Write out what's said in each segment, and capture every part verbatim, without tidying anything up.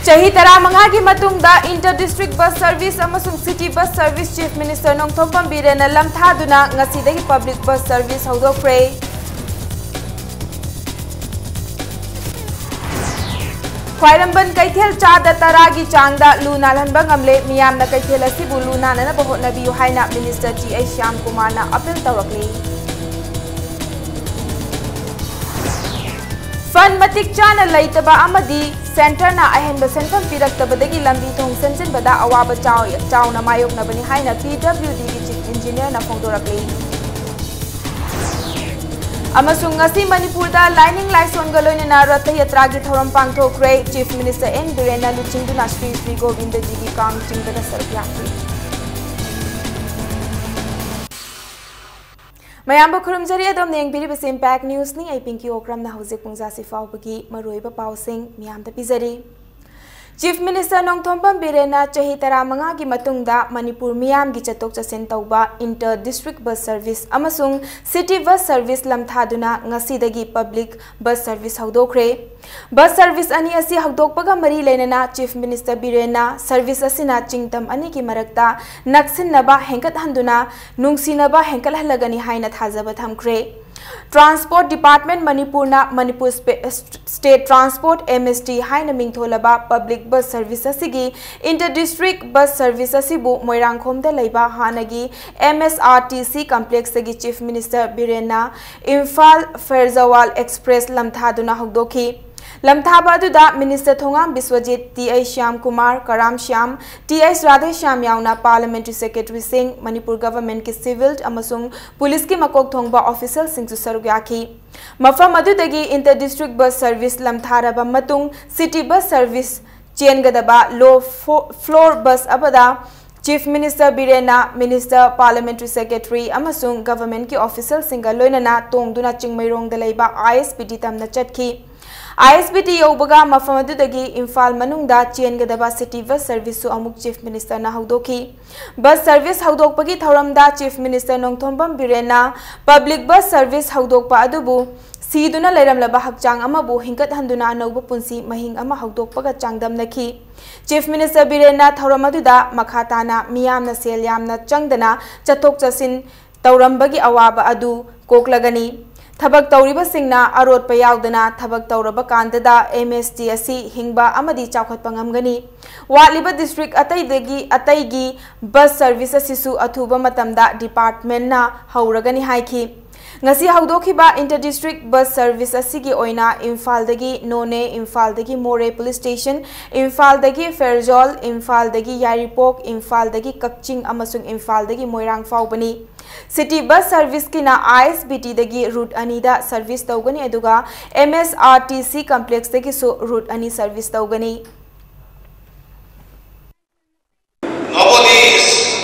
ꯆꯍꯤ ꯇꯔꯥꯃꯉꯥꯒꯤ ꯃꯇꯨꯡꯗ Inter District Bus Service ꯑꯃꯁꯨꯡ City Bus Service Chief Minister Nongthombam ꯕꯤꯔꯦꯟꯅ ꯂꯝꯊꯥꯗꯨꯅ ꯉꯁꯤꯗꯒꯤ public bus service ꯍꯧꯗꯣꯛꯈ꯭ꯔꯦ꯫ Khwairamband Keithel ꯆꯥꯗ ꯇꯔꯥꯒꯤ ꯆꯥꯡꯗ ꯂꯨ ꯅꯥꯜꯍꯟꯕ ꯉꯝꯂꯦ꯫ ꯃꯤꯌꯥꯝꯅ ꯀꯩꯊꯦꯜ ꯑꯁꯤꯕꯨ ꯂꯨ ꯅꯥꯟꯅꯅꯕ ꯍꯣꯠꯅꯕꯤꯌꯨ ꯍꯥꯏꯅ Minister ꯇꯤ ꯑꯩꯆ ꯁ꯭ꯌꯥꯝ ꯀꯨꯃꯥꯔꯅ appeal ꯇꯧꯔꯛꯂꯤ꯫ Fund ꯃꯇꯤꯛ ꯆꯥꯅ ꯂꯩꯇꯕ ꯑꯃꯗꯤ Centreꯅ ꯑꯍꯦꯟꯕ ꯁꯦꯟꯐꯝ ꯄꯤꯔꯛꯇꯕꯗꯒꯤ ꯂꯝꯕꯤ ꯊꯣꯡ ꯁꯦꯝꯖꯤꯟꯕꯗ ꯑꯋꯥꯕ ꯆꯥꯎ-, ꯆꯥꯎꯅ ꯃꯥꯌꯣꯛꯅꯕꯅꯤ ꯍꯥꯏꯅ ꯄꯤ ꯗꯕ꯭ꯂꯤꯎ ꯗꯤꯒꯤ Chief Engineerꯅ ꯐꯣꯡꯗꯣꯔꯛꯂꯤ꯫ ꯑꯃꯁꯨꯡ ꯉꯁꯤ ꯃꯅꯤꯄꯨꯔꯗ ꯂꯥꯏꯅꯤꯡ ꯂꯥꯏꯁꯣꯟꯒ ꯂꯣꯏꯅꯅ ꯔꯊ ꯌꯥꯇ꯭ꯔꯥꯒꯤ ꯊꯧꯔꯝ ꯄꯥꯡꯊꯣꯛꯈ꯭ꯔꯦ꯫ Chief Minister ꯑꯦꯟ ꯕꯤꯔꯦꯟꯅ ꯂꯨꯆꯤꯡꯗꯨꯅ ꯁ꯭ꯔꯤ ꯁ꯭ꯔꯤ ꯒꯣꯕꯤꯟꯗꯖꯤꯒꯤ ꯀꯥꯡ ꯆꯤꯡꯕꯗ ꯁꯔꯨꯛ ꯌꯥꯈꯤ꯫ ꯃꯌꯥꯝꯕꯨ ꯈꯨꯔꯨꯝꯖꯔꯤ, ꯑꯗꯣꯝꯅ ꯌꯦꯡꯕꯤꯔꯤꯕꯁꯤ Impact Newsꯅꯤ꯫ ꯑꯩ ꯄꯤꯡꯀꯤ ꯑꯣꯀ꯭ꯔꯝꯅ ꯍꯧꯖꯤꯛ ꯄꯨꯡ ꯖꯥꯁꯤ ꯐꯥꯎꯕꯒꯤ ꯃꯔꯨꯑꯣꯏꯕ ꯄꯥꯎꯁꯤꯡ ꯃꯤꯌꯥꯝꯗ ꯄꯤꯖꯔꯤ꯫ Chief Minister ꯅꯣꯡꯊꯣꯝꯕꯝ ꯕꯤꯔꯦꯟꯅ ꯆꯍꯤ ꯇꯔꯥꯃꯉꯥꯒꯤ ꯃꯇꯨꯡꯗ ꯃꯅꯤꯄꯨꯔ ꯃꯤꯌꯥꯝꯒꯤ ꯆꯠꯊꯣꯛ ꯆꯠꯁꯤꯟ ꯇꯧꯕ Inter District Bus Service ꯑꯃꯁꯨꯡ City Bus Service ꯂꯝꯊꯥꯗꯨꯅ ꯉꯁꯤꯗꯒꯤ public bus service ꯍꯧꯗꯣꯛꯈ꯭ꯔꯦ꯫ Bus service ꯑꯅꯤ ꯑꯁꯤ ꯍꯧꯗꯣꯛꯄꯒ ꯃꯔꯤ ꯂꯩꯅꯅ Chief Minister ꯕꯤꯔꯦꯟꯅ service ꯑꯁꯤꯅ ꯆꯤꯡꯇꯝ ꯑꯅꯤꯒꯤ ꯃꯔꯛꯇ ꯅꯛꯁꯤꯟꯅꯕ ꯍꯦꯟꯒꯠꯍꯟꯗꯨꯅ ꯅꯨꯡꯁꯤꯅꯕ ꯍꯦꯟꯒꯠꯍꯜꯂꯒꯅꯤ ꯍꯥꯏꯅ ꯊꯥꯖꯕ ꯊꯝꯈ꯭ꯔꯦ꯫ Transport Department ꯃꯅꯤꯄꯨꯔꯅ Manipur ꯁ꯭ꯄꯦ-, State Transport, M S T, ꯍꯥꯏꯅ ꯃꯤꯡꯊꯣꯜꯂꯕ public bus service ꯑꯁꯤꯒꯤ Inter District Bus Service ꯑꯁꯤꯕꯨ ꯃꯣꯏꯔꯥꯡꯈꯣꯝꯗ ꯂꯩꯕ ꯍꯥꯟꯅꯒꯤ M S R T C complexꯇꯒꯤ Chief Minister ꯕꯤꯔꯦꯟꯅ Imphal ꯐꯦꯔꯖꯋꯥꯜ Express ꯂꯝꯊꯥꯗꯨꯅ ꯍꯧꯗꯣꯛꯈꯤ꯫ ꯂꯝꯊꯥꯕ ꯑꯗꯨꯗ Minister ꯊꯣꯉꯥꯝ ꯕꯤꯁ꯭ꯋꯖꯤꯠ, ꯇꯤ ꯑꯩꯆ ꯁ꯭ꯌꯥꯝ ꯀꯨꯃꯥꯔ, ꯀꯔꯥꯝ ꯁ꯭ꯌꯥꯝ, ꯇꯤ ꯑꯩꯆ ꯔꯥꯙꯦꯁ꯭ꯌꯥꯝ ꯌꯥꯎꯅ Parliamentary Secretaryꯁꯤꯡ, ꯃꯅꯤꯄꯨꯔ Governmentꯀꯤ civil ꯑꯃꯁꯨꯡ ꯄꯨꯂꯤꯁꯀꯤ ꯃꯀꯣꯛ ꯊꯣꯡꯕ officialꯁꯤꯡꯁꯨ ꯁꯔꯨꯛ ꯌꯥꯈꯤ꯫ ꯃꯐꯝ ꯑꯗꯨꯗꯒꯤ Inter District Bus Service ꯂꯝꯊꯥꯔꯕ ꯃꯇꯨꯡ City Bus Service ꯆꯦꯟꯒꯗꯕ low fo-, floor bus ꯑꯃꯗ Chief Minister ꯕꯤꯔꯦꯟꯅ Minister, Parliamentary Secretary ꯑꯃꯁꯨꯡ Governmentꯀꯤ officialꯁꯤꯡꯒ ꯂꯣꯏꯅꯅ ꯇꯣꯡꯗꯨꯅ ꯆꯤꯡꯃꯩꯔꯣꯡꯗ ꯂꯩꯕ I S B T ꯇꯝꯅ ꯆꯠꯈꯤ꯫ I S B T ꯌꯧꯕꯒ ꯃꯐꯝ ꯑꯗꯨꯗꯒꯤ ꯏꯝꯐꯥꯜ ꯃꯅꯨꯡꯗ ꯆꯦꯟꯒꯗꯕ City Bus Serviceꯁꯨ ꯑꯃꯨꯛ Chief Ministerꯅ ꯍꯧꯗꯣꯛꯈꯤ꯫ Bus service ꯍꯧꯗꯣꯛꯄꯒꯤ ꯊꯧꯔꯝꯗ Chief Minister Nongthombam ꯕꯤꯔꯦꯟꯅ public bus service ꯍꯧꯗꯣꯛꯄ ꯑꯗꯨꯕꯨ ꯁꯤꯗꯨꯅ ꯂꯩꯔꯝꯂꯕ ꯍꯛꯆꯥꯡ ꯑꯃꯕꯨ ꯍꯤꯡꯒꯠꯍꯟꯗꯨꯅ ꯑꯅꯧꯕ ꯄꯨꯟꯁꯤ ꯃꯍꯤꯡ ꯑꯃ ꯍꯧꯗꯣꯛꯄꯒ ꯆꯥꯡꯗꯝꯅꯈꯤ꯫ ꯆꯤꯐ ꯃꯤꯅꯤꯁꯇꯔ ꯕꯤꯔꯦꯟꯅ ꯊꯧꯔꯝ ꯑꯗꯨꯗ ꯃꯈꯥ ꯇꯥꯅ ꯃꯤꯌꯥꯝꯅ ꯁꯦꯜ ꯌꯥꯝꯅ ꯆꯪꯗꯅ ꯆꯠꯊꯣꯛ ꯆꯠꯁꯤꯟ ꯇꯧꯔꯝꯕꯒꯤ ꯑꯋꯥꯕ ꯑꯗꯨ ꯀꯣꯛꯂꯒꯅꯤ꯫ ꯊꯕꯛ ꯇꯧꯔꯤꯕꯁꯤꯡꯅ ꯑꯔꯣꯠꯄ ꯌꯥꯎꯗꯅ ꯊꯕꯛ ꯇꯧꯔꯕ ꯀꯥꯟꯗꯗ ꯑꯦꯝ ꯑꯦꯁ ꯇꯤ ꯑꯁꯤ ꯍꯤꯡꯕ ꯑꯃꯗꯤ ꯆꯥꯎꯈꯠꯄ ꯉꯝꯒꯅꯤ꯫ ꯋꯥꯠꯂꯤꯕ ꯗꯤꯁꯇ꯭ꯔꯤꯛ ꯑꯇꯩꯗꯒꯤ ꯑꯇꯩꯒꯤ ꯕꯁ ꯁꯔꯚꯤꯁ ꯑꯁꯤꯁꯨ ꯑꯊꯨꯕ ꯃꯇꯝꯗ ꯗꯤꯄꯥꯔꯠꯃꯦꯟꯅ ꯍꯧꯔꯒꯅꯤ ꯍꯥꯏꯈꯤ꯫ ꯉꯁꯤ ꯍꯧꯗꯣꯛꯈꯤꯕ ꯏꯟꯇꯔ ꯗꯤꯁꯇ꯭ꯔꯤꯛ ꯕꯁ ꯁꯔꯚꯤꯁ ꯑꯁꯤꯒꯤ ꯑꯣꯏꯅ ꯏꯝꯐꯥꯜꯗꯒꯤ ꯅꯣꯅꯦ, ꯏꯝꯐꯥꯜꯗꯒꯤ ꯃꯣꯔꯦ ꯄꯨꯂꯤꯁ ꯁ꯭ꯇꯦꯁꯟ, ꯏꯝꯐꯥꯜꯗꯒꯤ ꯐꯦꯔꯖꯣꯜ, ꯏꯝꯐꯥꯜꯗꯒꯤ ꯌꯥꯏꯔꯤꯄꯣꯛ, ꯏꯝꯐꯥꯜꯗꯒꯤ ꯀꯛꯆꯤꯡ ꯑꯃꯁꯨꯡ ꯏꯝꯐꯥꯜꯗꯒꯤ ꯃꯣꯏꯔꯥꯡ ꯐꯥꯎꯕꯅꯤ꯫ ꯁꯤꯇꯤ ꯕꯁ ꯁꯔꯚꯤꯁꯀꯤꯅ ꯑꯥꯏ ꯑꯦꯁ ꯕꯤ ꯇꯤꯗꯒꯤ ꯔꯨꯠ ꯑꯅꯤꯗ ꯁꯔꯚꯤꯁ ꯇꯧꯒꯅꯤ, ꯑꯗꯨꯒ ꯑꯦꯝ ꯑꯦꯁ ꯑꯥꯔ ꯇꯤ ꯁꯤ ꯀꯝꯄ꯭ꯂꯦꯛꯁꯇꯒꯤꯁꯨ ꯔꯨꯠ ꯑꯅꯤ ꯁꯔꯚꯤꯁ ꯇꯧꯒꯅꯤ꯫ Nobody is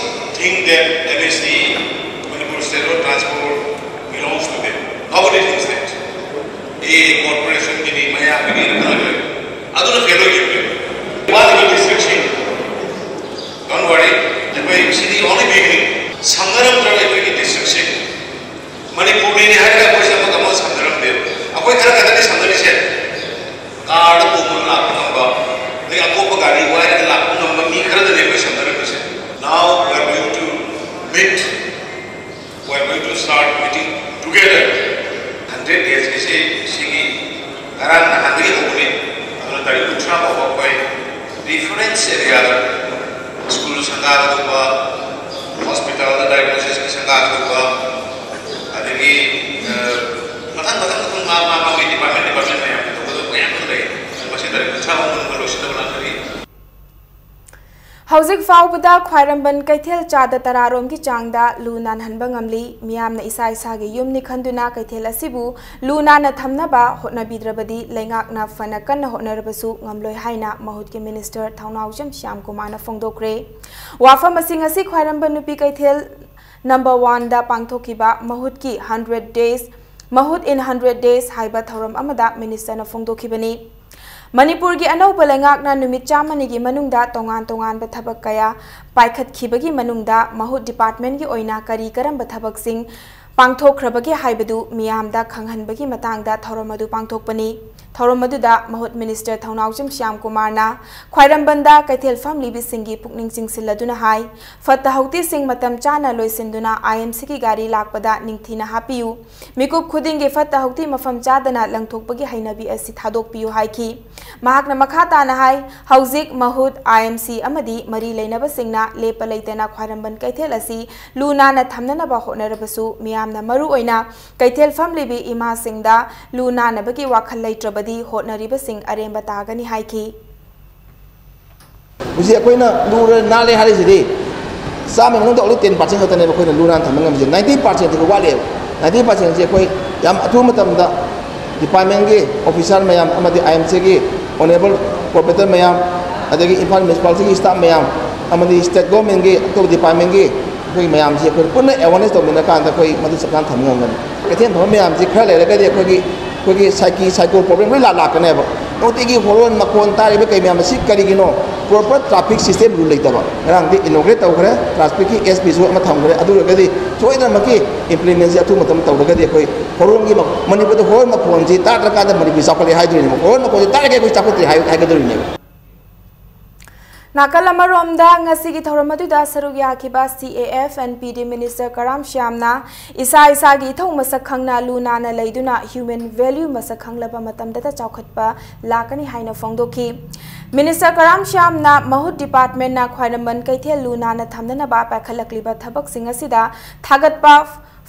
think that M S D, Manipur State Road Transport, belongs to them. Nobody thinks that. A corporation ꯒꯤꯅꯤ, ꯃꯌꯥꯝꯒꯤꯅꯤ ꯍꯥꯏꯅ ꯈꯜꯂꯒ ꯑꯗꯨꯅ fail ꯑꯣꯏꯈꯤꯕꯅꯦ꯫ ꯋꯥꯠꯂꯤꯕ district ꯁꯤꯡ, don't worry, ꯑꯩꯈꯣꯏ ꯁꯤꯗꯤ only beginning꯫ ꯁꯝꯅꯔꯝꯗ꯭ꯔꯕ ꯑꯩꯈꯣꯏꯒꯤ district ꯁꯤꯡ? ꯃꯅꯤꯄꯨꯔꯅꯤꯅꯦ ꯍꯥꯏꯔꯒ ꯑꯩꯈꯣꯏꯁꯦ ꯑꯃꯒ ꯑꯃꯒ ꯁꯝꯅꯔꯝꯗꯦꯕ꯫ ꯑꯩꯈꯣꯏ ꯈꯔ ꯈꯛꯇꯅꯤ ꯁꯝꯅꯔꯤꯁꯦ꯫ ꯀꯥꯔꯗ ꯇꯣꯡꯗꯨꯅ ꯂꯥꯛꯄ ꯉꯝꯕ, ꯑꯗꯩ ꯑꯇꯣꯞꯄ ꯒꯥꯔꯤ ꯋꯥꯏꯔꯒ ꯂꯥꯛꯄ ꯉꯝꯕ ꯃꯤ ꯈꯔꯗꯅꯦ ꯑꯩꯈꯣꯏ ꯁꯝꯅꯔꯝꯃꯤꯁꯦ꯫ Now we are going to meet, we are going to start meeting together꯫ Hundred days ꯀꯤꯁꯦ ꯁꯤꯒꯤ ꯉꯔꯥꯡ ꯅꯍꯥꯟꯗꯒꯤ ꯍꯧꯕꯅꯤ꯫ ꯑꯗꯨꯅ ꯇꯥꯔꯤꯛ ꯀꯨꯟꯊ꯭ꯔꯥ ꯐꯥꯎꯕ ꯑꯩꯈꯣꯏ different area ꯗ, ꯁ꯭ꯀꯨꯜ ꯁꯪꯒꯥꯕꯒꯨꯝꯕ, ꯍꯣꯁꯄꯤꯇꯥꯜꯗ diagnosis ꯀꯤ ꯁꯪꯒꯥꯕꯒꯨꯝꯕ, ꯑꯗꯒꯤ, ꯑ, ꯃꯊꯪ ꯃꯊꯪ ꯃꯊꯪ ꯃꯥ ꯃꯥ ꯃꯥꯒꯤ department department ꯃꯌꯥꯝ ꯇꯧꯒꯗꯕ ꯃꯌꯥꯝ ꯑꯃ ꯂꯩ꯫ ꯃꯁꯤ ꯇꯥꯔꯤꯛ ꯀꯨꯟꯊ꯭ꯔꯥ ꯐꯥꯎꯕ ꯃꯅꯨꯡꯗ ꯂꯣꯏꯁꯤꯟꯅꯕ ꯂꯥꯛꯀꯅꯤ꯫ ꯍꯧꯖꯤꯛ ꯐꯥꯎꯕꯗ ꯈ꯭ꯋꯥꯏꯔꯝꯕꯟ ꯀꯩꯊꯦꯜ ꯆꯥꯗ ꯇꯔꯥꯔꯣꯝꯒꯤ ꯆꯥꯡꯗ ꯂꯨ ꯅꯥꯟꯍꯟꯕ ꯉꯝꯂꯤ꯫ ꯃꯤꯌꯥꯝꯅ ꯏꯁꯥ ꯏꯁꯥꯒꯤ ꯌꯨꯝꯅꯤ ꯈꯟꯗꯨꯅ ꯀꯩꯊꯦꯜ ꯑꯁꯤꯕꯨ ꯂꯨ ꯅꯥꯟꯅ ꯊꯝꯅꯕ ꯍꯣꯠꯅꯕꯤꯗ꯭ꯔꯕꯗꯤ ꯂꯩꯉꯥꯛꯅ ꯐꯅ ꯀꯟꯅ ꯍꯣꯠꯅꯔꯕꯁꯨ ꯉꯝꯂꯣꯏ ꯍꯥꯏꯅ ꯃꯍꯨꯠꯀꯤ ꯃꯤꯅꯤꯁꯇꯔ ꯊꯧꯅꯥꯎꯖꯝ ꯁ꯭ꯌꯥꯝꯀꯨꯃꯥꯔꯅ ꯐꯣꯡꯗꯣꯛꯈ꯭ꯔꯦ꯫ ꯋꯥꯐꯝ ꯑꯁꯤ ꯉꯁꯤ ꯈ꯭ꯋꯥꯏꯔꯝꯕꯟ ꯅꯨꯄꯤ ꯀꯩꯊꯦꯜ ꯅꯝꯕꯔ ꯋꯥꯟꯗ ꯄꯥꯡꯊꯣꯛꯈꯤꯕ ꯃꯍꯨꯠꯀꯤ hundred days, ꯃꯍꯨꯠ in hundred days ꯍꯥꯏꯕ ꯊꯧꯔꯝ ꯑꯃꯗ ꯃꯤꯅꯤꯁꯇꯔꯅ ꯐꯣꯡꯗꯣꯛꯈꯤꯕꯅꯤ꯫ ꯃꯅꯤꯄꯨꯔꯒꯤ ꯑꯅꯧꯕ ꯂꯩꯉꯥꯛꯅ ꯅꯨꯃꯤꯠ ꯆꯥꯝꯃꯅꯤꯒꯤ ꯃꯅꯨꯡꯗ ꯇꯣꯉꯥꯟ ꯇꯣꯉꯥꯟꯕ ꯊꯕꯛ ꯀꯌꯥ ꯄꯥꯏꯈꯠꯈꯤꯕꯒꯤ ꯃꯅꯨꯡꯗ ꯃꯍꯨꯠ ꯗꯤꯄꯥꯔꯠꯃꯦꯟꯒꯤ ꯑꯣꯏꯅ ꯀꯔꯤ ꯀꯔꯝꯕ ꯊꯕꯛꯁꯤꯡ ꯄꯥꯡꯊꯣꯛꯈ꯭ꯔꯕꯒꯦ ꯍꯥꯏꯕꯗꯨ ꯃꯤꯌꯥꯝꯗ ꯈꯪꯍꯟꯕꯒꯤ ꯃꯇꯥꯡꯗ ꯊꯧꯔꯝ ꯑꯗꯨ ꯄꯥꯡꯊꯣꯛꯄꯅꯤ꯫ ꯊꯧꯔꯝ ꯑꯗꯨꯗ ꯃꯍꯨꯠ ꯃꯤꯅꯤꯁꯇꯔ ꯊꯧꯅꯥꯎꯖꯝ ꯁ꯭ꯌꯥꯝ ꯀꯨꯃꯥꯔꯅ ꯈ꯭ꯋꯥꯏꯔꯝꯕꯟꯗ ꯀꯩꯊꯦꯜ ꯐꯝꯂꯤꯕꯁꯤꯡꯒꯤ ꯄꯨꯛꯅꯤꯡ ꯆꯤꯡꯁꯤꯜꯂꯗꯨꯅ ꯍꯥꯏ, ꯐꯠꯇ ꯍꯥꯎꯗꯤꯁꯤꯡ ꯃꯇꯝ ꯆꯥꯅ ꯂꯣꯏꯁꯤꯟꯗꯨꯅ IMCꯒꯤ ꯒꯥꯔꯤ ꯂꯥꯛꯄꯗ ꯅꯤꯡꯊꯤꯅ ꯍꯥꯞꯄꯤꯌꯨ꯫ ꯃꯤꯀꯨꯞ ꯈꯨꯗꯤꯡꯒꯤ ꯐꯠꯇ ꯍꯥꯎꯗꯤ ꯃꯐꯝ ꯆꯥꯗꯅ ꯂꯪꯊꯣꯛꯄꯒꯤ ꯍꯩꯅꯕꯤ ꯑꯁꯤ ꯊꯥꯗꯣꯛꯄꯤꯌꯨ ꯍꯥꯏꯈꯤ꯫ ꯃꯍꯥꯛꯅ ꯃꯈꯥ ꯇꯥꯅ ꯍꯥꯏ, ꯍꯧꯖꯤꯛ ꯃꯍꯨꯠ, IMC ꯑꯃꯗꯤ ꯃꯔꯤ ꯂꯩꯅꯕꯁꯤꯡꯅ ꯂꯦꯞꯄ ꯂꯩꯇꯅ ꯈ꯭ꯋꯥꯏꯔꯝꯕꯟ ꯀꯩꯊꯦꯜ ꯑꯁꯤ ꯂꯨ ꯅꯥꯟꯅ ꯊꯝꯅꯅꯕ ꯍꯣꯠꯅꯔꯕꯁꯨ ꯃꯤꯌꯥꯝꯅ ꯃꯔꯨ ꯑꯣꯏꯅ ꯀꯩꯊꯦꯜ ꯐꯝꯂꯤꯕꯤ ꯏꯃꯥꯁꯤꯡꯗ ꯂꯨ ꯅꯥꯟꯅꯕꯒꯤ ꯋꯥꯈꯜ ꯂꯩꯇ꯭ꯔꯕꯗꯤ ꯍꯣꯠꯅꯔꯤꯕꯁꯤꯡ ꯑꯔꯦꯝꯕ ꯇꯥꯒꯅꯤ ꯍꯥꯏꯈꯤ꯫ ꯍꯧꯖꯤꯛ ꯑꯩꯈꯣꯏꯅ ꯂꯨꯔ ꯅꯥꯜꯂꯦ ꯍꯥꯏꯔꯤꯁꯤꯗꯤ ꯆꯥꯝꯃꯒꯤ ꯃꯅꯨꯡꯗ only ten percent ꯈꯛꯇꯅꯦꯕ ꯑꯩꯈꯣꯏꯅ ꯂꯨ ꯅꯥꯟꯅ ꯊꯝꯕ ꯉꯝꯃꯤꯁꯦ꯫ Ninety percent ꯁꯤꯗꯤ ꯋꯥꯠꯂꯤꯑꯕ꯫ Ninety percent ꯁꯤ ꯑꯩꯈꯣꯏ ꯌꯥꯝ ꯑꯊꯨꯕ ꯃꯇꯝꯗ departmentꯀꯤ officer ꯃꯌꯥꯝ ꯑꯃꯗꯤ IMCꯒꯤ honourable corporator ꯃꯌꯥꯝ, ꯑꯗꯒꯤ ꯏꯝꯐꯥꯜ municipalityꯒꯤ staff ꯃꯌꯥꯝ, ꯑꯃꯗꯤ state governmentꯀꯤ ꯑꯇꯣꯞꯄ departmentꯀꯤ ꯑꯩꯈꯣꯏ ꯃꯌꯥꯝꯁꯤ ꯑꯩꯈꯣꯏ ꯄꯨꯟꯅ awareness ꯇꯧꯃꯤꯟꯅꯔꯀꯥꯟꯗ ꯑꯩꯈꯣꯏ ꯃꯗꯨ ꯆꯞ ꯆꯥꯅ ꯊꯝꯕ ꯉꯝꯒꯅꯤ꯫ ꯀꯩꯊꯦꯜ ꯐꯝꯕ ꯃꯌꯥꯝꯁꯤ ꯈꯔ ꯂꯩꯔꯒꯗꯤ ꯑꯩꯈꯣꯏꯒꯤ ꯑꯩꯈꯣꯏꯒꯤ psyche, psycho problem ꯂꯣꯏ ꯂꯥꯛ-, ꯂꯥꯛꯀꯅꯦꯕ꯫ ꯅꯨꯡꯇꯤꯒꯤ horn ꯃꯈꯣꯟ ꯇꯥꯔꯤꯕ ꯀꯩ ꯃꯌꯥꯝ ꯑꯁꯤ ꯀꯔꯤꯒꯤꯅꯣ? Proper traffic system rule ꯂꯩꯇꯕ꯫ ꯉꯔꯥꯡꯗꯤ inaugurate ꯇꯧꯈ꯭ꯔꯦ, trafficꯀꯤ SPꯁꯨ ꯑꯃ ꯊꯝꯈ꯭ꯔꯦ꯫ ꯑꯗꯨ ꯑꯣꯏꯔꯒꯗꯤ ꯁꯣꯏꯗꯅꯃꯛꯀꯤ implementꯁꯤ ꯑꯊꯨꯕ ꯃꯇꯝꯗ ꯇꯧꯔꯒꯗꯤ ꯑꯩꯈꯣꯏ hornꯒꯤ ꯃ-, ꯃꯅꯤꯄꯨꯔꯗ horn ꯃꯈꯣꯟꯁꯤ ꯇꯥꯗ꯭ꯔꯀꯥꯟꯗ ꯃꯅꯤꯄꯨꯔ ꯆꯥꯎꯈꯠꯂꯦ ꯍꯥꯏꯗꯣꯏꯅꯦꯕ꯫ Horn ꯃꯈꯣꯟꯁꯤ ꯇꯥꯔꯒꯗꯤ ꯑꯩꯈꯣꯏ ꯆꯥꯎꯈꯠꯇ꯭ꯔꯦ ꯍꯥꯏ-, ꯍꯥꯏꯒꯗꯣꯔꯤꯅꯦꯕ꯫ ꯅꯥꯀꯜ ꯑꯃꯔꯣꯝꯗ, ꯉꯁꯤꯒꯤ ꯊꯧꯔꯝ ꯑꯗꯨꯗ ꯁꯔꯨꯛ ꯌꯥꯈꯤꯕ CAF and PD Minister Karam ꯁ꯭ꯌꯥꯝꯅ ꯏꯁꯥ ꯏꯁꯥꯒꯤ ꯏꯊꯧ ꯃꯁꯛ ꯈꯪꯅ ꯂꯨ ꯅꯥꯟꯅ ꯂꯩꯗꯨꯅ human value ꯃꯁꯛ ꯈꯪꯂꯕ ꯃꯇꯝꯗꯇ ꯆꯥꯎꯈꯠꯄ ꯂꯥꯛꯀꯅꯤ ꯍꯥꯏꯅ ꯐꯣꯡꯗꯣꯛꯈꯤ꯫ Minister ꯀꯔꯥꯝ ꯁ꯭ꯌꯥꯝꯅ ꯃꯍꯨꯠ departmentꯅ ꯈ꯭ꯋꯥꯏꯔꯝꯕꯟ ꯀꯩꯊꯦꯜ ꯂꯨ ꯅꯥꯟꯅ ꯊꯝꯅꯅꯕ ꯄꯥꯏꯈꯠꯂꯛꯂꯤꯕ ꯊꯕꯛꯁꯤꯡ ꯑꯁꯤꯗ ꯊꯥꯒꯠꯄ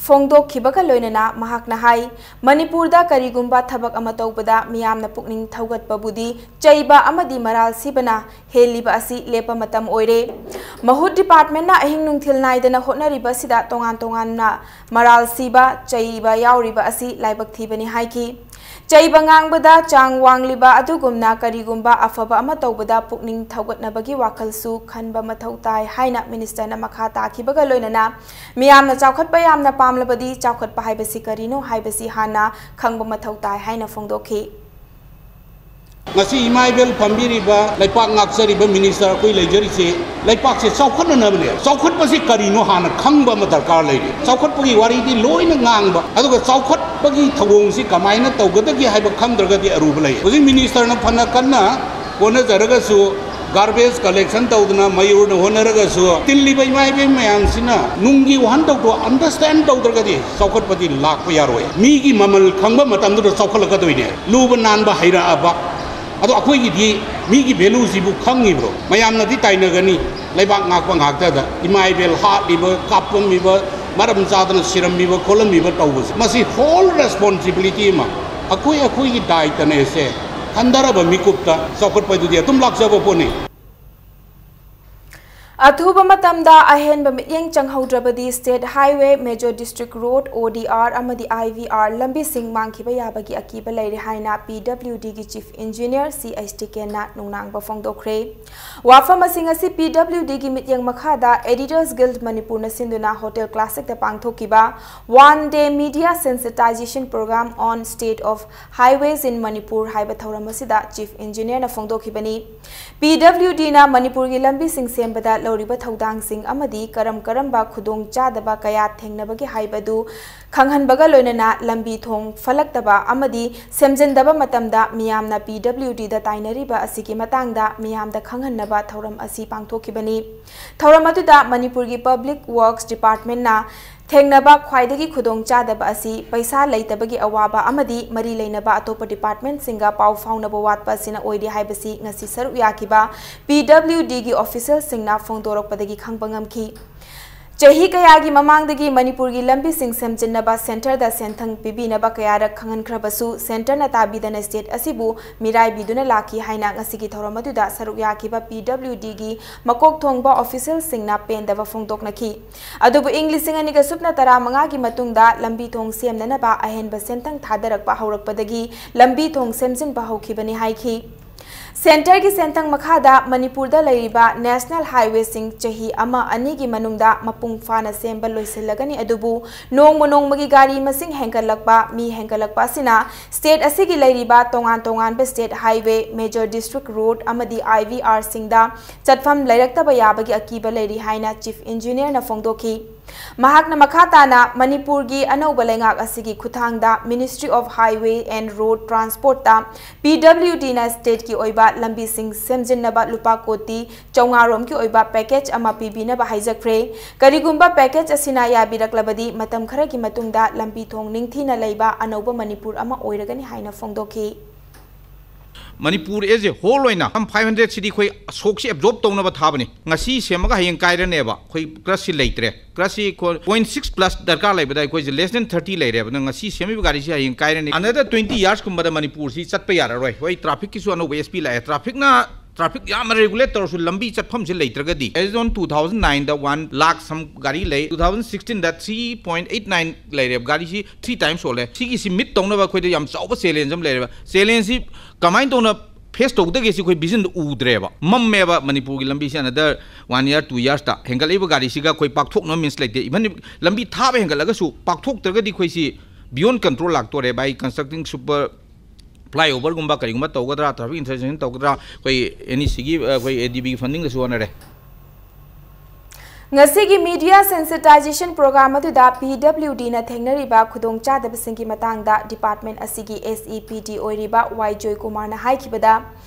ꯐꯣꯡꯗꯣꯛꯈꯤꯕꯒ ꯂꯣꯏꯅꯅ ꯃꯍꯥꯛꯅ ꯍꯥꯏ, ꯃꯅꯤꯄꯨꯔꯗ ꯀꯔꯤꯒꯨꯝꯕ ꯊꯕꯛ ꯑꯃ ꯇꯧꯕꯗ ꯃꯤꯌꯥꯝꯅ ꯄꯨꯛꯅꯤꯡ ꯊꯧꯒꯠꯄꯕꯨꯗꯤ ꯆꯩꯕ ꯑꯃꯗꯤ ꯃꯔꯥꯜ ꯁꯤꯕꯅ ꯍꯦꯜꯂꯤꯕ ꯑꯁꯤ ꯂꯦꯞꯄ ꯃꯇꯝ ꯑꯣꯏꯔꯦ꯫ ꯃꯍꯨꯠ departmentꯅ ꯑꯍꯤꯡ ꯅꯨꯡꯊꯤꯜ ꯅꯥꯏꯗꯅ ꯍꯣꯠꯅꯔꯤꯕꯁꯤꯗ ꯇꯣꯉꯥꯟ ꯇꯣꯉꯥꯟꯅ ꯃꯔꯥꯜ ꯁꯤꯕ, ꯆꯩꯕ ꯌꯥꯎꯔꯤꯕ ꯑꯁꯤ ꯂꯥꯏꯕꯛ ꯊꯤꯕꯅꯤ ꯍꯥꯏꯈꯤ꯫ ꯆꯩꯕ ꯉꯥꯡꯕꯗ ꯆꯥꯡ ꯋꯥꯡꯂꯤꯕ ꯑꯗꯨꯒꯨꯝꯅ ꯀꯔꯤꯒꯨꯝꯕ ꯑꯐꯕ ꯑꯃ ꯇꯧꯕꯗ ꯄꯨꯛꯅꯤꯡ ꯊꯧꯒꯠꯅꯕꯒꯤ ꯋꯥꯈꯜꯁꯨ ꯈꯟꯕ ꯃꯊꯧ ꯇꯥꯏ ꯍꯥꯏꯅ Ministerꯅ ꯃꯈꯥ ꯇꯥꯈꯤꯕꯒ ꯂꯣꯏꯅꯅ ꯃꯤꯌꯥꯝꯅ ꯆꯥꯎꯈꯠꯄ ꯌꯥꯝꯅ ꯄꯥꯝꯂꯕꯗꯤ ꯆꯥꯎꯈꯠꯄ ꯍꯥꯏꯕꯁꯤ ꯀꯔꯤꯅꯣ ꯍꯥꯏꯕꯁꯤ ꯍꯥꯟꯅ ꯈꯪꯕ ꯃꯊꯧ ꯇꯥꯏ ꯍꯥꯏꯅ ꯐꯣꯡꯗꯣꯛꯈꯤ꯫ ꯉꯁꯤ ꯏꯃꯥ ꯏꯕꯦꯜ ꯐꯝꯕꯤꯔꯤꯕ, ꯂꯩꯄꯥꯛ ꯉꯥꯛꯆꯔꯤꯕ ꯃꯤꯅꯤꯁꯇꯔ ꯑꯩꯈꯣꯏ ꯂꯩꯖꯔꯤꯁꯦ, ꯂꯩꯄꯥꯛꯁꯦ ꯆꯥꯎꯈꯠꯅꯅꯕꯅꯦ꯫ ꯆꯥꯎꯈꯠꯄꯁꯤ ꯀꯔꯤꯅꯣ ꯍꯥꯟꯅ ꯈꯪꯕ ꯑꯃ ꯗꯔꯀꯥꯔ ꯂꯩꯔꯤ꯫ ꯆꯥꯎꯈꯠꯄꯒꯤ ꯋꯥꯔꯤꯗꯤ ꯂꯣꯏꯅ ꯉꯥꯡꯕ, ꯑꯗꯨꯒ ꯆꯥꯎꯈꯠꯄꯒꯤ ꯊꯧꯑꯣꯡꯁꯤ ꯀꯃꯥꯏꯅ ꯇꯧꯒꯗꯒꯦ ꯍꯥꯏꯕ ꯈꯪꯗ꯭ꯔꯒꯗꯤ ꯑꯔꯨꯕ ꯂꯩ꯫ ꯍꯧꯖꯤꯛ ꯃꯤꯅꯤꯁꯇꯔꯅ ꯐꯅ ꯀꯟꯅ ꯍꯣꯠꯅꯖꯔꯒꯁꯨ, garbage collection ꯇꯧꯗꯅ ꯃꯌꯨꯔꯅ ꯍꯣꯠꯅꯔꯒꯁꯨ, ꯇꯤꯜꯂꯤꯕ ꯏꯃꯥ ꯏꯕꯦꯟ ꯃꯌꯥꯝꯁꯤꯅ ꯅꯨꯡꯒꯤ ꯋꯥꯍꯟꯊꯣꯛꯇꯣ understand ꯇꯧꯗ꯭ꯔꯒꯗꯤ ꯆꯥꯎꯈꯠꯄꯗꯤ ꯂꯥꯛꯄ ꯌꯥꯔꯣꯏ꯫ ꯃꯤꯒꯤ ꯃꯃꯜ ꯈꯪꯕ ꯃꯇꯝꯗꯨꯗ ꯆꯥꯎꯈꯠꯂꯛꯀꯗꯣꯏꯅꯦ꯫ ꯂꯨꯕ ꯅꯥꯟꯕ ꯍꯩꯔꯛꯑꯕ, ꯑꯗꯣ ꯑꯩꯈꯣꯏꯒꯤꯗꯤ ꯃꯤꯒꯤ value ꯁꯤꯕꯨ ꯈꯪꯉꯤꯕ꯭ꯔꯣ? ꯃꯌꯥꯝꯅꯗꯤ ꯇꯥꯏꯅꯒꯅꯤ, ꯂꯩꯕꯥꯛ ꯉꯥꯛꯄ ꯉꯥꯛꯇꯗ ꯏꯃꯥ ꯏꯕꯦꯜ ꯍꯥꯠꯂꯤꯕ, ꯀꯥꯞꯄꯝꯃꯤꯕ, ꯃꯔꯝ ꯆꯥꯗꯅ ꯁꯤꯔꯝꯃꯤꯕ ꯈꯣꯠꯂꯝꯃꯤꯕ ꯇꯧꯕꯁꯦ꯫ ꯃꯁꯤ whole responsibility ꯑꯃ, ꯑꯩꯈꯣꯏ ꯑꯩꯈꯣꯏꯒꯤ ꯗꯥꯏꯇꯅꯦꯁꯦ꯫ ꯍꯟꯊꯔꯕ ꯃꯤꯀꯨꯞꯇ ꯆꯥꯎꯈꯠꯄꯗꯨꯗꯤ ꯑꯗꯨꯝ ꯂꯥꯛꯆꯕ ꯄꯣꯠꯅꯤ꯫ ꯑꯊꯨꯕ ꯃꯇꯝꯗ ꯑꯍꯦꯟꯕ ꯃꯤꯠꯌꯦꯡ ꯆꯪꯍꯧꯗ꯭ꯔꯕꯗꯤ State Highway, Major District Road, O D R ꯑꯃꯗꯤ I V R ꯂꯝꯕꯤꯁꯤꯡ ꯃꯥꯡꯈꯤꯕ ꯌꯥꯕꯒꯤ ꯑꯀꯤꯕ ꯂꯩꯔꯦ ꯍꯥꯏꯅ P W D ꯒꯤ Chief Engineer C H T K ꯅ ꯅꯨꯡꯅꯥꯡꯕ ꯐꯣꯡꯗꯣꯛꯈ꯭ꯔꯦ꯫ ꯋꯥꯐꯝ ꯑꯁꯤ ꯉꯁꯤ P W D ꯒꯤ ꯃꯤꯠꯌꯦꯡ ꯃꯈꯥꯗ Editors Guild ꯃꯅꯤꯄꯨꯔꯅ ꯁꯤꯟꯗꯨꯅ Hotel Classic ꯇ ꯄꯥꯡꯊꯣꯛꯈꯤꯕ One Day Media Sensitization Program on State of Highways in Manipur ꯍꯥꯏꯕ ꯊꯧꯔꯝ ꯑꯁꯤꯗ Chief Engineer ꯅ ꯐꯣꯡꯗꯣꯛꯈꯤꯕꯅꯤ꯫ P W D ꯅ ꯃꯅꯤꯄꯨꯔꯒꯤ ꯂꯝꯕꯤꯁꯤꯡ ꯁꯦꯝꯕꯗ ꯂꯧꯔꯤꯕ ꯊꯧꯗꯥꯡꯁꯤꯡ ꯑꯃꯗꯤ ꯀꯔꯝ ꯀꯔꯝꯕ ꯈꯨꯗꯣꯡ ꯆꯥꯗꯕ ꯀꯌꯥ ꯊꯦꯡꯅꯕꯒꯦ ꯍꯥꯏꯕꯗꯨ ꯈꯪꯍꯟꯕꯒ ꯂꯣꯏꯅꯅ ꯂꯝꯕꯤ ꯊꯣꯡ ꯐꯠꯂꯛꯇꯕ ꯑꯃꯗꯤ ꯁꯦꯝꯖꯤꯟꯗꯕ ꯃꯇꯝꯗ ꯃꯤꯌꯥꯝꯅ P W D ꯗ ꯇꯥꯏꯅꯔꯤꯕ ꯑꯁꯤꯒꯤ ꯃꯇꯥꯡꯗ ꯃꯤꯌꯥꯝꯗ ꯈꯪꯍꯟꯅꯕ ꯊꯧꯔꯝ ꯑꯁꯤ ꯄꯥꯡꯊꯣꯛꯈꯤꯕꯅꯤ꯫ ꯊꯧꯔꯝ ꯑꯗꯨꯗ ꯃꯅꯤꯄꯨꯔꯒꯤ Public Works Department ꯅ ꯊꯦꯡꯅꯕ ꯈ꯭ꯋꯥꯏꯗꯒꯤ ꯈꯨꯗꯣꯡ ꯆꯥꯗꯕ ꯑꯁꯤ ꯄꯩꯁꯥ ꯂꯩꯇꯕꯒꯤ ꯑꯋꯥꯕ ꯑꯃꯗꯤ ꯃꯔꯤ ꯂꯩꯅꯕ ꯑꯇꯣꯞꯄ department ꯁꯤꯡꯒ ꯄꯥꯎ ꯐꯥꯎꯅꯕ ꯋꯥꯠꯄ ꯑꯁꯤꯅ ꯑꯣꯏꯔꯤ ꯍꯥꯏꯕꯁꯤ ꯉꯁꯤ ꯁꯔꯨꯛ ꯌꯥꯈꯤꯕ P W D ꯒꯤ official ꯁꯤꯡꯅ ꯐꯣꯡꯗꯣꯔꯛꯄꯗꯒꯤ ꯈꯪꯕ ꯉꯝꯈꯤ꯫ ꯆꯍꯤ ꯀꯌꯥꯒꯤ ꯃꯃꯥꯡꯗꯒꯤ ꯃꯅꯤꯄꯨꯔꯒꯤ ꯂꯝꯕꯤꯁꯤꯡ ꯁꯦꯝꯖꯤꯟꯅꯕ centre ꯗ ꯁꯦꯟꯊꯪ ꯄꯤꯕꯤꯅꯕ ꯀꯌꯥꯔꯛ ꯈꯪꯍꯟꯈ꯭ꯔꯕꯁꯨ, centre ꯅ ꯇꯥꯕꯤꯗꯅ state ꯑꯁꯤꯕꯨ ꯃꯤꯔꯥꯏꯕꯤꯗꯨꯅ ꯂꯥꯛꯈꯤ ꯍꯥꯏꯅ ꯉꯁꯤꯒꯤ ꯊꯧꯔꯝ ꯑꯗꯨꯗ ꯁꯔꯨꯛ ꯌꯥꯈꯤꯕ P W D ꯒꯤ ꯃꯀꯣꯛ ꯊꯣꯡꯕ official ꯁꯤꯡꯅ ꯄꯦꯟꯗꯕ ꯐꯣꯡꯗꯣꯛꯅꯈꯤ꯫ ꯑꯗꯨꯕꯨ ꯏꯪ ꯂꯤꯁꯤꯡ ꯑꯅꯤꯒ ꯁꯨꯞꯅ ꯇꯔꯥꯃꯉꯥꯒꯤ ꯃꯇꯨꯡꯗ ꯂꯝꯕꯤ ꯊꯣꯡ ꯁꯦꯝꯅꯅꯕ ꯑꯍꯦꯟꯕ ꯁꯦꯟꯊꯪ ꯊꯥꯗꯔꯛꯄ ꯍꯧꯔꯛꯄꯗꯒꯤ ꯂꯝꯕꯤ ꯊꯣꯡ ꯁꯦꯝꯖꯤꯟꯕ ꯍꯧꯈꯤꯕꯅꯤ ꯍꯥꯏꯈꯤ꯫ ꯁꯦꯟꯇꯔꯒꯤ ꯁꯦꯟꯊꯪ ꯃꯈꯥꯗ ꯃꯅꯤꯄꯨꯔꯗ ꯂꯩꯔꯤꯕ ꯅꯦꯁꯅꯦꯜ ꯍꯥꯏꯋꯦꯁꯤꯡ ꯆꯍꯤ ꯑꯃ ꯑꯅꯤꯒꯤ ꯃꯅꯨꯡꯗ ꯃꯄꯨꯡ ꯐꯥꯅ ꯁꯦꯝꯕ ꯂꯣꯏꯁꯤꯜꯂꯒꯅꯤ, ꯑꯗꯨꯕꯨ ꯅꯣꯡꯃ ꯅꯣꯡꯃꯒꯤ ꯒꯥꯔꯤ ꯃꯁꯤꯡ ꯍꯦꯟꯒꯠꯂꯛꯄ, ꯃꯤ ꯍꯦꯟꯒꯠꯂꯛꯄ ꯑꯁꯤꯅ ꯁ꯭ꯇꯦꯠ ꯑꯁꯤꯒꯤ ꯂꯩꯔꯤꯕ ꯇꯣꯉꯥꯟ ꯇꯣꯉꯥꯟꯕ state highway, major district road ꯑꯃꯗꯤ ꯑꯥꯏ ꯚꯤ ꯑꯥꯔꯁꯤꯡꯗ ꯆꯠꯐꯝ ꯂꯩꯔꯛꯇꯕ ꯌꯥꯕꯒꯤ ꯑꯀꯤꯕ ꯂꯩꯔꯤ ꯍꯥꯏꯅ ꯆꯤꯐ ꯏꯟꯖꯤꯅꯤꯌꯔꯅ ꯐꯣꯡꯗꯣꯛꯈꯤ꯫ ꯃꯍꯥꯛꯅ ꯃꯈꯥ ꯇꯥꯅ ꯃꯅꯤꯄꯨꯔꯒꯤ ꯑꯅꯧꯕ ꯂꯩꯉꯥꯛ ꯑꯁꯤꯒꯤ ꯈꯨꯠꯊꯥꯡꯗ Ministry of Highway and Road Transportꯇ ꯄꯤ ꯗꯕ꯭ꯂꯤꯎ ꯗꯤꯅ ꯁ꯭ꯇꯦꯠꯀꯤ ꯑꯣꯏꯕ ꯂꯝꯕꯤꯁꯤꯡ ꯁꯦꯝꯖꯤꯟꯅꯕ ꯂꯨꯄꯥ ꯀꯣꯇꯤ ꯆꯥꯝꯃꯉꯥ ꯔꯣꯝꯒꯤ ꯑꯣꯏꯕ ꯄꯦꯀꯦꯖ ꯑꯃ ꯄꯤꯕꯤꯅꯕ ꯍꯥꯏꯖꯈ꯭ꯔꯦ꯫ ꯀꯔꯤꯒꯨꯝꯕ ꯄꯦꯀꯦꯖ ꯑꯁꯤꯅ ꯌꯥꯕꯤꯔꯛꯂꯕꯗꯤ ꯃꯇꯝ ꯈꯔꯒꯤ ꯃꯇꯨꯡꯗ ꯂꯝꯕꯤ ꯊꯣꯡ ꯅꯤꯡꯊꯤꯅ ꯂꯩꯕ ꯑꯅꯧꯕ ꯃꯅꯤꯄꯨꯔ ꯑꯃ ꯑꯣꯏꯔꯒꯅꯤ ꯍꯥꯏꯅ ꯐꯣꯡꯗꯣꯛꯈꯤ꯫ ꯃꯅꯤꯄꯨꯔ as a whole ꯑꯣꯏꯅ ꯁꯝ ꯐꯥꯏꯚ ꯍꯟꯗ꯭ꯔꯦꯠꯁꯤꯗꯤ ꯑꯩꯈꯣꯏ ꯁꯣꯛꯁꯤ ꯑꯦꯕꯖꯣꯔꯕ ꯇꯧꯅꯕ ꯊꯥꯕꯅꯤ꯫ ꯉꯁꯤ ꯁꯦꯝꯃꯒ ꯍꯌꯦꯡ ꯀꯥꯏꯔꯅꯦꯕ꯫ ꯑꯩꯈꯣꯏ ꯀ꯭ꯔꯁꯁꯤ ꯂꯩꯇ꯭ꯔꯦ꯫ ꯀ꯭ꯔꯁꯁꯤ ꯄꯣꯏꯟꯠ ꯁꯤꯛꯁ ꯄ꯭ꯂꯁ ꯗꯔꯀꯥꯔ ꯂꯩꯕꯗ ꯑꯩꯈꯣꯏꯁꯦ ꯂꯦꯁ ꯗꯦꯟ ꯊꯥꯔꯇꯤ ꯂꯩꯔꯦꯕ꯫ ꯑꯗꯨꯅ ꯉꯁꯤ ꯁꯦꯝꯃꯤꯕ ꯒꯥꯔꯤꯁꯤ ꯍꯌꯦꯡ ꯀꯥꯏꯔꯅꯤ꯫ ꯑꯅꯗꯔ ꯇ꯭ꯋꯦꯟꯇꯤ ꯌꯥꯔꯁꯀꯨꯝꯕꯗ ꯃꯅꯤꯄꯨꯔꯁꯤ ꯆꯠꯄ ꯌꯥꯔꯔꯣꯏ꯫ ꯍꯣꯏ, ꯇ꯭ꯔꯥꯐꯤꯛꯀꯤꯁꯨ ꯑꯅꯧꯕ ꯑꯦꯁ ꯄꯤ ꯂꯥꯛꯑꯦ꯫ ꯇ꯭ꯔꯥꯐꯤꯛꯅ ꯇ꯭ꯔꯥꯐꯤꯛ ꯌꯥꯝꯅ ꯔꯤꯒꯨꯂꯦꯠ ꯇꯧꯔꯁꯨ ꯂꯝꯕꯤ ꯆꯠꯐꯝꯁꯤ ꯂꯩꯇ꯭ꯔꯒꯗꯤ, as on two thousand nine ꯗ ꯋꯥꯟ ꯂꯥꯛ ꯁꯝ ꯒꯥꯔꯤ ꯂꯩ, two thousand sixteen ꯗ three point eight nine ꯂꯩꯔꯦꯕ꯫ ꯒꯥꯔꯤꯁꯤ ꯊ꯭ꯔꯤ ꯇꯥꯏꯝꯁ ꯑꯣꯜꯂꯦ꯫ ꯁꯤꯒꯤꯁꯤ ꯃꯤꯠ ꯇꯧꯅꯕ ꯑꯩꯈꯣꯏꯗ ꯌꯥꯝ ꯆꯥꯎꯕ ꯆꯦꯂꯦꯟꯖ ꯑꯃ ꯂꯩꯔꯦꯕ꯫ ꯆꯦꯂꯦꯟꯖꯁꯤ ꯀꯃꯥꯏꯅ ꯇꯧꯅ ꯐꯦꯁ ꯇꯧꯗꯒꯦ ꯁꯤ ꯑꯩꯈꯣꯏ ꯚꯤꯖꯟꯗ ꯎꯗ꯭ꯔꯦꯕ꯫ ꯃꯝꯃꯦꯕ ꯃꯅꯤꯄꯨꯔꯒꯤ ꯂꯝꯕꯤꯁꯤ ꯑꯅꯗꯔ ꯋꯥꯟ ꯌꯥꯔ, ꯇꯨ ꯌꯥꯔꯁꯇ ꯍꯦꯟꯒꯠꯂꯛꯏꯕ ꯒꯥꯔꯤꯁꯤꯒ ꯑꯩꯈꯣꯏ ꯄꯥꯛꯊꯣꯛꯅꯕ ꯃꯤꯟꯁ ꯂꯩꯇꯦ꯫ ꯏꯚꯟ ꯂꯝꯕꯤ ꯊꯥꯕ ꯍꯦꯟꯒꯠꯂꯒꯁꯨ ꯄꯥꯛꯊꯣꯛꯇ꯭ꯔꯒꯗꯤ ꯑꯩꯈꯣꯏꯁꯤ beyond control ꯂꯥꯛꯇꯣꯔꯦ꯫ By constructing super flyoverꯒꯨꯝꯕ ꯀꯔꯤꯒꯨꯝꯕ ꯇꯧꯒꯗ꯭ꯔꯥ, traffic intersection ꯇꯧꯒꯗ꯭ꯔꯥ, ꯑꯩꯈꯣꯏ ꯑꯦꯟ ꯏ ꯁꯤꯒꯤ, ꯑꯩꯈꯣꯏ ꯑꯦ ꯗꯤ ꯕꯤꯒꯤ ꯐꯟꯗꯤꯡꯗꯁꯨ ꯍꯣꯠꯅꯔꯦ꯫ ꯉꯁꯤꯒꯤ media sensitization program ꯑꯗꯨꯗ ꯄꯤ ꯗꯕ꯭ꯂꯤꯎ ꯗꯤꯅ ꯊꯦꯡꯅꯔꯤꯕ ꯈꯨꯗꯣꯡꯆꯥꯗꯕꯁꯤꯡꯒꯤ ꯃꯇꯥꯡꯗ ꯗꯤꯄꯥꯔꯠꯃꯦꯟꯠ ꯑꯁꯤꯒꯤ ꯑꯦꯁ ꯏ ꯄꯤ ꯗꯤ ꯑꯣꯏꯔꯤꯕ ꯋꯥꯏ ꯖꯣꯏꯀꯨꯃꯥꯔꯅ ꯍꯥꯏꯈꯤꯕꯗ,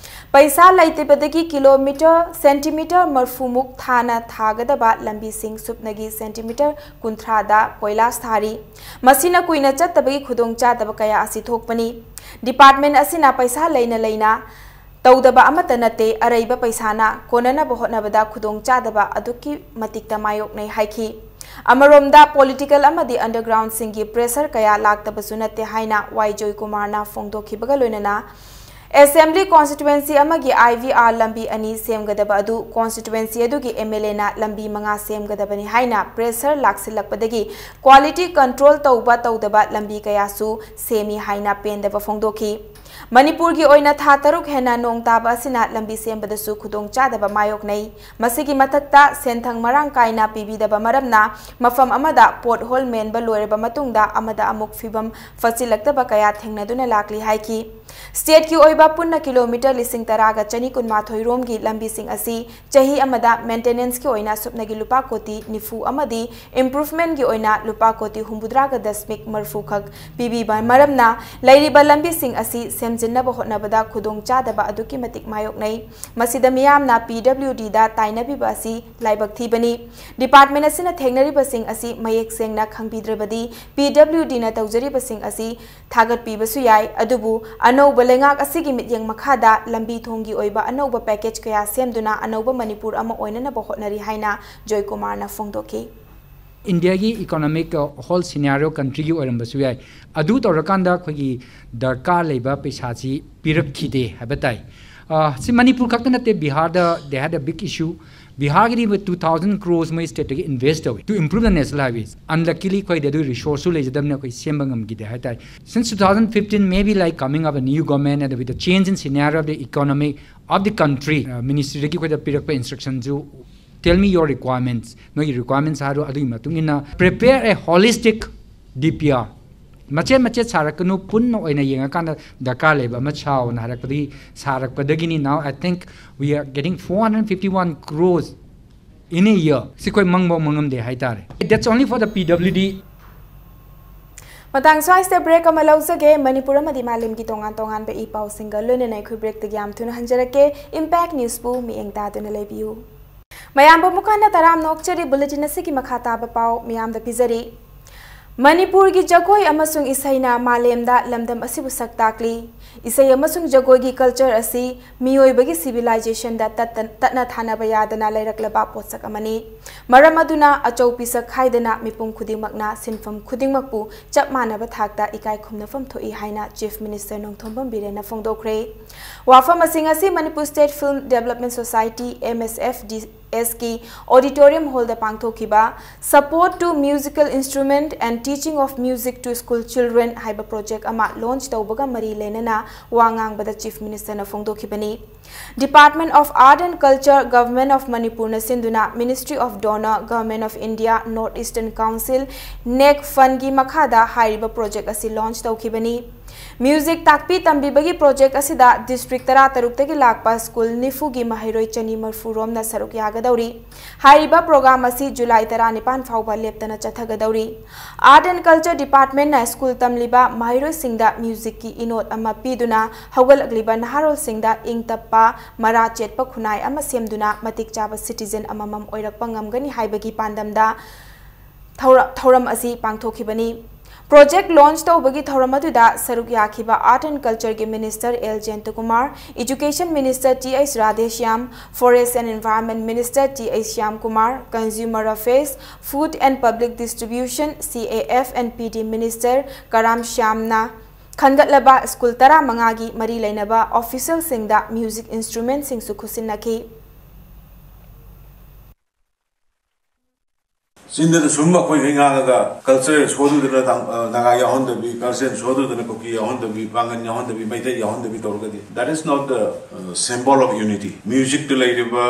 ꯄꯩꯁꯥ ꯂꯩꯇꯕꯗꯒꯤ ꯀꯤꯂꯣꯃꯤꯇꯔ, ꯁꯦꯟꯇꯤꯃꯤꯇꯔ ꯃꯔꯐꯨꯃꯨꯛ ꯊꯥꯅ ꯊꯥꯒꯗꯕ ꯂꯝꯕꯤꯁꯤꯡ ꯁꯨꯞꯅꯒꯤ ꯁꯦꯟꯇꯤꯃꯤꯇꯔ ꯀꯨꯟꯊ꯭ꯔꯥꯗ ꯀꯣꯏꯂꯥꯁ ꯊꯥꯔꯤ꯫ ꯃꯁꯤꯅ ꯀꯨꯏꯅ ꯆꯠꯇꯕꯒꯤ ꯈꯨꯗꯣꯡꯆꯥꯗꯕ ꯀꯌꯥ ꯑꯁꯤ ꯊꯣꯛꯄꯅꯤ꯫ ꯗꯤꯄꯥꯔꯠꯃꯦꯟꯠ ꯑꯁꯤꯅ ꯄꯩꯁꯥ ꯂꯩꯅ ꯂꯩꯅ ꯇꯧꯗꯕ ꯑꯃꯠꯇ ꯅꯠꯇꯦ, ꯑꯔꯩꯕ ꯄꯩꯁꯥꯅ ꯀꯣꯟꯅꯅꯕ ꯍꯣꯠꯅꯕꯗ ꯈꯨꯗꯣꯡꯆꯥꯗꯕ ꯑꯗꯨꯛꯀꯤ ꯃꯇꯤꯛꯇ ꯃꯥꯌꯣꯛꯅꯩ ꯍꯥꯏꯈꯤ꯫ ꯑꯃꯔꯣꯝꯗ, ꯄꯣꯂꯤꯇꯤꯀꯦꯜ ꯑꯃꯗꯤ ꯑꯟꯗꯔꯒ꯭ꯔꯥꯎꯟꯗꯁꯤꯡꯒꯤ ꯄ꯭ꯔꯦꯁꯔ ꯀꯌꯥ ꯂꯥꯛꯇꯕꯁꯨ ꯅꯠꯇꯦ ꯍꯥꯏꯅ ꯋꯥꯏ ꯖꯣꯏꯀꯨꯃꯥꯔꯅ ꯐꯣꯡꯗꯣꯛꯈꯤꯕꯒ ꯂꯣꯏꯅꯅ, ꯑꯦꯁꯦꯝꯕ꯭ꯂꯤ ꯀꯣꯟꯁꯇꯤꯇ꯭ꯋꯦꯟꯁꯤ ꯑꯃꯒꯤ ꯑꯥꯏ ꯚꯤ ꯑꯥꯔ ꯂꯝꯕꯤ ꯑꯅꯤ ꯁꯦꯝꯒꯗꯕ ꯑꯗꯨ ꯀꯣꯟꯁꯇꯤꯇ꯭ꯋꯦꯟꯁꯤ ꯑꯗꯨꯒꯤ ꯑꯦꯝ ꯑꯦꯜ ꯑꯦꯅ ꯂꯝꯕꯤ ꯃꯉꯥ ꯁꯦꯝꯒꯗꯕꯅꯤ ꯍꯥꯏꯅ ꯄ꯭ꯔꯦꯁꯔ ꯂꯥꯛꯁꯤꯜꯂꯛꯄꯗꯒꯤ ꯀ꯭ꯋꯥꯂꯤꯇꯤ ꯀꯟꯇ꯭ꯔꯣꯜ ꯇꯧꯕ ꯇꯧꯗꯕ ꯂꯝꯕꯤ ꯀꯌꯥꯁꯨ ꯁꯦꯝꯃꯤ ꯍꯥꯏꯅ ꯄꯦꯟꯗꯕ ꯐꯣꯡꯗꯣꯛꯈꯤ꯫ ꯃꯅꯤꯄꯨꯔꯒꯤ ꯑꯣꯏꯅ ꯊꯥ ꯇꯔꯨꯛ ꯍꯦꯟꯅ ꯅꯣꯡ ꯇꯥꯕ ꯑꯁꯤꯅ ꯂꯝꯕꯤ ꯁꯦꯝꯕꯗꯁꯨ ꯈꯨꯗꯣꯡꯆꯥꯗꯕ ꯃꯥꯌꯣꯛꯅꯩ꯫ ꯃꯁꯤꯒꯤ ꯃꯊꯛꯇ ꯁꯦꯟꯊꯪ ꯃꯔꯥꯡ ꯀꯥꯏꯅ ꯄꯤꯕꯤꯗꯕ ꯃꯔꯝꯅ ꯃꯐꯝ ꯑꯃꯗ ꯄꯣꯠ ꯍꯣꯜ ꯃꯦꯟꯕ ꯂꯣꯏꯔꯕ ꯃꯇꯨꯡꯗ ꯑꯃꯗ ꯑꯃꯨꯛ ꯐꯤꯕꯝ ꯐꯠꯆꯤꯜꯂꯛꯇꯕ ꯀꯌꯥ ꯊꯦꯡꯅꯗꯨꯅ ꯂꯥꯛꯂꯤ ꯍꯥꯏꯈꯤ꯫ ꯁ꯭ꯇꯦꯠꯀꯤ ꯑꯣꯏꯕ ꯄꯨꯟꯅ ꯀꯤꯂꯣꯃꯤꯇꯔ ꯂꯤꯁꯤꯡ ꯇꯔꯥꯒ ꯆꯅꯤ ꯀꯨꯟꯃꯥꯊꯣꯏ ꯔꯣꯝꯒꯤ ꯂꯝꯕꯤꯁꯤꯡ ꯑꯁꯤ ꯆꯍꯤ ꯑꯃꯗ ꯃꯦꯟꯇꯦꯅꯦꯟꯁꯀꯤ ꯑꯣꯏꯅ ꯁꯨꯞꯅꯒꯤ ꯂꯨꯄꯥ ꯀꯣꯇꯤ ꯅꯤꯐꯨ ꯑꯃꯗꯤ ꯏꯝꯄ꯭ꯔꯨꯚꯃꯦꯟꯒꯤ ꯑꯣꯏꯅ ꯂꯨꯄꯥ ꯀꯣꯇꯤ ꯍꯨꯝꯐꯨꯇꯔꯥꯒ ꯗꯁꯃꯤꯛ ꯃꯔꯤꯐꯨ ꯈꯛ ꯄꯤꯕꯤꯕ ꯃꯔꯝꯅ ꯂꯩꯔꯤꯕ ꯂꯝꯕꯤꯁꯤꯡ ꯑꯁꯤ ꯁꯦꯝꯖꯤꯟꯅꯕ ꯍꯣꯠꯅꯕꯗ ꯈꯨꯗꯣꯡꯆꯥꯗꯕ ꯑꯗꯨꯛꯀꯤ ꯃꯇꯤꯛ ꯃꯥꯌꯣꯛꯅꯩ꯫ ꯃꯁꯤꯗ ꯃꯤꯌꯥꯝꯅ ꯄꯤ ꯗꯕ꯭ꯂꯤꯎ ꯗꯤꯗ ꯇꯥꯏꯅꯕꯤꯕ ꯑꯁꯤ ꯂꯥꯏꯕꯛ ꯊꯤꯕꯅꯤ꯫ ꯗꯤꯄꯥꯔꯠꯃꯦꯟ ꯑꯁꯤꯅ ꯊꯦꯡꯅꯔꯤꯕꯁꯤꯡ ꯑꯁꯤ ꯃꯌꯦꯛ ꯁꯦꯡꯅ ꯈꯪꯕꯤꯗ꯭ꯔꯕꯗꯤ ꯄꯤ ꯗꯕ꯭ꯂꯤꯎ ꯗꯤꯅ ꯇꯧꯖꯔꯤꯕꯁꯤꯡ ꯑꯁꯤ ꯊꯥꯒꯠꯄꯤꯕꯁꯨ ꯌꯥꯏ꯫ ꯑꯗꯨꯕꯨ ꯑꯅꯧꯕ ꯂꯩꯉꯥꯛ ꯑꯁꯤꯒꯤ ꯃꯤꯠꯌꯦꯡ ꯃꯈꯥꯗ ꯂꯝꯕꯤ ꯊꯣꯡꯒꯤ ꯑꯣꯏꯕ ꯑꯅꯧꯕ ꯄꯦꯀꯦꯖ ꯀꯌꯥ ꯁꯦꯝꯗꯨꯅ ꯑꯅꯧꯕ ꯃꯅꯤꯄꯨꯔ ꯑꯃ ꯑꯣꯏꯅꯅꯕ ꯍꯣꯠꯅꯔꯤ ꯍꯥꯏꯅ ꯖꯣꯏꯀꯨꯃꯥꯔꯅ ꯐꯣꯡꯗꯣꯛꯈꯤ꯫ ꯏꯟꯗꯤꯌꯥꯒꯤ ꯏꯀꯣꯅꯣꯃꯤꯛ ꯍꯣꯜ ꯁꯤꯅꯥꯔꯤꯑꯣ ꯀꯟꯇ꯭ꯔꯤꯒꯤ ꯑꯣꯏꯔꯝꯕꯁꯨ ꯌꯥꯏ꯫ ꯑꯗꯨ ꯇꯧꯔꯀꯥꯟꯗ ꯑꯩꯈꯣꯏꯒꯤ ꯗꯔꯀꯥꯔ ꯂꯩꯕ ꯄꯩꯁꯥꯁꯤ ꯄꯤꯔꯛꯈꯤꯗꯦ ꯍꯥꯏꯕ ꯇꯥꯏ꯫ ꯑ, ꯁꯤ ꯃꯅꯤꯄꯨꯔ ꯈꯛꯇ ꯅꯠꯇꯦ, ꯕꯤꯍꯥꯔꯗ they had a big issue. ꯕꯤꯍꯥꯔꯒꯤꯗꯤ two thousand crores ꯃꯣꯏ ꯁ꯭ꯇꯦꯠꯇꯒꯤ ꯏꯟꯚꯦꯁ ꯇꯧꯏ to improve the national highways. Unluckily ꯑꯩꯈꯣꯏꯗꯤ ꯑꯗꯨꯒꯤ ꯔꯤꯁꯣꯔꯁꯁꯨ ꯂꯩꯖꯗꯕꯅꯤꯅ ꯑꯩꯈꯣꯏ ꯁꯦꯝꯕ ꯉꯝꯈꯤꯗꯦ ꯍꯥꯏ ꯇꯥꯏ꯫ Since two thousand fifteen, maybe like coming up a new government and with the change in scenario of the economy of the country, ministryꯗꯒꯤ ꯑꯩꯈꯣꯏꯗ ꯄꯤꯔꯛꯄ ꯏꯟꯁꯇ꯭ꯔꯛꯁꯟꯁꯨ, tell me your requirements, ꯅꯣꯏꯒꯤ ꯔꯤꯀ꯭ꯋꯥꯏꯔꯃꯦꯟꯁ ꯍꯥꯏꯔꯣ, ꯑꯗꯨꯒꯤ ꯃꯇꯨꯡ ꯏꯟꯅ prepare a holistic D P R. ꯃꯆꯦꯠ ꯃꯆꯦꯠ ꯁꯥꯔꯛꯀꯅꯨ, ꯄꯨꯟꯅ ꯑꯣꯏꯅ ꯌꯦꯡꯉꯀꯥꯟꯗ ꯗꯔꯀꯥꯔ ꯂꯩꯕ ꯑꯃ ꯁꯥꯎꯅ ꯍꯥꯏꯔꯛꯄꯗꯒꯤ ꯁꯥꯔꯛꯄꯗꯒꯤꯅꯤ꯫ Now I think we are getting four hundred fifty-one crores in a year. ꯁꯤ ꯑꯩꯈꯣꯏ ꯃꯪꯐꯥꯎ ꯃꯪꯉꯝꯗꯦ ꯍꯥꯏꯇꯥꯔꯦ꯫ That's only for the P W D. ꯃꯇꯥꯡ ꯁ꯭ꯋꯥꯏꯁꯤꯗ ꯕ꯭ꯔꯦꯛ ꯑꯃ ꯂꯧꯖꯒꯦ꯫ ꯃꯅꯤꯄꯨꯔ ꯑꯃꯗꯤ ꯃꯥꯂꯦꯝꯒꯤ ꯇꯣꯉꯥꯟ ꯇꯣꯉꯥꯟꯕ ꯏ ꯄꯥꯎꯁꯤꯡꯒ ꯂꯣꯏꯅꯅ ꯑꯩꯈꯣꯏ ꯕ꯭ꯔꯦꯛꯇꯒꯤ ꯌꯥꯝ ꯊꯨꯅ ꯍꯟꯖꯔꯛꯀꯦ꯫ ꯏꯝꯄꯦꯛ ꯅ꯭ꯌꯨꯁꯄꯨ ꯃꯤꯠꯌꯦꯡ ꯇꯥꯗꯨꯅ ꯂꯩꯕꯤꯌꯨ꯫ ꯃꯌꯥꯝꯕꯨ ꯑꯃꯨꯛ ꯍꯟꯅ ꯇꯔꯥꯝꯅ ꯑꯣꯛꯆꯔꯤ꯫ ꯕꯨꯂꯦꯇꯤꯟ ꯑꯁꯤꯒꯤ ꯃꯈꯥ ꯇꯥꯕ ꯄꯥꯎ ꯃꯤꯌꯥꯝꯗ ꯄꯤꯖꯔꯤ꯫ ꯃꯅꯤꯄꯨꯔꯒꯤ ꯖꯒꯣꯏ ꯑꯃꯁꯨꯡ ꯏꯁꯩꯅ ꯃꯥꯂꯦꯝꯗ ꯂꯝꯗꯝ ꯑꯁꯤꯕꯨ ꯁꯛ ꯇꯥꯛꯂꯤ꯫ ꯏꯁꯩ ꯑꯃꯁꯨꯡ ꯖꯒꯣꯏꯒꯤ ꯀꯜꯆꯔ ꯑꯁꯤ ꯃꯤꯑꯣꯏꯕꯒꯤ ꯁꯤꯚꯤꯂꯥꯏꯖꯦꯁꯟꯗ ꯇꯠꯇ-, ꯇꯠꯅ ꯊꯥꯅꯕ ꯌꯥꯗꯅ ꯂꯩꯔꯛꯂꯕ ꯄꯣꯠꯁꯛ ꯑꯃꯅꯤ꯫ ꯃꯔꯝ ꯑꯗꯨꯅ ꯑꯆꯧ ꯄꯤꯁꯛ ꯈꯥꯏꯗꯅ ꯃꯤꯄꯨꯝ ꯈꯨꯗꯤꯡꯃꯛꯅ ꯁꯤꯟꯐꯝ ꯈꯨꯗꯤꯡꯃꯛꯄꯨ ꯆꯞ ꯃꯥꯟꯅꯕ ꯊꯥꯛꯇ ꯏꯀꯥꯏ ꯈꯨꯝꯅꯐꯝ ꯊꯣꯛꯏ ꯍꯥꯏꯅ ꯆꯤꯐ ꯃꯤꯅꯤꯁꯇꯔ ꯅꯣꯡꯊꯣꯝꯕꯝ ꯕꯤꯔꯦꯟꯅ ꯐꯣꯡꯗꯣꯛꯈ꯭ꯔꯦ꯫ ꯋꯥꯐꯝꯁꯤꯡ ꯑꯁꯤ Manipur state film development society, M S F D, ꯑꯦꯁꯀꯤ ꯑꯣꯗꯤꯇꯣꯔꯤꯌꯝ ꯍꯣꯜꯗ ꯄꯥꯡꯊꯣꯛꯈꯤꯕ Support to Musical Instrument and Teaching of Music to School Children ꯍꯥꯏꯕ ꯄ꯭ꯔꯣꯖꯦꯛ ꯑꯃ ꯂꯣꯟꯆ ꯇꯧꯕꯒ ꯃꯔꯤ ꯂꯩꯅꯅ ꯋꯥ ꯉꯥꯡꯕꯗ chief ꯃꯤꯅꯤꯁꯇꯔꯅ ꯐꯣꯡꯗꯣꯛꯈꯤꯕꯅꯤ꯫ Department of Art and Culture, Government of ꯃꯅꯤꯄꯨꯔꯅ ꯁꯤꯟꯗꯨꯅ Ministry of DoNER, Government of India, North Eastern Council, NEC ꯐꯟꯒꯤ ꯃꯈꯥꯗ ꯍꯥꯏꯔꯤꯕ ꯄ꯭ꯔꯣꯖꯦꯛ ꯑꯁꯤ ꯂꯣꯟꯆ ꯇꯧꯈꯤꯕꯅꯤ꯫ ꯃ꯭ꯌꯨꯖꯤꯛ ꯇꯥꯛꯄꯤ ꯇꯝꯕꯤꯕꯒꯤ ꯄ꯭ꯔꯣꯖꯦꯛ ꯑꯁꯤꯗ ꯗꯤꯁꯇ꯭ꯔꯤꯛ ꯇꯔꯥꯇꯔꯨꯛꯇꯒꯤ ꯂꯥꯛꯄ ꯁ꯭ꯀꯨꯜ ꯅꯤꯐꯨꯒꯤ ꯃꯍꯩꯔꯣꯏ ꯆꯅꯤ ꯃꯔꯤꯐꯨ ꯔꯣꯝꯅ ꯁꯔꯨꯛ ꯌꯥꯒꯗꯧꯔꯤ꯫ ꯍꯥꯏꯔꯤꯕ ꯄ꯭ꯔꯣꯒ꯭ꯔꯥꯝ ꯑꯁꯤ ꯖꯨꯂꯥꯏ ꯇꯔꯥꯅꯤꯄꯥꯟ ꯐꯥꯎꯕ ꯂꯦꯞꯇꯅ ꯆꯠꯊꯒꯗꯧꯔꯤ꯫ Art and Culture Departmentꯅ ꯁ꯭ꯀꯨꯜ ꯇꯝꯂꯤꯕ ꯃꯍꯩꯔꯣꯏꯁꯤꯡꯗ ꯃ꯭ꯌꯨꯖꯤꯛꯀꯤ ꯏꯅꯣꯠ ꯑꯃ ꯄꯤꯗꯨꯅ ꯍꯧꯒꯠꯂꯛꯂꯤꯕ ꯅꯍꯥꯔꯣꯜꯁꯤꯡꯗ ꯏꯪ ꯇꯞꯄ, ꯃꯔꯥ ꯆꯦꯠꯄ ꯈꯨꯟꯅꯥꯏ ꯑꯃ ꯁꯦꯝꯗꯨꯅ ꯃꯇꯤꯛ ꯆꯥꯕ ꯁꯤꯇꯤꯖꯟ ꯑꯃꯃꯝ ꯑꯣꯏꯔꯛꯄ ꯉꯝꯒꯅꯤ ꯍꯥꯏꯕꯒꯤ ꯄꯥꯟꯗꯝꯗ ꯊꯧꯔ-, ꯊꯧꯔꯝ ꯑꯁꯤ ꯄꯥꯡꯊꯣꯛꯈꯤꯕꯅꯤ꯫ ꯄ꯭ꯔꯣꯖꯦꯛ ꯂꯣꯟꯆ ꯇꯧꯕꯒꯤ ꯊꯧꯔꯝ ꯑꯗꯨꯗ ꯁꯔꯨꯛ ꯌꯥꯈꯤꯕ Art and Cultureꯒꯤ minister L Jayantakumar, Education Minister T H Radheshyam, Forest and Environment Minister T H Shyamkumar, Consumer Affairs, Food and Public Distribution, C A F and P D Minister Karam ꯁ꯭ꯌꯥꯝꯅ ꯈꯟꯒꯠꯂꯕ ꯁ꯭ꯀꯨꯜ ꯇꯔꯥꯃꯉꯥꯒꯤ ꯃꯔꯤ ꯂꯩꯅꯕ ꯑꯣꯐꯤꯁꯤꯌꯦꯜꯁꯤꯡꯗ ꯃ꯭ꯌꯨꯖꯤꯛ ꯏꯟꯁꯇ꯭ꯔꯨꯃꯦꯟꯁꯤꯡꯁꯨ ꯈꯨꯠꯁꯤꯟꯅꯈꯤ꯫ ꯆꯤꯟꯗꯇ ꯁꯨꯝ ꯑꯩꯈꯣꯏꯈꯩ ꯉꯥꯡꯉꯒ culture ꯁꯣꯗꯨꯗꯅ ꯇꯥꯡ-, ꯑ, ꯅꯥꯒꯥ ꯌꯥꯎꯍꯟꯗꯕꯤ, culture ꯁꯣꯗꯨꯗꯅ ꯀꯨꯀꯤ ꯌꯥꯎꯍꯟꯗꯕꯤ, ꯄꯥꯡꯒꯟ ꯌꯥꯎꯍꯟꯗꯕꯤ, ꯃꯩꯇꯩ ꯌꯥꯎꯍꯟꯗꯕꯤ ꯇꯧꯔꯒꯗꯤ, that is not the, uh, symbol of unity. Musicꯇ ꯂꯩꯔꯤꯕ,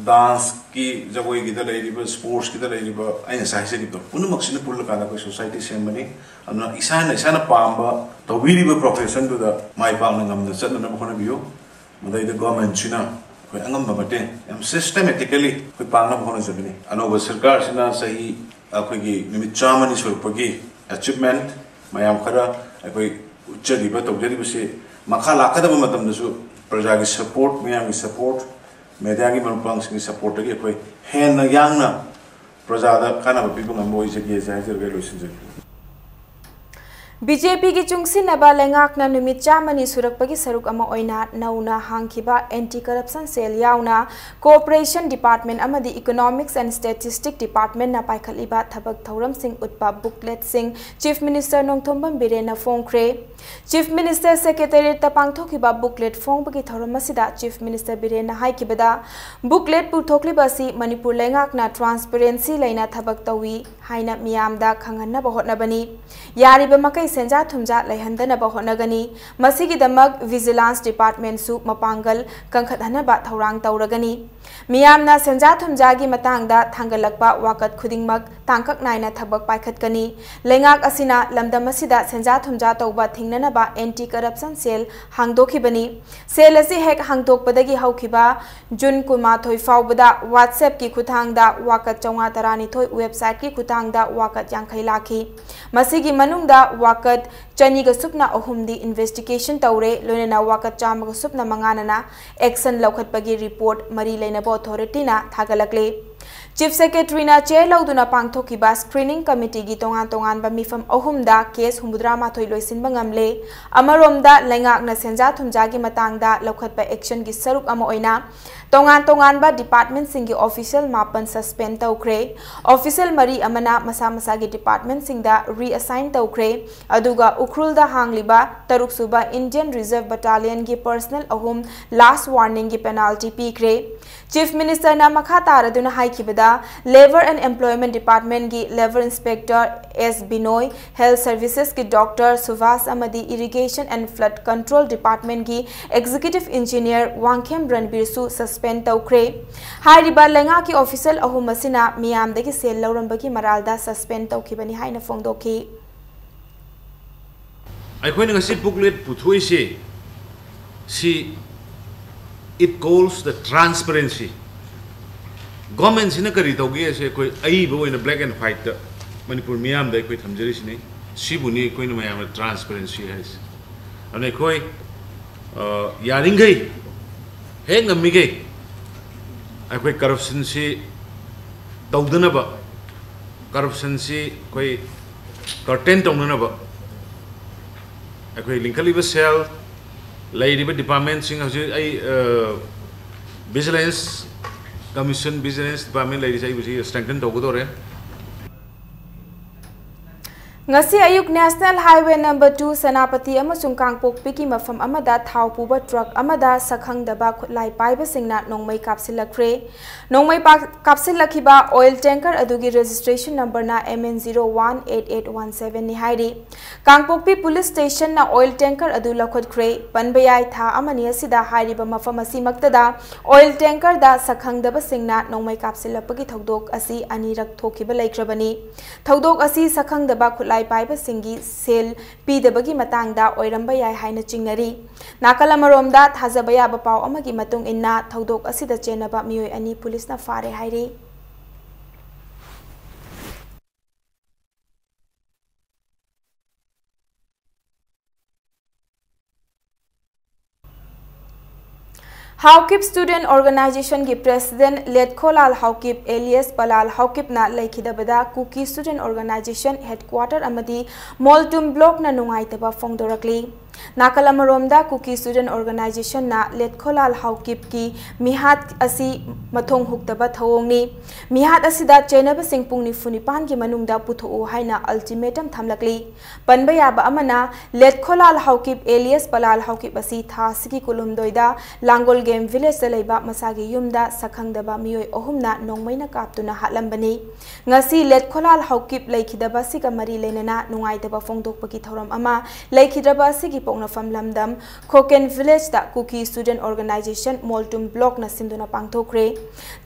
danceꯀꯤ, ꯖꯒꯣꯏꯒꯤꯗ ꯂꯩꯔꯤꯕ, sportsꯀꯤꯗ ꯂꯩꯔꯤꯕ, ꯑꯩꯅ ꯉꯁꯥꯏ ꯍꯥꯏꯖꯈꯤꯕꯗꯣ, ꯄꯨꯝꯅꯃꯛꯁꯤꯅ ꯄꯨꯜꯂꯀꯥꯟꯗ ꯑꯩꯈꯣꯏ society ꯁꯦꯝꯕꯅꯤ꯫ ꯑꯗꯨꯅ ꯏꯁꯥꯅ, ꯏꯁꯥꯅ ꯄꯥꯝꯕ ꯇꯧꯕꯤꯔꯤꯕ professionꯗꯨꯗ ꯃꯥꯏ ꯄꯥꯛꯅ ꯉꯝꯅ ꯆꯠꯅꯅꯕ ꯍꯣꯠꯅꯕꯤꯌꯨ꯫ ꯃꯗꯩꯗ governmentꯁꯤꯅ ꯑꯩꯈꯣꯏ ꯑꯉꯝꯕ ꯃꯇꯦꯡ ꯌꯥꯝ systematically ꯑꯩꯈꯣꯏ ꯄꯥꯡꯅꯕ ꯍꯣꯠꯅꯖꯕꯅꯤ꯫ ꯑꯅꯧꯕ ꯁꯔꯀꯥꯔꯁꯤꯅ ꯆꯍꯤ ꯑꯩꯈꯣꯏꯒꯤ ꯅꯨꯃꯤꯠ ꯆꯥꯝꯃꯅꯤ ꯁꯨꯔꯛꯄꯒꯤ achievement ꯃꯌꯥꯝ ꯈꯔ ꯑꯩꯈꯣꯏ ꯎꯠꯆꯔꯤꯕ, ꯇꯧꯖꯔꯤꯕꯁꯤ ꯃꯈꯥ ꯂꯥꯛꯀꯗꯕ ꯃꯇꯝꯗꯁꯨ ꯄ꯭ꯔꯖꯥꯒꯤ support, ꯃꯤꯌꯥꯝꯒꯤ support, mediaꯒꯤ ꯃꯔꯨꯞ ꯃꯄꯥꯡꯁꯤꯡꯒꯤ supportꯇꯒꯤ ꯑꯩꯈꯣꯏ ꯍꯦꯟꯅ ꯌꯥꯡꯅ ꯄ꯭ꯔꯖꯥꯗ ꯀꯥꯟꯅꯕ ꯄꯤꯕ ꯉꯝꯕ ꯑꯣꯏꯖꯒꯦ ꯍꯥꯏꯖꯔꯒ ꯂꯣꯏꯁꯤꯟꯖꯒꯦ꯫ ꯕꯤ ꯖꯦ ꯄꯤꯒꯤ ꯆꯨꯡꯁꯤꯟꯅꯕ ꯂꯩꯉꯥꯛꯅ ꯅꯨꯃꯤꯠ ꯆꯥꯝꯃꯅꯤ ꯁꯨꯔꯛꯄꯒꯤ ꯁꯔꯨꯛ ꯑꯃ ꯑꯣꯏꯅ ꯅꯧꯅ ꯍꯥꯡꯈꯤꯕ Anti Corruption Cell ꯌꯥꯎꯅ Cooperation Department ꯑꯃꯗꯤ Economics and Statistics Departmentꯅ ꯄꯥꯏꯈꯠꯂꯤꯕ ꯊꯕꯛ ꯊꯧꯔꯝꯁꯤꯡ ꯎꯠꯄ bookletꯁꯤꯡ Chief Minister Nongthombam ꯕꯤꯔꯦꯟꯅ ꯐꯣꯡꯈ꯭ꯔꯦ꯫ Chief Minister Secretariatꯇ ꯄꯥꯡꯊꯣꯛꯈꯤꯕ booklet ꯐꯣꯡꯕꯒꯤ ꯊꯧꯔꯝ ꯑꯁꯤꯗ Chief Minister ꯕꯤꯔꯦꯟꯅ ꯍꯥꯏꯈꯤꯕꯗ, booklet ꯄꯨꯊꯣꯛꯂꯤꯕ ꯑꯁꯤ ꯃꯅꯤꯄꯨꯔ ꯂꯩꯉꯥꯛꯅ transparency ꯂꯩꯅ ꯊꯕꯛ ꯇꯧꯏ ꯍꯥꯏꯅ ꯃꯤꯌꯥꯝꯗ ꯈꯪꯍꯟꯅꯕ ꯍꯣꯠꯅꯕꯅꯤ꯫ ꯌꯥꯔꯤꯕ ꯃꯈꯩ ꯁꯦꯟꯖꯥ ꯊꯨꯝꯖꯥ ꯂꯩꯍꯟꯗꯅꯕ ꯍꯣꯠꯅꯒꯅꯤ꯫ ꯃꯁꯤꯒꯤꯗꯃꯛ Vigilance Departmentꯁꯨ ꯃꯄꯥꯡꯒꯜ ꯀꯟꯈꯠꯍꯟꯅꯕ ꯊꯧꯔꯥꯡ ꯇꯧꯔꯒꯅꯤ꯫ ꯃꯤꯌꯥꯝꯅ ꯁꯦꯟꯖꯥ ꯊꯨꯝꯖꯥꯒꯤ ꯃꯇꯥꯡꯗ ꯊꯥꯡꯒꯠꯂꯛꯄ ꯋꯥꯀꯠ ꯈꯨꯗꯤꯡꯃꯛ ꯇꯥꯡꯀꯛ ꯅꯥꯏꯅ ꯊꯕꯛ ꯄꯥꯏꯈꯠꯀꯅꯤ꯫ ꯂꯩꯉꯥꯛ ꯑꯁꯤꯅ ꯂꯝꯗꯝ ꯑꯁꯤꯗ ꯁꯦꯟꯖꯥ ꯊꯨꯝꯖꯥ ꯇꯧꯕ ꯊꯤꯡꯅꯅꯕ Anti Corruption Cell ꯍꯥꯡꯗꯣꯛꯈꯤꯕꯅꯤ꯫ Cell ꯑꯁꯤ ꯍꯦꯛ ꯍꯥꯡꯗꯣꯛꯄꯗꯒꯤ ꯍꯧꯈꯤꯕ ꯖꯨꯟ ꯀꯨꯟꯃꯥꯊꯣꯏ ꯐꯥꯎꯕꯗ WhatsAppꯀꯤ ꯈꯨꯠꯊꯥꯡꯗ ꯋꯥꯀꯠ ꯆꯥꯝꯃꯉꯥ ꯇꯔꯥꯅꯤꯊꯣꯏ, websiteꯀꯤ ꯈꯨꯠꯊꯥꯡꯗ ꯋꯥꯀꯠ ꯌꯥꯡꯈꯩ ꯂꯥꯛꯈꯤ꯫ ꯃꯁꯤꯒꯤ ꯃꯅꯨꯡꯗ ꯋꯥꯀꯠ ꯆꯅꯤꯒ ꯁꯨꯞꯅ ꯑꯍꯨꯝꯗꯤ investigation ꯇꯧꯔꯦ, ꯂꯣꯏꯅꯅ ꯋꯥꯀꯠ ꯆꯥꯝꯃꯒ ꯁꯨꯞꯅ ꯃꯉꯥꯅ action ꯂꯧꯈꯠꯄꯒꯤ report ꯃꯔꯤ ꯂꯩꯅꯕ authorityꯅ ꯊꯥꯒꯠꯂꯛꯂꯤ꯫ Chief Secretaryꯅ chair ꯂꯧꯗꯨꯅ ꯄꯥꯡꯊꯣꯛꯈꯤꯕ screening committeeꯒꯤ ꯇꯣꯉꯥꯟ ꯇꯣꯉꯥꯟꯕ ꯃꯤꯐꯝ ꯑꯍꯨꯝꯗ case ꯍꯨꯝꯐꯨꯇꯔꯥ ꯃꯥꯊꯣꯏ ꯂꯣꯏꯁꯤꯟꯕ ꯉꯝꯂꯦ꯫ ꯑꯃꯔꯣꯝꯗ, ꯂꯩꯉꯥꯛꯅ ꯁꯦꯟꯖꯥ ꯊꯨꯝꯖꯥꯒꯤ ꯃꯇꯥꯡꯗ ꯂꯧꯈꯠꯄ actionꯒꯤ ꯁꯔꯨꯛ ꯑꯃ ꯑꯣꯏꯅ ꯇꯣꯉꯥꯟ ꯇꯣꯉꯥꯟꯕ departmentꯁꯤꯡꯒꯤ official ꯃꯥꯄꯟ suspend ꯇꯧꯈ꯭ꯔꯦ꯫ Official ꯃꯔꯤ ꯑꯃꯅ ꯃꯁꯥ ꯃꯁꯥꯒꯤ departmentꯁꯤꯡꯗ reassign ꯇꯧꯈ꯭ꯔꯦ꯫ ꯑꯗꯨꯒ ꯎꯈ꯭ꯔꯨꯜꯗ ꯍꯥꯡꯂꯤꯕ ꯇꯔꯨꯛ ꯁꯨꯕ Indian Reserve Battalionꯒꯤ personnel ꯑꯍꯨꯝ last warningꯒꯤ penalty ꯄꯤꯈ꯭ꯔꯦ꯫ Chief Ministerꯅ ꯃꯈꯥ ꯇꯥꯔꯗꯨꯅ ꯍꯥꯏꯈꯤꯕꯗ, Labour and Employment Departmentꯀꯤ Labour Inspector S ꯕꯤꯅꯣꯏ, Health Servicesꯀꯤ Doctor Subhash ꯑꯃꯗꯤ Irrigation and Flood Control Departmentꯀꯤ Executive Engineer Wangkhem ꯔꯟꯕꯤꯔꯁꯨ suspend ꯇꯧꯈ꯭ꯔꯦ꯫ ꯍꯥꯏꯔꯤꯕ ꯂꯩꯉꯥꯛꯀꯤ official ꯑꯍꯨꯝ ꯑꯁꯤꯅ ꯃꯤꯌꯥꯝꯗꯒꯤ ꯁꯦꯜ ꯂꯧꯔꯝꯕꯒꯤ ꯃꯔꯥꯜꯗ suspend ꯇꯧꯈꯤꯕꯅꯤ ꯍꯥꯏꯅ ꯐꯣꯡꯗꯣꯛꯈꯤ꯫ ꯑꯩꯈꯣꯏꯅ ꯉꯁꯤ booklet ꯄꯨꯊꯣꯛꯏꯁꯤ, ꯁꯤ, it calls the transparency꯫ Governmentꯁꯤꯅ ꯀꯔꯤ ꯇꯧꯒꯦ ꯍꯥꯏꯁꯦ ꯑꯩꯈꯣꯏ ꯑꯏꯕ ꯑꯣꯏꯅ black and whiteꯇ ꯃꯅꯤꯄꯨꯔ ꯃꯤꯌꯥꯝꯗ ꯑꯩꯈꯣꯏ ꯊꯝꯖꯔꯤꯁꯤꯅꯤ꯫ ꯁꯤꯕꯨꯅꯤ ꯑꯩꯈꯣꯏꯅ ꯃꯌꯥꯝꯅ transparency ꯍꯥꯏꯁꯦ꯫ ꯑꯗꯨꯅ ꯑꯩꯈꯣꯏ, ꯑ, ꯌꯥꯔꯤꯈꯩ, ꯍꯦꯛ ꯉꯝꯃꯤꯈꯩ ꯑꯩꯈꯣꯏ corruptionꯁꯤ ꯇꯧꯗꯅꯕ, corruptionꯁꯤ ꯑꯩꯈꯣꯏ curtail ꯇꯧꯅꯅꯕ ꯑꯩꯈꯣꯏ ꯂꯤꯡꯈꯠꯂꯤꯕ ꯁꯦꯜ, ꯂꯩꯔꯤꯕ ꯗꯤꯄꯥꯔꯠꯃꯦꯟꯁꯤꯡ, ꯍꯧꯖꯤꯛ ꯑꯩ ꯚꯤꯖꯤꯂꯦꯟꯁ ꯀꯃꯤꯁꯟ, ꯚꯤꯖꯤꯂꯦꯟꯁ ꯗꯤꯄꯥꯔꯠꯃꯦꯟ ꯂꯩꯔꯤꯁꯦ, ꯑꯩꯕꯨꯁꯤ ꯁ꯭ꯇ꯭ꯔꯦꯡꯊꯟ ꯇꯧꯒꯗꯧꯔꯦ꯫ ꯉꯁꯤ ꯑꯌꯨꯛ National Highway number two Senapati ꯑꯃꯁꯨꯡ ꯀꯥꯡꯄꯣꯛꯄꯤꯒꯤ ꯃꯐꯝ ꯑꯃꯗ ꯊꯥꯎ ꯄꯨꯕ ꯇ꯭ꯔꯛ ꯑꯃꯗ ꯁꯛꯈꯪꯗꯕ ꯈꯨꯠꯂꯥꯏ ꯄꯥꯏꯕꯁꯤꯡꯅ ꯅꯣꯡꯃꯩ ꯀꯥꯞꯁꯤꯜꯂꯛꯈ꯭ꯔꯦ꯫ ꯅꯣꯡꯃꯩ ꯄꯥꯛ-, ꯀꯥꯞꯁꯤꯜꯂꯛꯈꯤꯕ ꯑꯣꯏꯜ ꯇꯦꯡꯀꯔ ꯑꯗꯨꯒꯤ ꯔꯦꯖꯤꯁꯇ꯭ꯔꯦꯁꯟ ꯅꯝꯕꯔꯅ M N zero one eight eight one seven ꯅꯤ ꯍꯥꯏꯔꯤ꯫ ꯀꯥꯡꯄꯣꯛꯄꯤ ꯄꯨꯂꯤꯁ ꯁ꯭ꯇꯦꯁꯟꯅ ꯑꯣꯏꯜ ꯇꯦꯡꯀꯔ ꯑꯗꯨ ꯂꯧꯈꯠꯈ꯭ꯔꯦ꯫ ꯄꯟꯕ ꯌꯥꯏ, ꯊꯥ ꯑꯃꯅꯤ ꯑꯁꯤꯗ ꯍꯥꯏꯔꯤꯕ ꯃꯐꯝ ꯑꯁꯤꯃꯛꯇꯗ ꯑꯣꯏꯜ ꯇꯦꯡꯀꯔꯗ ꯁꯛꯈꯪꯗꯕꯁꯤꯡꯅ ꯅꯣꯡꯃꯩ ꯀꯥꯞꯁꯤꯜꯂꯛꯄꯒꯤ ꯊꯧꯗꯣꯛ ꯑꯁꯤ ꯑꯅꯤꯔꯛ ꯊꯣꯛꯈꯤꯕ ꯂꯩꯈ꯭ꯔꯕꯅꯤ꯫ ꯊꯧꯗꯣꯛ ꯑꯁꯤ ꯁꯛꯈꯪꯗꯕ ꯈꯨꯠꯂꯥꯏ ꯄꯥꯏꯕꯁꯤꯡꯒꯤ ꯁꯦꯜ ꯄꯤꯗꯕꯒꯤ ꯃꯇꯥꯡꯗ ꯑꯣꯏꯔꯝꯕ ꯌꯥꯏ ꯍꯥꯏꯅ ꯆꯤꯡꯅꯔꯤ꯫ ꯅꯥꯀꯜ ꯑꯃꯔꯣꯝꯗ, ꯊꯥꯖꯕ ꯌꯥꯕ ꯄꯥꯎ ꯑꯃꯒꯤ ꯃꯇꯨꯡ ꯏꯟꯅ, ꯊꯧꯗꯣꯛ ꯑꯁꯤꯗ ꯆꯦꯟꯅꯕ ꯃꯤꯑꯣꯏ ꯑꯅꯤ ꯄꯨꯂꯤꯁꯅ ꯐꯥꯔꯦ ꯍꯥꯏꯔꯤ꯫ Haokip student ꯑꯣꯔꯒꯅꯥꯏꯖꯦꯁꯟꯒꯤ president ꯂꯦꯠꯈꯣꯂꯥꯜ Haokip, alias ꯄꯂꯥꯜ ꯍꯥꯎꯀꯤꯞꯅ ꯂꯩꯈꯤꯗꯕꯗ ꯀꯨꯀꯤ ꯁ꯭ꯇꯨꯗꯦꯟꯠ ꯑꯣꯔꯒꯅꯥꯏꯖꯦꯁꯟ ꯍꯦꯗꯀ꯭ꯋꯥꯇꯔ ꯑꯃꯗꯤ ꯃꯣꯜꯇꯨꯝ ꯕ꯭ꯂꯣꯛꯅ ꯅꯨꯡꯉꯥꯏꯇꯕ ꯐꯣꯡꯗꯣꯔꯛꯂꯤ꯫ ꯅꯥꯀꯜ ꯑꯃꯔꯣꯝꯗ, ꯀꯨꯀꯤ ꯁ꯭ꯇꯨꯗꯦꯟꯠ ꯑꯣꯔꯒꯅꯥꯏꯖꯦꯁꯟꯅ ꯂꯦꯠꯈꯣꯂꯥꯜ ꯍꯥꯎꯀꯤꯞꯀꯤ ꯃꯤꯍꯥꯠ ꯑꯁꯤ ꯃꯊꯣꯡ ꯍꯨꯛꯇꯕ ꯊꯧꯑꯣꯡꯅꯤ꯫ ꯃꯤꯍꯥꯠ ꯑꯁꯤꯗ ꯆꯦꯟꯅꯕꯁꯤꯡ ꯄꯨꯡ ꯅꯤꯐꯨ ꯅꯤꯄꯥꯟꯒꯤ ꯃꯅꯨꯡꯗ ꯄꯨꯊꯣꯛꯎ ꯍꯥꯏꯅ ꯑꯜꯇꯤꯃꯦꯇꯝ ꯊꯝꯂꯛꯂꯤ꯫ ꯄꯟꯕ ꯌꯥꯕ ꯑꯃꯅ, ꯂꯦꯠꯈꯣꯂꯥꯜ ꯍꯥꯎꯀꯤꯞ, alias ꯄꯂꯥꯜ ꯍꯥꯎꯀꯤꯞ ꯑꯁꯤ ꯊꯥ ꯑꯁꯤꯒꯤ ꯀꯨꯟꯍꯨꯝꯗꯣꯏꯗ ꯂꯥꯡꯒꯣꯜ ꯒꯦꯝ ꯚꯤꯂꯦꯖꯇ ꯂꯩꯕ ꯃꯁꯥꯒꯤ ꯌꯨꯝꯗ ꯁꯛꯈꯪꯗꯕ ꯃꯤꯑꯣꯏ ꯑꯍꯨꯝꯅ ꯅꯣꯡꯃꯩꯅ ꯀꯥꯞꯇꯨꯅ ꯍꯥꯠꯂꯝꯕꯅꯤ꯫ ꯉꯁꯤ ꯂꯦꯠꯈꯣꯂꯥꯜ ꯍꯥꯎꯀꯤꯞ ꯂꯩꯈꯤꯗꯕ ꯑꯁꯤꯒ ꯃꯔꯤ ꯂꯩꯅꯅ ꯅꯨꯡꯉꯥꯏꯇꯕ ꯐꯣꯡꯗꯣꯛꯄꯒꯤ ꯊꯧꯔꯝ ꯑꯃ ꯂꯩꯈꯤꯗ꯭ꯔꯕ ꯑꯁꯤꯒꯤ ꯄꯣꯛꯅꯐꯝ ꯂꯝꯗꯝ ꯈꯣꯀꯦꯟ ꯚꯤꯂꯦꯖꯇ ꯀꯨꯀꯤ ꯁ꯭ꯇꯨꯗꯦꯟꯠ ꯑꯣꯔꯒꯅꯥꯏꯖꯦꯁꯟ ꯃꯣꯜꯇꯨꯝ ꯕ꯭ꯂꯣꯛꯅ ꯁꯤꯟꯗꯨꯅ ꯄꯥꯡꯊꯣꯛꯈ꯭ꯔꯦ꯫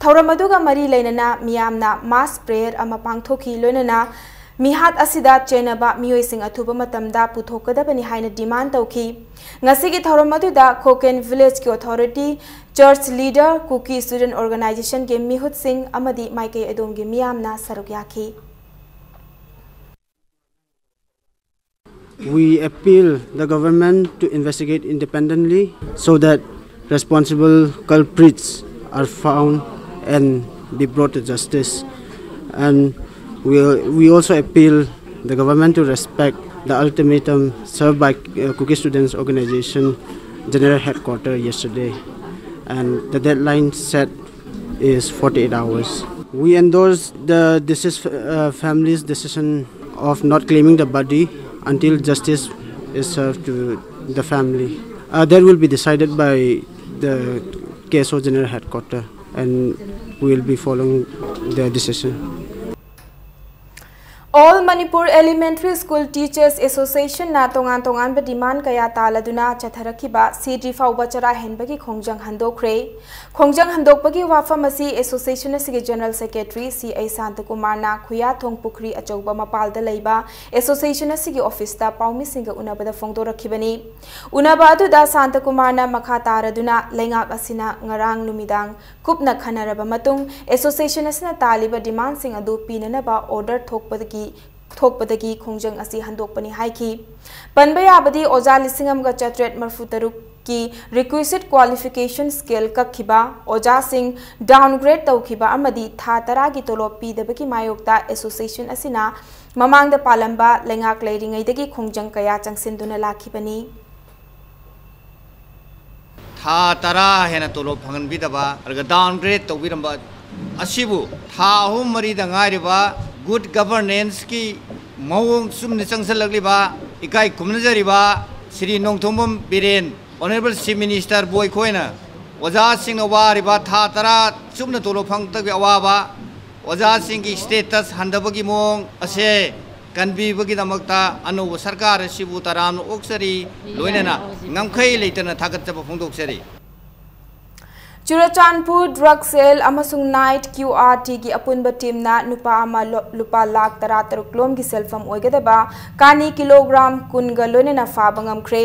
ꯊꯧꯔꯝ ꯑꯗꯨꯒ ꯃꯔꯤ ꯂꯩꯅꯅ ꯃꯤꯌꯥꯝꯅ ꯃꯥꯁ ꯄ꯭ꯔꯦꯌꯔ ꯑꯃ ꯄꯥꯡꯊꯣꯛꯈꯤ, ꯂꯣꯏꯅꯅ ꯃꯤꯍꯥꯠ ꯑꯁꯤꯗ ꯆꯦꯟꯅꯕ ꯃꯤꯑꯣꯏꯁꯤꯡ ꯑꯊꯨꯕ ꯃꯇꯝꯗ ꯄꯨꯊꯣꯛꯀꯗꯕꯅꯤ ꯍꯥꯏꯅ ꯗꯤꯃꯥꯟ ꯇꯧꯈꯤ꯫ ꯉꯁꯤꯒꯤ ꯊꯧꯔꯝ ꯑꯗꯨꯗ ꯈꯣꯀꯦꯟ ꯚꯤꯂꯦꯖꯀꯤ ꯑꯣꯊꯣꯔꯤꯇꯤ, ꯆꯔꯆ ꯂꯤꯗꯔ, ꯀꯨꯀꯤ ꯁ꯭ꯇꯨꯗꯦꯟꯠ ꯑꯣꯔꯒꯅꯥꯏꯖꯦꯁꯟꯒꯤ ꯃꯤꯍꯨꯠꯁꯤꯡ ꯑꯃꯗꯤ ꯃꯥꯏꯀꯩ ꯑꯗꯣꯝꯒꯤ ꯃꯤꯌꯥꯝꯅ ꯁꯔꯨꯛ ꯌꯥꯈꯤ꯫ We appeal the government to investigate independently so that responsible culprits are found and be brought to justice. And we, we also appeal the government to respect The ultimatum served by uh, Kuki Students Organization General Headquarter yesterday, and the deadline set is forty-eight hours. We endorse the deceased uh, family's decision of not claiming the body until justice is served to the family. Uh, that will be decided by the K S O General Headquarter, and we will be following their decision. All Manipur Elementary School Teachers Association ꯅ ꯇꯣꯉꯥꯟ ꯇꯣꯉꯥꯟꯕ demand ꯀꯌꯥ ꯇꯥꯜꯂꯗꯨꯅ ꯆꯠꯊꯔꯛꯈꯤꯕ ꯁꯤꯗ꯭ꯔꯤ ꯐꯥꯎꯕ ꯆꯔꯥ ꯍꯦꯟꯕꯒꯤ ꯈꯣꯡꯖꯪ ꯍꯟꯗꯣꯛꯈ꯭ꯔꯦ꯫ ꯈꯣꯡꯖꯪ ꯍꯟꯗꯣꯛꯄꯒꯤ ꯋꯥꯐꯝ ꯑꯁꯤ association ꯑꯁꯤꯒꯤ General Secretary C I ꯁꯥꯟꯇꯀꯨꯃꯥꯔꯅ ꯈꯨꯌꯥꯊꯣꯡ ꯄꯨꯈ꯭ꯔꯤ ꯑꯆꯧꯕ ꯃꯄꯥꯜꯗ ꯂꯩꯕ association ꯑꯁꯤꯒꯤ office ꯇ ꯄꯥꯎꯃꯤꯁꯤꯡꯒ ꯎꯅꯕꯗ ꯐꯣꯡꯗꯣꯔꯛꯈꯤꯕꯅꯤ꯫ ꯎꯅꯕ ꯑꯗꯨꯗ ꯁꯥꯟꯇꯀꯨꯃꯥꯔꯅ ꯃꯈꯥ ꯇꯥꯔꯗꯨꯅ ꯂꯩꯉꯥꯛ ꯑꯁꯤꯅ ꯉꯔꯥꯡ ꯅꯨꯃꯤꯗꯥꯡ ꯀꯨꯞꯅ ꯈꯟꯅꯔꯕ ꯃꯇꯨꯡ association ꯑꯁꯤꯅ ꯇꯥꯜꯂꯤꯕ demand ꯁꯤꯡ ꯑꯗꯨ ꯄꯤꯅꯅꯕ order ꯊꯣꯛꯄꯗꯒꯤ ꯊꯣꯛꯄꯗꯒꯤ ꯈꯣꯡꯖꯪ ꯑꯁꯤ ꯍꯟꯗꯣꯛꯄꯅꯤ ꯍꯥꯏꯈꯤ꯫ ꯄꯟꯕ ꯌꯥꯕꯗꯤ ꯑꯣꯖꯥ ꯂꯤꯁꯤꯡ ꯑꯃꯒ ꯆꯥꯇ꯭ꯔꯦꯠ ꯃꯔꯐꯨ ꯇꯔꯨꯛ ꯀꯤ requisite qualification scale ꯀꯛꯈꯤꯕ, ꯑꯣꯖꯥꯁꯤꯡ downgrade ꯇꯧꯈꯤꯕ ꯑꯃꯗꯤ ꯊꯥ ꯇꯔꯥꯒꯤ ꯇꯣꯂꯣꯞ ꯄꯤꯗꯕꯒꯤ ꯃꯥꯌꯣꯛꯇ association ꯑꯁꯤꯅ ꯃꯃꯥꯡꯗ ꯄꯥꯜꯂꯝꯕ ꯂꯩꯉꯥꯛ ꯂꯩꯔꯤꯉꯩꯗꯒꯤ ꯈꯣꯡꯖꯪ ꯀꯌꯥ ꯆꯪꯁꯤꯟꯗꯨꯅ ꯂꯥꯛꯈꯤꯕꯅꯤ꯫ ꯊꯥ ꯇꯔꯥ ꯍꯦꯟꯅ ꯇꯣꯂꯣꯞ ꯐꯪꯍꯟꯕꯤꯗꯕ, ꯑꯗꯨꯒ downgrade ꯇꯧꯕꯤꯔꯝꯕ ꯑꯁꯤꯕꯨ ꯊꯥ ꯑꯍꯨꯝ ꯃꯔꯤꯗ ꯉꯥꯏꯔꯤꯕ good governance ꯀꯤ ꯃꯑꯣꯡ ꯆꯨꯝꯅ ꯆꯪꯁꯤꯜꯂꯛꯂꯤꯕ ꯏꯀꯥꯏ ꯈꯨꯝꯅꯖꯔꯤꯕ Shri Nongthombam Biren, Honourable Chief Minister ꯕꯨ ꯑꯩꯈꯣꯏꯅ ꯑꯣꯖꯥꯁꯤꯡꯅ ꯋꯥꯔꯤꯕ ꯊꯥ ꯇꯔꯥ ꯆꯨꯝꯅ ꯇꯣꯂꯣꯞ ꯐꯪꯗꯕꯒꯤ ꯑꯋꯥꯕ, ꯑꯣꯖꯥꯁꯤꯡꯒꯤ status ꯍꯟꯊꯕꯒꯤ ꯃꯑꯣꯡ ꯑꯁꯦ ꯀꯟꯕꯤꯕꯒꯤꯗꯃꯛꯇ ꯑꯅꯧꯕ ꯁꯔꯀꯥꯔ ꯑꯁꯤꯕꯨ ꯇꯔꯥꯝꯅ ꯑꯣꯛꯆꯔꯤ, ꯂꯣꯏꯅꯅ ꯉꯝꯈꯩ ꯂꯩꯇꯅ ꯊꯥꯒꯠꯆꯕ ꯐꯣꯡꯗꯣꯛꯆꯔꯤ꯫ ꯆꯨꯔꯆꯥꯟꯄꯨꯔ drug cell ꯑꯃꯁꯨꯡ night Q R T ꯒꯤ ꯑꯄꯨꯟꯕ team ꯅ ꯅꯨꯄꯥ ꯑꯃ ꯂꯣ-, ꯂꯨꯄꯥ ꯂꯥꯈ ꯇꯔꯥ ꯇꯔꯨꯛ ꯂꯣꯝꯒꯤ ꯁꯦꯜꯐꯝ ꯑꯣꯏꯒꯗꯕ ꯀꯥꯅꯤ ꯀꯤꯂꯣꯒ꯭ꯔꯥꯝ ꯀꯨꯟꯒ ꯂꯣꯏꯅꯅ ꯐꯥꯕ ꯉꯝꯈ꯭ꯔꯦ꯫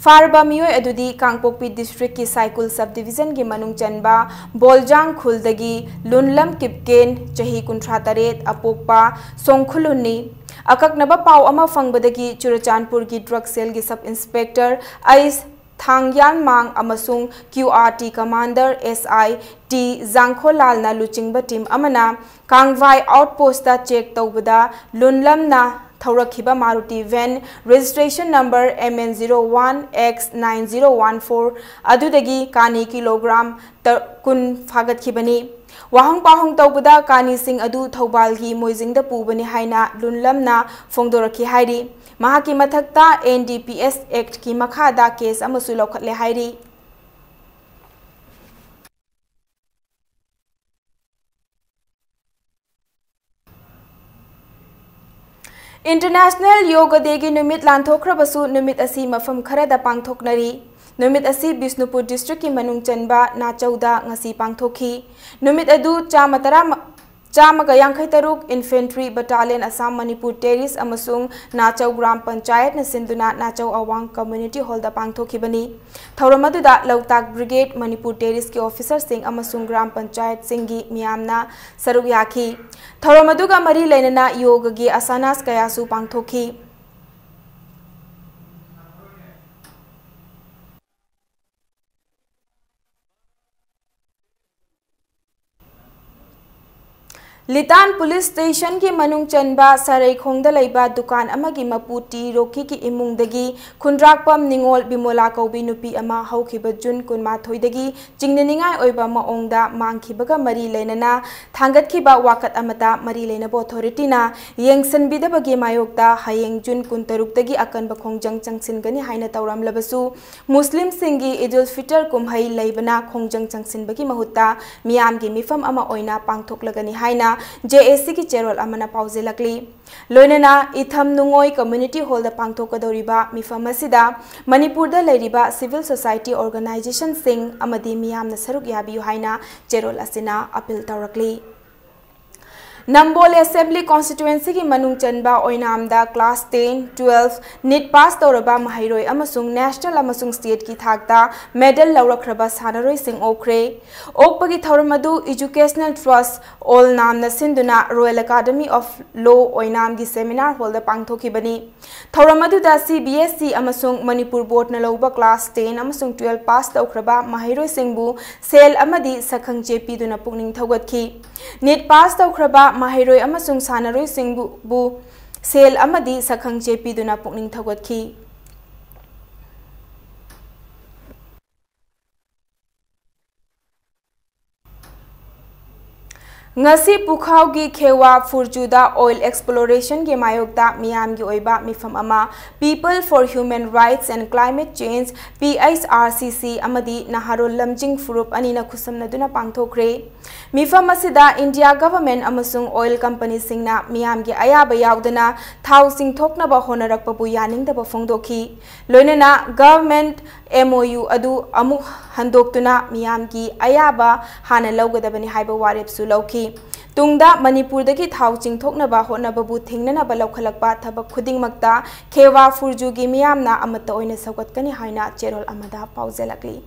ꯐꯥꯔꯕ ꯃꯤꯑꯣꯏ ꯑꯗꯨꯗꯤ ꯀꯥꯡꯄꯣꯛꯄꯤ district ꯀꯤ ꯁꯥꯏꯀꯨꯜ sub division ꯒꯤ ꯃꯅꯨꯡ ꯆꯟꯕ ꯕꯣꯜꯖꯥꯡ ꯈꯨꯜꯗꯒꯤ ꯂꯨꯟꯂꯝ ꯀꯤꯞꯀꯦꯟ, ꯆꯍꯤ ꯀꯨꯟꯊ꯭ꯔꯥ ꯇꯔꯦꯠ, ꯑꯄꯣꯛꯄ ꯁꯣꯡꯈꯨꯂꯨꯟꯅꯤ꯫ ꯑꯀꯛꯅꯕ ꯄꯥꯎ ꯑꯃ ꯐꯪꯕꯗꯒꯤ ꯆꯨꯔꯆꯥꯟꯄꯨꯔꯒꯤ drug cell ꯒꯤ sub inspector ꯑꯩꯁ ꯊꯥꯡꯌꯥꯟꯃꯥꯡ ꯑꯃꯁꯨꯡ Q R T commander S I T ꯖꯥꯡꯈꯣꯂꯥꯜꯅ ꯂꯨꯆꯤꯡꯕ team ꯑꯃꯅ ꯀꯥꯡꯚꯥꯏ outpost ꯇ check ꯇꯧꯕꯗ ꯂꯨꯟꯂꯝꯅ ꯊꯧꯔꯛꯈꯤꯕ Maruti van registration number M N zero one X nine zero one four ꯑꯗꯨꯗꯒꯤ ꯀꯥꯅꯤ ꯀꯤꯂꯣꯒ꯭ꯔꯥꯝ ꯇ-, ꯀꯨꯟ ꯐꯥꯒꯠꯈꯤꯕꯅꯤ꯫ ꯋꯥꯍꯪ ꯄꯥꯎꯍꯪ ꯇꯧꯕꯗ ꯀꯥꯅꯤꯁꯤꯡ ꯑꯗꯨ ꯊꯧꯕꯥꯜꯒꯤ ꯃꯣꯏꯖꯤꯡꯗ ꯄꯨꯕꯅꯤ ꯍꯥꯏꯅ ꯂꯨꯟꯂꯝꯅ ꯐꯣꯡꯗꯣꯔꯛꯈꯤ ꯍꯥꯏꯔꯤ꯫ ꯃꯍꯥꯛꯀꯤ ꯃꯊꯛꯇ N D P S Act ꯀꯤ ꯃꯈꯥꯗ case ꯑꯃꯁꯨ ꯂꯧꯈꯠꯂꯦ ꯍꯥꯏꯔꯤ꯫ International Yoga Day ꯒꯤ ꯅꯨꯃꯤꯠ ꯂꯥꯟꯊꯣꯛꯈ꯭ꯔꯕꯁꯨ ꯅꯨꯃꯤꯠ ꯑꯁꯤ ꯃꯐꯝ ꯈꯔꯗ ꯄꯥꯡꯊꯣꯛꯅꯔꯤ꯫ ꯅꯨꯃꯤꯠ ꯑꯁꯤ ꯕꯤꯁꯅꯨꯄꯨꯔ district ꯀꯤ ꯃꯅꯨꯡ ꯆꯟꯕ ꯅꯥꯆꯧꯗ ꯉꯁꯤ ꯄꯥꯡꯊꯣꯛꯈꯤ꯫ ꯅꯨꯃꯤꯠ ꯑꯗꯨ ꯆꯥꯝꯃ ꯇꯔꯥ, ꯆꯥꯝꯃꯒ ꯌꯥꯡꯈꯩ ꯇꯔꯨꯛ Infantry Battalion Assam Manipur Terrace ꯑꯃꯁꯨꯡ ꯅꯥꯆꯧ ꯒ꯭ꯔꯥꯝ ꯄꯟꯆꯥꯌꯠꯅ ꯁꯤꯟꯗꯨꯅ ꯅꯥꯆꯧ ꯑꯋꯥꯡ Community Hall ꯗ ꯄꯥꯡꯊꯣꯛꯈꯤꯕꯅꯤ꯫ ꯊꯧꯔꯝ ꯑꯗꯨꯗ ꯂꯧꯇꯥꯛ Brigade, ꯃꯅꯤꯄꯨꯔ Terrace ꯀꯤ officer ꯁꯤꯡ ꯑꯃꯁꯨꯡ ꯒ꯭ꯔꯥꯝ ꯄꯟꯆꯥꯌꯠꯁꯤꯡꯒꯤ ꯃꯤꯌꯥꯝꯅ ꯁꯔꯨꯛ ꯌꯥꯈꯤ꯫ ꯊꯧꯔꯝ ꯑꯗꯨꯒ ꯃꯔꯤ ꯂꯩꯅꯅ ꯌꯣꯒꯒꯤ ꯑꯁꯥꯅꯥꯁ ꯀꯌꯥꯁꯨ ꯄꯥꯡꯊꯣꯛꯈꯤ꯫ ꯂꯤꯇꯥꯟ police station ꯒꯤ ꯃꯅꯨꯡ ꯆꯟꯕ ꯁꯔꯩꯈꯣꯡꯗ ꯂꯩꯕ ꯗꯨꯀꯥꯟ ꯑꯃꯒꯤ ꯃꯄꯨ ꯇꯤ ꯔꯣꯀꯤꯒꯤ ꯏꯃꯨꯡꯗꯒꯤ ꯈꯨꯟꯗ꯭ꯔꯥꯛꯄꯝ ꯅꯤꯉꯣꯜ ꯕꯤꯃꯣꯂꯥ ꯀꯧꯕꯤ ꯅꯨꯄꯤ ꯑꯃ ꯍꯧꯈꯤꯕ ꯖꯨꯟ ꯀꯨꯟꯃꯥꯊꯣꯏꯗꯒꯤ ꯆꯤꯡꯅꯅꯤꯡꯉꯥꯏ ꯑꯣꯏꯕ ꯃꯑꯣꯡꯗ ꯃꯥꯡꯈꯤꯕꯒ ꯃꯔꯤ ꯂꯩꯅꯅ ꯊꯥꯡꯒꯠꯈꯤꯕ ꯋꯥꯀꯠ ꯑꯃꯇ ꯃꯔꯤ ꯂꯩꯅꯕ authority ꯅ ꯌꯦꯡꯁꯤꯟꯕꯤꯗꯕꯒꯤ ꯃꯥꯌꯣꯛꯇ ꯍꯌꯦꯡ ꯖꯨꯟ ꯀꯨꯟꯇꯔꯨꯛꯇꯒꯤ ꯑꯀꯟꯕ ꯈꯣꯡꯖꯪ ꯆꯪꯁꯤꯟꯒꯅꯤ ꯍꯥꯏꯅ ꯇꯧꯔꯝꯂꯕꯁꯨ, ꯃꯨꯁꯂꯤꯝꯁꯤꯡꯒꯤ ꯏꯗꯨꯜ ꯐꯤꯇꯔ ꯀꯨꯝꯍꯩ ꯂꯩꯕꯅ ꯈꯣꯡꯖꯪ ꯆꯪꯁꯤꯟꯕꯒꯤ ꯃꯍꯨꯠꯇ ꯃꯤꯌꯥꯝꯒꯤ ꯃꯤꯐꯝ ꯑꯃ ꯑꯣꯏꯅ ꯄꯥꯡꯊꯣꯛꯂꯒꯅꯤ ꯍꯥꯏꯅ J A C ꯒꯤ ꯆꯦꯔꯣꯜ ꯑꯃꯅ ꯄꯥꯎꯖꯦꯜꯂꯛꯂꯤ꯫ ꯂꯣꯏꯅꯅ ꯏꯊꯝ ꯅꯨꯡꯉꯣꯏ community hall ꯗ ꯄꯥꯡꯊꯣꯛꯀꯗꯧꯔꯤꯕ ꯃꯤꯐꯝ ꯑꯁꯤꯗ ꯃꯅꯤꯄꯨꯔꯗ ꯂꯩꯔꯤꯕ civil society organization ꯁꯤꯡ ꯑꯃꯗꯤ ꯃꯤꯌꯥꯝꯅ ꯁꯔꯨꯛ ꯌꯥꯕꯤꯌꯨ ꯍꯥꯏꯅ ꯆꯦꯔꯣꯜ ꯑꯁꯤꯅ appeal ꯇꯧꯔꯛꯂꯤ꯫ ꯅꯝꯕꯣꯜ Assembly Constituency ꯒꯤ ꯃꯅꯨꯡ ꯆꯟꯕ ꯑꯣꯏꯅꯥꯝꯗ class ten, twelve, NEET pass ꯇꯧꯔꯕ ꯃꯍꯩꯔꯣꯏ ꯑꯃꯁꯨꯡ national ꯑꯃꯁꯨꯡ state ꯀꯤ ꯊꯥꯛꯇ medal ꯂꯧꯔꯛꯈ꯭ꯔꯕ ꯁꯥꯟꯅꯔꯣꯏꯁꯤꯡ ꯑꯣꯛꯈ꯭ꯔꯦ꯫ ꯑꯣꯛꯄꯒꯤ ꯊꯧꯔꯝ ꯑꯗꯨ Educational Trust ꯑꯣꯏꯅꯥꯝꯅ ꯁꯤꯟꯗꯨꯅ Royal Academy of Law ꯑꯣꯏꯅꯥꯝꯒꯤ seminar hall ꯗ ꯄꯥꯡꯊꯣꯛꯈꯤꯕꯅꯤ꯫ ꯊꯧꯔꯝ ꯑꯗꯨꯗ C B S E ꯑꯃꯁꯨꯡ ꯃꯅꯤꯄꯨꯔ board ꯅ ꯂꯧꯕ class ten ꯑꯃꯁꯨꯡ twelve pass ꯇꯧꯈ꯭ꯔꯕ ꯃꯍꯩꯔꯣꯏꯁꯤꯡꯕꯨ ꯁꯦꯜ ꯑꯃꯗꯤ ꯁꯛꯈꯪꯆꯦ ꯄꯤꯗꯨꯅ ꯄꯨꯛꯅꯤꯡ ꯊꯧꯒꯠꯈꯤ꯫ NEET pass ꯇꯧꯈ꯭ꯔꯕ ꯃꯍꯩꯔꯣꯏ ꯑꯃꯁꯨꯡ ꯁꯥꯟꯅꯔꯣꯏꯁꯤꯡꯕꯨ ꯁꯦꯜ ꯑꯃꯗꯤ ꯁꯛꯈꯪꯆꯦ ꯄꯤꯗꯨꯅ ꯄꯨꯛꯅꯤꯡ ꯊꯧꯒꯠꯈꯤ꯫ ꯉꯁꯤ ꯄꯨꯈꯥꯎꯒꯤ ꯈꯦꯋꯥ ꯐꯨꯔꯖꯨꯗ oil explorationꯒꯤ ꯃꯥꯌꯣꯛꯇ ꯃꯤꯌꯥꯝꯒꯤ ꯑꯣꯏꯕ ꯃꯤꯐꯝ ꯑꯃ People for Human Rights and Climate Change, P H R C C, ꯑꯃꯗꯤ ꯅꯍꯥꯔꯣꯜ ꯂꯝꯖꯤꯡ ꯐꯨꯔꯨꯞ ꯑꯅꯤꯅ ꯈꯨꯠꯁꯝꯅꯗꯨꯅ ꯄꯥꯡꯊꯣꯛꯈ꯭ꯔꯦ꯫ ꯃꯤꯐꯝ ꯑꯁꯤꯗ India government ꯑꯃꯁꯨꯡ oil companyꯁꯤꯡꯅ ꯃꯤꯌꯥꯝꯒꯤ ꯑꯌꯥꯕ ꯌꯥꯎꯗꯅ ꯊꯥꯎ ꯆꯤꯡꯊꯣꯛꯅꯕ ꯍꯣꯠꯅꯔꯛꯄꯕꯨ ꯌꯥꯅꯤꯡꯗꯕ ꯐꯣꯡꯗꯣꯛꯈꯤ꯫ ꯂꯣꯏꯅꯅ government M O U ꯑꯗꯨ ꯑꯃꯨꯛ ꯍꯟꯗꯣꯛꯇꯨꯅ ꯃꯤꯌꯥꯝꯒꯤ ꯑꯌꯥꯕ ꯍꯥꯟꯅ ꯂꯧꯒꯗꯕꯅꯤ ꯍꯥꯏꯕ ꯋꯥꯔꯦꯞꯁꯨ ꯂꯧꯈꯤ꯫ ꯇꯨꯡꯗ ꯃꯅꯤꯄꯨꯔꯗꯒꯤ ꯊꯥꯎ ꯆꯤꯡꯊꯣꯛꯅꯕ ꯍꯣꯠꯅꯕꯕꯨ ꯊꯤꯡꯅꯅꯕ ꯂꯧꯈꯠꯂꯛꯄ ꯊꯕꯛ ꯈꯨꯗꯤꯡꯃꯛꯇ ꯈꯦꯋꯥ ꯐꯨꯔꯖꯨꯒꯤ ꯃꯤꯌꯥꯝꯅ ꯑꯃꯠꯇ ꯑꯣꯏꯅ ꯁꯧꯒꯠꯀꯅꯤ ꯍꯥꯏꯅ ꯆꯦꯔꯣꯜ ꯑꯃꯗ ꯄꯥꯎꯖꯦꯜꯂꯛꯂꯤ꯫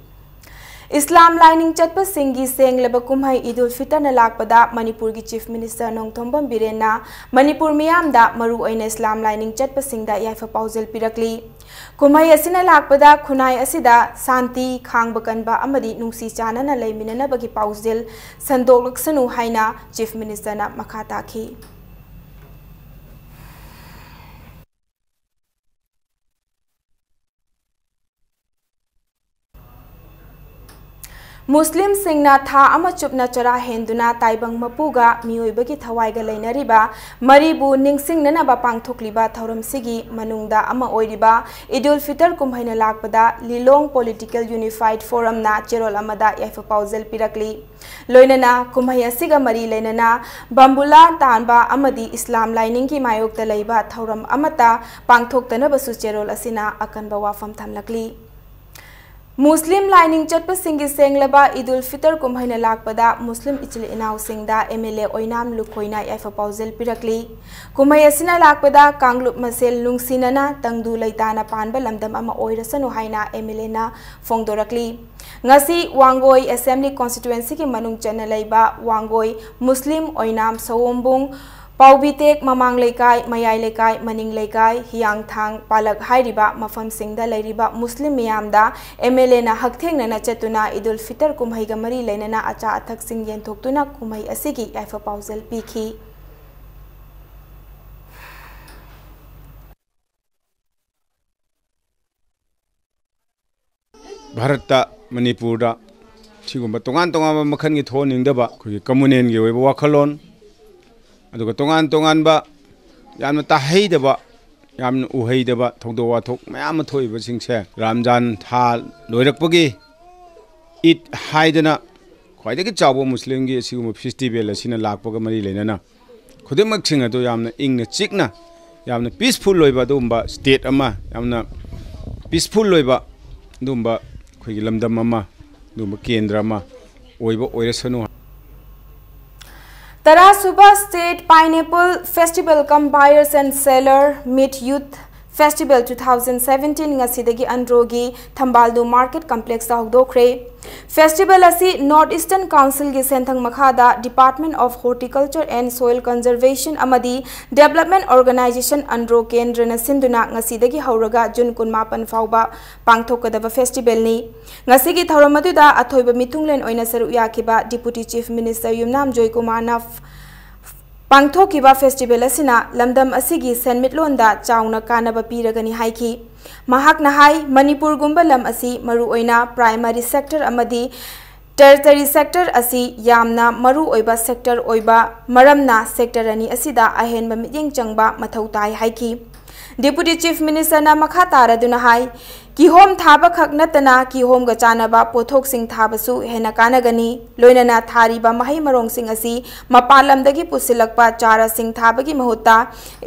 ꯏꯁꯂꯥꯝ ꯂꯥꯏꯅꯤꯡ ꯆꯠꯄꯁꯤꯡꯒꯤ ꯁꯦꯡꯂꯕ ꯀꯨꯝꯍꯩ ꯏꯗꯨꯜ ꯐꯤꯇꯔꯅ ꯂꯥꯛꯄꯗ ꯃꯅꯤꯄꯨꯔꯒꯤ Chief Minister ꯅꯣꯡꯊꯣꯝꯕꯝ ꯕꯤꯔꯦꯟꯅ ꯃꯅꯤꯄꯨꯔ ꯃꯤꯌꯥꯝꯗ, ꯃꯔꯨꯑꯣꯏꯅ ꯏꯁꯂꯥꯝ ꯂꯥꯏꯅꯤꯡ ꯆꯠꯄꯁꯤꯡꯗ ꯌꯥꯏꯐ ꯄꯥꯎꯖꯦꯜ ꯄꯤꯔꯛꯂꯤ꯫ ꯀꯨꯝꯍꯩ ꯑꯁꯤꯅ ꯂꯥꯛꯄꯗ ꯈꯨꯟꯅꯥꯏ ꯑꯁꯤꯗ ꯁꯥꯟꯇꯤ, ꯈꯥꯡꯕ ꯀꯟꯕ ꯑꯃꯗꯤ ꯅꯨꯡꯁꯤ ꯆꯥꯟꯅꯅ ꯂꯩꯃꯤꯟꯅꯅꯕꯒꯤ ꯄꯥꯎꯖꯦꯜ ꯁꯟꯗꯣꯛꯂꯛꯁꯅꯨ ꯍꯥꯏꯅ Chief Ministerꯅ ꯃꯈꯥ ꯇꯥꯈꯤ꯫ ꯃꯨꯁꯂꯤꯝꯁꯤꯡꯅ ꯊꯥ ꯑꯃ ꯆꯨꯞꯅ ꯆꯔꯥ ꯍꯦꯟꯗꯨꯅ ꯇꯥꯏꯕꯪ ꯃꯄꯨꯒ ꯃꯤꯑꯣꯏꯕꯒꯤ ꯊꯋꯥꯏꯒ ꯂꯩꯅꯔꯤꯕ ꯃꯔꯤꯕꯨ ꯅꯤꯡꯁꯤꯡꯅꯅꯕ ꯄꯥꯡꯊꯣꯛꯂꯤꯕ ꯊꯧꯔꯝꯁꯤꯒꯤ ꯃꯅꯨꯡꯗ ꯑꯃ ꯑꯣꯏꯔꯤꯕ ꯏꯗꯨꯜ ꯐꯤꯇꯔ ꯀꯨꯝꯍꯩꯅ ꯂꯥꯛꯄꯗ ꯂꯤꯂꯣꯡ Political Unified Forumꯅ ꯆꯦꯔꯣꯜ ꯑꯃꯗ ꯌꯥꯏꯐ ꯄꯥꯎꯖꯦꯜ ꯄꯤꯔꯛꯂꯤ꯫ ꯂꯣꯏꯅꯅ ꯀꯨꯝꯍꯩ ꯑꯁꯤꯒ ꯃꯔꯤ ꯂꯩꯅꯅ ꯕꯝꯕꯨꯂꯥ ꯇꯥꯟꯕ ꯑꯃꯗꯤ ꯏꯁꯂꯥꯝ ꯂꯥꯏꯅꯤꯡꯒꯤ ꯃꯥꯌꯣꯛꯇ ꯂꯩꯕ ꯊꯧꯔꯝ ꯑꯃꯠꯇ ꯄꯥꯡꯊꯣꯛꯇꯅꯕꯁꯨ ꯆꯦꯔꯣꯜ ꯑꯁꯤꯅ ꯑꯀꯟꯕ ꯋꯥꯐꯝ ꯊꯝꯂꯛꯂꯤ꯫ ꯃꯨꯁꯂꯤꯝ ꯂꯥꯏꯅꯤꯡ ꯆꯠꯄꯁꯤꯡꯒꯤ ꯁꯦꯡꯂꯕ ꯏꯗꯨꯜ ꯐꯤꯇꯔ ꯀꯨꯝꯍꯩꯅ ꯂꯥꯛꯄꯗ ꯃꯨꯁꯂꯤꯝ ꯏꯆꯤꯜ ꯏꯅꯥꯎꯁꯤꯡꯗ M L A ꯑꯣꯏꯅꯥꯝ ꯂꯨꯈꯣꯏꯅ ꯌꯥꯏꯐ ꯄꯥꯎꯖꯦꯜ ꯄꯤꯔꯛꯂꯤ꯫ ꯀꯨꯝꯍꯩ ꯑꯁꯤꯅ ꯂꯥꯛꯄꯗ ꯀꯥꯡꯂꯨꯞ ꯃꯁꯦꯜ ꯅꯨꯡꯁꯤꯅꯅ ꯇꯪꯗꯨ ꯂꯩꯇꯥꯅ ꯄꯥꯟꯕ ꯂꯝꯗꯝ ꯑꯃ ꯑꯣꯏꯔꯁꯅꯨ ꯍꯥꯏꯅ M L Aꯅ ꯐꯣꯡꯗꯣꯔꯛꯂꯤ꯫ ꯉꯁꯤ ꯋꯥꯡꯒꯣꯏ Assembly Constituencyꯒꯤ ꯃꯅꯨꯡ ꯆꯟꯅ ꯂꯩꯕ ꯋꯥꯡꯒꯣꯏ, ꯃꯨꯁꯂꯤꯝ, ꯑꯣꯏꯅꯥꯝ, ꯁꯑꯣꯝꯕꯨꯡ, ꯄꯥꯎꯕꯤꯇꯦꯛ, ꯃꯃꯥꯡ ꯂꯩꯀꯥꯏ, ꯃꯌꯥꯏ ꯂꯩꯀꯥꯏ, ꯃꯅꯤꯡ ꯂꯩꯀꯥꯏ, ꯍꯤꯌꯥꯡꯊꯥꯡ, ꯄꯥꯂꯛ ꯍꯥꯏꯔꯤꯕ ꯃꯐꯝꯁꯤꯡꯗ ꯂꯩꯔꯤꯕ ꯃꯨꯁꯂꯤꯝ ꯃꯤꯌꯥꯝꯗ M L Aꯅ ꯍꯛꯊꯦꯡꯅꯅ ꯆꯠꯇꯨꯅ ꯏꯗꯨꯜ ꯐꯤꯇꯔ ꯀꯨꯝꯍꯩꯒ ꯃꯔꯤ ꯂꯩꯅꯅ ꯑꯆꯥ ꯑꯊꯛꯁꯤꯡ ꯌꯦꯟꯊꯣꯛꯇꯨꯅ ꯀꯨꯝꯍꯩ ꯑꯁꯤꯒꯤ ꯌꯥꯏꯐ ꯄꯥꯎꯖꯦꯜ ꯄꯤꯈꯤ꯫ ꯚꯥꯔꯠꯇ, ꯃꯅꯤꯄꯨꯔꯗ ꯁꯤꯒꯨꯝꯕ ꯇꯣꯉꯥꯟ ꯇꯣꯉꯥꯟꯕ ꯃꯈꯜꯒꯤ ꯊꯣꯛꯍꯟꯅꯤꯡꯗꯕ ꯑꯩꯈꯣꯏꯒꯤ ꯀꯝꯃꯨꯅꯦꯜꯒꯤ ꯑꯣꯏꯕ ꯋꯥꯈꯜꯂꯣꯟ, ꯑꯗꯨꯒ ꯇꯣꯉꯥꯟ ꯇꯣꯉꯥꯟꯕ ꯌꯥꯝꯅ ꯇꯥꯍꯩꯗꯕ, ꯌꯥꯝꯅ ꯎꯍꯩꯗꯕ ꯊꯧꯗꯣꯛ ꯋꯥꯊꯣꯛ ꯃꯌꯥꯝ ꯑꯃ ꯊꯣꯛꯏꯕꯁꯤꯡꯁꯦ, ꯔꯥꯝꯖꯥꯟ ꯊꯥ ꯂꯣꯏꯔꯛꯄꯒꯤ ꯏꯗ ꯍꯥꯏꯗꯅ ꯈ꯭ꯋꯥꯏꯗꯒꯤ ꯆꯥꯎꯕ ꯃꯨꯁꯂꯤꯝꯒꯤ ꯑꯁꯤꯒꯨꯝꯕ ꯐꯦꯁꯇꯤꯚꯦꯜ ꯑꯁꯤꯅ ꯂꯥꯛꯄꯒ ꯃꯔꯤ ꯂꯩꯅꯅ ꯈꯨꯗꯤꯡꯃꯛꯁꯤꯡ ꯑꯗꯨ ꯌꯥꯝꯅ ꯏꯪꯅ ꯆꯤꯛꯅ, ꯌꯥꯝꯅ ꯄꯤꯁꯐꯨꯜ ꯑꯣꯏꯕ ꯑꯗꯨꯒꯨꯝꯕ ꯁ꯭ꯇꯦꯠ ꯑꯃ, ꯌꯥꯝꯅ ꯄꯤꯁꯐꯨꯜ ꯑꯣꯏꯕ ꯑꯗꯨꯒꯨꯝꯕ ꯑꯩꯈꯣꯏꯒꯤ ꯂꯝꯗꯝ ꯑꯃ, ꯑꯗꯨꯒꯨꯝꯕ ꯀꯦꯟꯗ꯭ꯔ ꯑꯃ ꯑꯣꯏꯕ ꯑꯣꯏꯔꯁꯅꯨ꯫ ꯇꯔꯥꯁꯨꯕ State Pineapple Festival cum Buyers and Seller Meet Youth Festival two thousand seventeen ꯉꯁꯤꯗꯒꯤ ꯑꯟꯗ꯭ꯔꯣꯒꯤ ꯊꯝꯕꯥꯜꯗꯨ Market Complexꯇ ꯍꯧꯗꯣꯛꯈ꯭ꯔꯦ꯫ Festival ꯑꯁꯤ North Eastern Councilꯒꯤ ꯁꯦꯟꯊꯪ ꯃꯈꯥꯗ Department of Horticulture and Soil Conservation ꯑꯃꯗꯤ Development Organisation ꯑꯟꯗ꯭ꯔꯣ ꯀꯦꯟꯗ꯭ꯔꯅ ꯁꯤꯟꯗꯨꯅ ꯉꯁꯤꯗꯒꯤ ꯍꯧꯔꯒ ꯖꯨꯟ ꯀꯨꯟꯃꯥꯄꯟ ꯐꯥꯎꯕ ꯄꯥꯡꯊꯣꯛꯀꯗꯕ festivalꯅꯤ꯫ ꯉꯁꯤꯒꯤ ꯊꯧꯔꯝ ꯑꯗꯨꯗ ꯑꯊꯣꯏꯕ ꯃꯤꯊꯨꯡꯂꯦꯟ ꯑꯣꯏꯅ ꯁꯔꯨꯛ ꯌꯥꯈꯤꯕ Deputy Chief Minister ꯌꯨꯝꯅꯥꯝ ꯖꯣꯏꯀꯨꯃꯥꯔꯅ ꯄꯥꯡꯊꯣꯛꯈꯤꯕ festival ꯑꯁꯤꯅ ꯂꯝꯗꯝ ꯑꯁꯤꯒꯤ ꯁꯦꯟꯃꯤꯠꯂꯣꯟꯗ ꯆꯥꯎꯅ ꯀꯥꯟꯅꯕ ꯄꯤꯔꯒꯅꯤ ꯍꯥꯏꯈꯤ꯫ ꯃꯍꯥꯛꯅ ꯍꯥꯏ, ꯃꯅꯤꯄꯨꯔꯒꯨꯝꯕ ꯂꯝ ꯑꯁꯤ ꯃꯔꯨꯑꯣꯏꯅ primary sector ꯑꯃꯗꯤ tertiary sector ꯑꯁꯤ ꯌꯥꯝꯅ ꯃꯔꯨꯑꯣꯏꯕ sector ꯑꯣꯏꯕ ꯃꯔꯝꯅ sector ꯑꯅꯤ ꯑꯁꯤꯗ ꯑꯍꯦꯟꯕ ꯃꯤꯠꯌꯦꯡ ꯆꯪꯕ ꯃꯊꯧ ꯇꯥꯏ ꯍꯥꯏꯈꯤ꯫ Deputy Chief Ministerꯅ ꯃꯈꯥ ꯇꯥꯔꯗꯨꯅ ꯍꯥꯏ, ꯀꯤꯍꯣꯝ ꯊꯥꯕ ꯈꯛ ꯅꯠꯇꯅ ꯀꯤꯍꯣꯝꯒ ꯆꯥꯅꯕ ꯄꯣꯠꯊꯣꯛꯁꯤꯡ ꯊꯥꯕꯁꯨ ꯍꯦꯟꯅ ꯀꯥꯟꯅꯒꯅꯤ꯫ ꯂꯣꯏꯅꯅ ꯊꯥꯔꯤꯕ ꯃꯍꯩ ꯃꯔꯣꯡꯁꯤꯡ ꯑꯁꯤ ꯃꯄꯥꯟ ꯂꯝꯗꯒꯤ ꯄꯨꯁꯤꯜꯂꯛꯄ ꯆꯥꯔꯥꯁꯤꯡ ꯊꯥꯕꯒꯤ ꯃꯍꯨꯠꯇ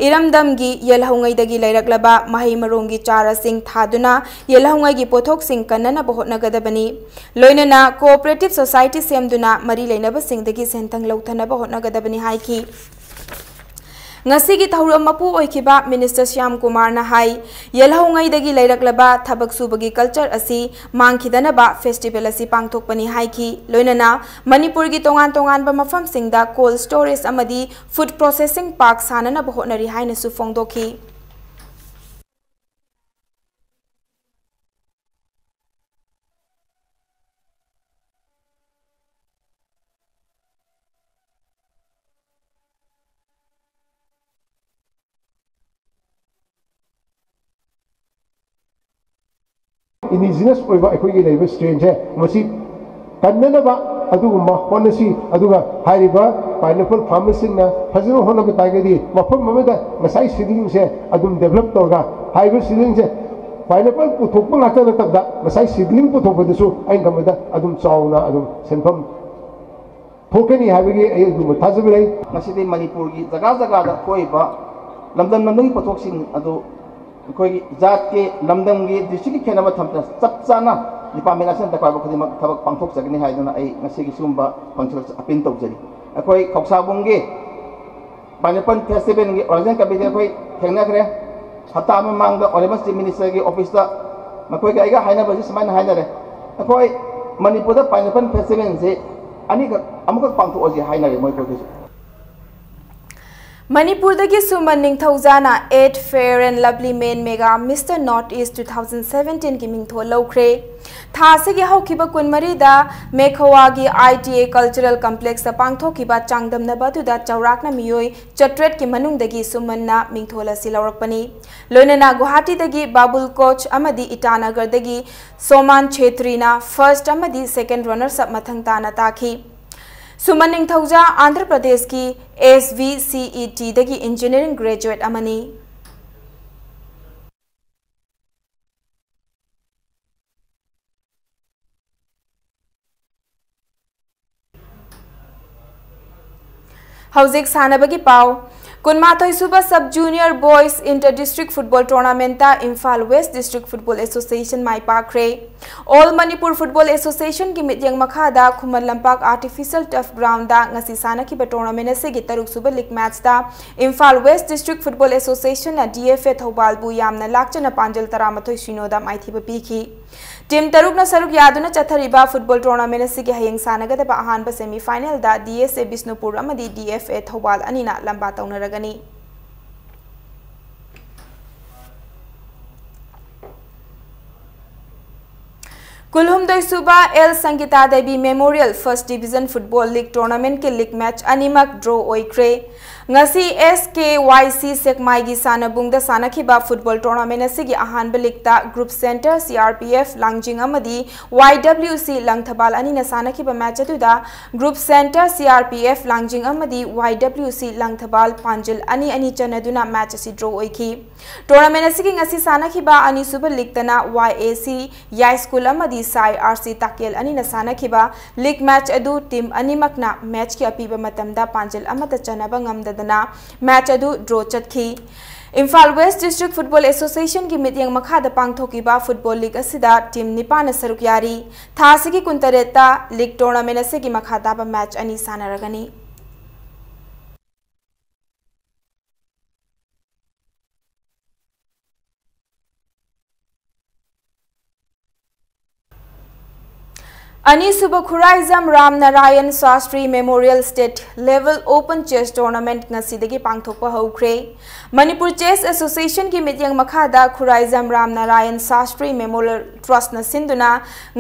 ꯏꯔꯝꯗꯝꯒꯤ ꯌꯦꯜꯍꯧꯉꯩꯗꯒꯤ ꯂꯩꯔꯛꯂꯕ ꯃꯍꯩ ꯃꯔꯣꯡꯒꯤ ꯆꯥꯔꯥꯁꯤꯡ ꯊꯥꯗꯨꯅ ꯌꯦꯜꯍꯧꯉꯩꯒꯤ ꯄꯣꯠꯊꯣꯛꯁꯤꯡ ꯀꯟꯅꯅꯕ ꯍꯣꯠꯅꯒꯗꯕꯅꯤ꯫ ꯂꯣꯏꯅꯅ cooperative society ꯁꯦꯝꯗꯨꯅ ꯃꯔꯤ ꯂꯩꯅꯕꯁꯤꯡꯗꯒꯤ ꯁꯦꯟꯊꯪ ꯂꯧꯊꯅꯕ ꯍꯣꯠꯅꯒꯗꯕꯅꯤ ꯍꯥꯏꯈꯤ꯫ ꯉꯁꯤꯒꯤ ꯊꯧꯔꯝ ꯃꯄꯨ ꯑꯣꯏꯈꯤꯕ Minister ꯁ꯭ꯌꯥꯝ ꯀꯨꯃꯥꯔꯅ ꯍꯥꯏ, ꯌꯦꯜꯍꯧꯉꯩꯗꯒꯤ ꯂꯩꯔꯛꯂꯕ ꯊꯕꯛ ꯁꯨꯕꯒꯤ culture ꯑꯁꯤ ꯃꯥꯡꯈꯤꯗꯅꯕ festival ꯑꯁꯤ ꯄꯥꯡꯊꯣꯛꯄꯅꯤ ꯍꯥꯏꯈꯤ꯫ ꯂꯣꯏꯅꯅ ꯃꯅꯤꯄꯨꯔꯒꯤ ꯇꯣꯉꯥꯟ ꯇꯣꯉꯥꯟꯕ ꯃꯐꯝꯁꯤꯡꯗ cold storage ꯑꯃꯗꯤ food processing park ꯁꯥꯅꯅꯕ ꯍꯣꯠꯅꯔꯤ ꯍꯥꯏꯅꯁꯨ ꯐꯣꯡꯗꯣꯛꯈꯤ꯫ ꯏꯟꯗꯤꯖꯤꯅꯁ ꯑꯣꯏꯕ ꯑꯩꯈꯣꯏꯒꯤ ꯂꯩꯔꯤꯕ ꯁ꯭ꯇ꯭ꯔꯦꯟꯁꯦ ꯃꯁꯤ ꯀꯟꯅꯅꯕ ꯑꯗꯨꯒꯨꯝꯕ ꯍꯣꯠꯅꯁꯤ꯫ ꯑꯗꯨꯒ ꯍꯥꯏꯔꯤꯕ ꯄꯥꯏꯅꯦꯄꯜ ꯐꯥꯔꯃꯔꯁꯤꯡꯅ ꯐꯖꯅ ꯍꯣꯠꯅꯕ ꯇꯥꯔꯒꯗꯤ ꯃꯐꯝ ꯑꯃꯗ ꯉꯁꯥꯏ ꯁꯤꯗꯂꯤꯡꯁꯦ ꯑꯗꯨꯝ ꯗꯦꯕꯂꯞ ꯇꯧꯔꯒ ꯍꯥꯏꯔꯤꯕ ꯁꯤꯗꯂꯤꯡꯁꯦ ꯄꯥꯏꯅꯦꯄꯜ ꯄꯨꯊꯣꯛꯄ ꯉꯥꯛꯇ ꯅꯠꯇꯕꯗ ꯉꯁꯥꯏ ꯁꯤꯗꯂꯤꯡ ꯄꯨꯊꯣꯛꯄꯗꯁꯨ ꯑꯩꯅ ꯈꯟꯕꯗ ꯑꯗꯨꯝ ꯆꯥꯎꯅ ꯑꯗꯨꯝ ꯁꯦꯟꯐꯝ ꯊꯣꯛꯀꯅꯤ ꯍꯥꯏꯕꯒꯤ ꯑꯩ ꯑꯗꯨꯝꯕ ꯊꯥꯖꯕ ꯂꯩ꯫ ꯉꯁꯤꯗꯤ ꯃꯅꯤꯄꯨꯔꯒꯤ ꯖꯒꯥ ꯖꯒꯥꯗ ꯊꯣꯛꯏꯕ ꯂꯝꯗꯝ ꯂꯝꯗꯝꯒꯤ ꯄꯣꯠꯊꯣꯛꯁꯤꯡ ꯑꯗꯨ ꯑꯩꯈꯣꯏꯒꯤ ꯖꯥꯠꯀꯤ, ꯂꯝꯗꯝꯒꯤ, ꯗꯤꯁꯇ꯭ꯔꯤꯛꯀꯤ ꯈꯦꯠꯅꯕ ꯊꯝꯗꯅ ꯆꯞ ꯆꯥꯅ ꯗꯤꯄꯥꯔꯠꯃꯦꯟ ꯑꯁꯤꯅ ꯗꯔꯀꯥꯔ ꯑꯣꯏꯕ ꯈꯨꯗꯤꯡꯃꯛ ꯊꯕꯛ ꯄꯥꯡꯊꯣꯛꯆꯒꯅꯤ ꯍꯥꯏꯗꯨꯅ ꯑꯩ ꯉꯁꯤꯒꯤ ꯁꯤꯒꯨꯝꯕ ꯐꯪꯁꯟ ꯑꯁꯤ ꯑꯄꯤꯜ ꯇꯧꯖꯔꯤ꯫ ꯑꯩꯈꯣꯏ ꯈꯧꯁꯥꯕꯨꯡꯒꯤ ꯄꯥꯏꯅꯦꯄꯜ ꯐꯦꯁꯇꯤꯚꯦꯜꯒꯤ ꯑꯣꯔꯒꯅꯥꯏꯖꯤꯡ ꯀꯃꯤꯇꯤ ꯑꯩꯈꯣꯏ ꯊꯦꯡꯅꯈ꯭ꯔꯦ꯫ ꯍꯞꯇꯥ ꯑꯃ ꯃꯃꯥꯡꯗ ꯑꯣꯅꯔꯦꯕꯜ ꯆꯤꯐ ꯃꯤꯅꯤꯁꯇꯔꯒꯤ ꯑꯣꯐꯤꯁꯇ ꯃꯈꯣꯏꯒ ꯑꯩꯒ ꯍꯥꯏꯅꯕꯁꯤ ꯁꯨꯃꯥꯏꯅ ꯍꯥꯏꯅꯔꯦ, ꯑꯩꯈꯣꯏ ꯃꯅꯤꯄꯨꯔꯗ ꯄꯥꯏꯅꯦꯄꯜ ꯐꯦꯁꯇꯤꯚꯦꯜꯁꯤ ꯑꯅꯤꯈꯛ, ꯑꯃꯨꯛꯈꯛ ꯄꯥꯡꯊꯣꯛꯑꯁꯤ ꯍꯥꯏꯅꯔꯦ ꯃꯣꯏ ꯑꯩꯈꯣꯏꯒꯤꯁꯨ꯫ ꯃꯅꯤꯄꯨꯔꯗꯒꯤ ꯁꯨꯃꯟ ꯅꯤꯡꯊꯧꯖꯥꯅ eight Fair and Lovely Men Mega Mister North East two thousand seventeenꯒꯤ ꯃꯤꯡꯊꯣꯜ ꯂꯧꯈ꯭ꯔꯦ꯫ ꯊꯥ ꯑꯁꯤꯒꯤ ꯍꯧꯈꯤꯕ ꯀꯨꯟꯃꯔꯤꯗ ꯃꯦꯈꯋꯥꯒꯤ I T A Cultural Complexꯇ ꯄꯥꯡꯊꯣꯛꯈꯤꯕ ꯆꯥꯡꯗꯝꯅꯕ ꯑꯗꯨꯗ ꯆꯥꯎꯔꯥꯛꯅ ꯃꯤꯑꯣꯏ ꯆꯥꯇ꯭ꯔꯦꯠꯀꯤ ꯃꯅꯨꯡꯗꯒꯤ ꯁꯨꯃꯟꯅ ꯃꯤꯡꯊꯣꯜ ꯑꯁꯤ ꯂꯧꯔꯛꯄꯅꯤ꯫ ꯂꯣꯏꯅꯅ ꯒꯨꯋꯥꯍꯥꯇꯤꯗꯒꯤ ꯕꯥꯕꯨꯜ ꯀꯣꯆ ꯑꯃꯗꯤ ꯏꯇꯥꯅꯒꯔꯗꯒꯤ ꯁꯣꯃꯥꯟ ꯈꯦꯇ꯭ꯔꯤꯅ first ꯑꯃꯗꯤ second runners up ꯃꯊꯪ ꯇꯥꯅ ꯇꯥꯈꯤ꯫ ꯁꯨꯃꯟ ꯅꯤꯡꯊꯧꯖꯥ ꯑꯟꯙ꯭ꯔ ꯄ꯭ꯔꯗꯦꯁꯀꯤ S V C E Tꯗꯒꯤ engineering graduate ꯑꯃꯅꯤ꯫ ꯍꯧꯖꯤꯛ ꯁꯥꯟꯅꯕꯒꯤ ꯄꯥꯎ꯫ ꯀꯨꯟꯃꯥꯊꯣꯏ ꯁꯨꯕ Sub Junior Boys Inter District Football Tournamentꯇ Imphal West District Football Association ꯃꯥꯏ ꯄꯥꯛꯈ꯭ꯔꯦ꯫ All Manipur Football Associationꯒꯤ ꯃꯤꯠꯌꯦꯡ ꯃꯈꯥꯗ ꯈꯨꯃꯟ ꯂꯝꯄꯥꯛ Artificial Turf Groundꯗ ꯉꯁꯤ ꯁꯥꯟꯅꯈꯤꯕ tournament ꯑꯁꯤꯒꯤ ꯇꯔꯨꯛ ꯁꯨꯕ league matchꯇ Imphal West District Football Associationꯅ D F A ꯊꯧꯕꯥꯜꯕꯨ ꯌꯥꯝꯅ ꯂꯥꯛꯆꯅ ꯄꯥꯟꯖꯜ ꯇꯔꯥꯃꯥꯊꯣꯏ ꯁꯤꯅꯣꯗ ꯃꯥꯏꯊꯤꯕ ꯄꯤꯈꯤ꯫ Team ꯇꯔꯨꯛꯅ ꯁꯔꯨꯛ ꯌꯥꯗꯨꯅ ꯆꯠꯊꯔꯤꯕ football tournament ꯑꯁꯤꯒꯤ ꯍꯌꯦꯡ ꯁꯥꯟꯅꯒꯗꯕ ꯑꯍꯥꯟꯕ semi finalꯗ D S A Bishnupur ꯑꯃꯗꯤ D F A ꯊꯧꯕꯥꯜ ꯑꯅꯤꯅ ꯂꯝꯕꯥ ꯇꯧꯅꯔꯒꯅꯤ꯫ ꯀꯨꯜꯍꯨꯝꯗꯣꯏ ꯁꯨꯕ L Sangita Devi Memorial First Division Football League Tournamentꯀꯤ league match ꯑꯅꯤꯃꯛ draw ꯑꯣꯏꯈ꯭ꯔꯦ꯫ ꯉꯁꯤ ꯑꯦꯁ ꯀꯦ ꯋꯥꯏ ꯁꯤ ꯁꯦꯛꯃꯥꯏꯒꯤ ꯁꯥꯟꯅꯕꯨꯡꯗ ꯁꯥꯟꯅꯈꯤꯕ ꯐꯨꯠꯕꯣꯜ ꯇꯣꯔꯅꯥꯃꯦꯟ ꯑꯁꯤꯒꯤ ꯑꯍꯥꯟꯕ ꯂꯤꯛꯇ group centre C R P F Langjing ꯑꯃꯗꯤ ꯋꯥꯏ ꯗꯕ꯭ꯂꯤꯎ ꯁꯤ ꯂꯪꯊꯕꯥꯜ ꯑꯅꯤꯅ ꯁꯥꯟꯅꯈꯤꯕ ꯃꯦꯆ ꯑꯗꯨꯗ group centre C R P F Langjing ꯑꯃꯗꯤ ꯋꯥꯏ ꯗꯕ꯭ꯂꯤꯎ ꯁꯤ ꯂꯪꯊꯕꯥꯜ ꯄꯥꯟꯖꯤꯜ ꯑꯅꯤ ꯑꯅꯤ ꯆꯟꯅꯗꯨꯅ ꯃꯦꯆ ꯑꯁꯤ ꯗ꯭ꯔꯣ ꯑꯣꯏꯈꯤ꯫ ꯇꯣꯔꯅꯥꯃꯦꯟ ꯑꯁꯤꯒꯤ ꯉꯁꯤ ꯁꯥꯟꯅꯈꯤꯕ ꯑꯅꯤꯁꯨꯕ ꯂꯤꯛꯇꯅ ꯋꯥꯏ ꯑꯦ ꯁꯤ ꯌꯥꯏꯁ꯭ꯀꯨꯜ ꯑꯃꯗꯤ ꯁꯥꯏ ꯑꯥꯔ ꯁꯤ ꯇꯥꯀꯦꯜ ꯑꯅꯤꯅ ꯁꯥꯟꯅꯈꯤꯕ ꯂꯤꯛ ꯃꯦꯆ ꯑꯗꯨ ꯇꯤꯝ ꯑꯅꯤꯃꯛꯅ ꯃꯦꯆꯀꯤ ꯑꯄꯤꯕ ꯃꯇꯝꯗ ꯄꯥꯟꯖꯤꯜ ꯑꯃꯠꯇ ꯆꯟꯅꯕ ꯉꯝꯗꯗꯅ ꯃꯦꯆ ꯑꯗꯨ ꯗ꯭ꯔꯣ ꯆꯠꯈꯤ꯫ ꯏꯝꯐꯥꯜ ꯋꯦꯁ꯭ꯠ ꯗꯤꯁꯇ꯭ꯔꯤꯛ ꯐꯨꯠꯕꯣꯜ ꯑꯦꯁꯣꯁꯤꯌꯦꯁꯟꯒꯤ ꯃꯤꯠꯌꯦꯡ ꯃꯈꯥꯗ ꯄꯥꯡꯊꯣꯛꯈꯤꯕ ꯐꯨꯠꯕꯣꯜ ꯂꯤꯛ ꯑꯁꯤꯗ ꯇꯤꯝ ꯅꯤꯄꯥꯟꯅ ꯁꯔꯨꯛ ꯌꯥꯔꯤ꯫ ꯊꯥ ꯑꯁꯤꯒꯤ ꯀꯨꯟꯇꯔꯦꯠꯇ ꯂꯤꯛ ꯇꯣꯔꯅꯥꯃꯦꯟ ꯑꯁꯤꯒꯤ ꯃꯈꯥ ꯇꯥꯕ ꯃꯦꯆ ꯑꯅꯤ ꯁꯥꯟꯅꯔꯒꯅꯤ꯫ ꯑꯅꯤꯁꯨꯕ Khuraijam Ram Narayan Shastri memorial state level open chess tournament ꯉꯁꯤꯗꯒꯤ ꯄꯥꯡꯊꯣꯛꯄ ꯍꯧꯈ꯭ꯔꯦ꯫ ꯃꯅꯤꯄꯨꯔ ꯆꯦꯁ ꯑꯦꯁꯣꯁꯤꯌꯦꯁꯟꯒꯤ ꯃꯤꯠꯌꯦꯡ ꯃꯈꯥꯗ ꯈꯨꯔꯥꯏꯖꯝ ꯔꯥꯝ ꯅꯥꯔꯥꯌꯟ ꯁꯥꯁꯇ꯭ꯔꯤ ꯃꯦꯃꯣꯔꯤꯌꯦꯜ ꯇ꯭ꯔꯁꯠꯅ ꯁꯤꯟꯗꯨꯅ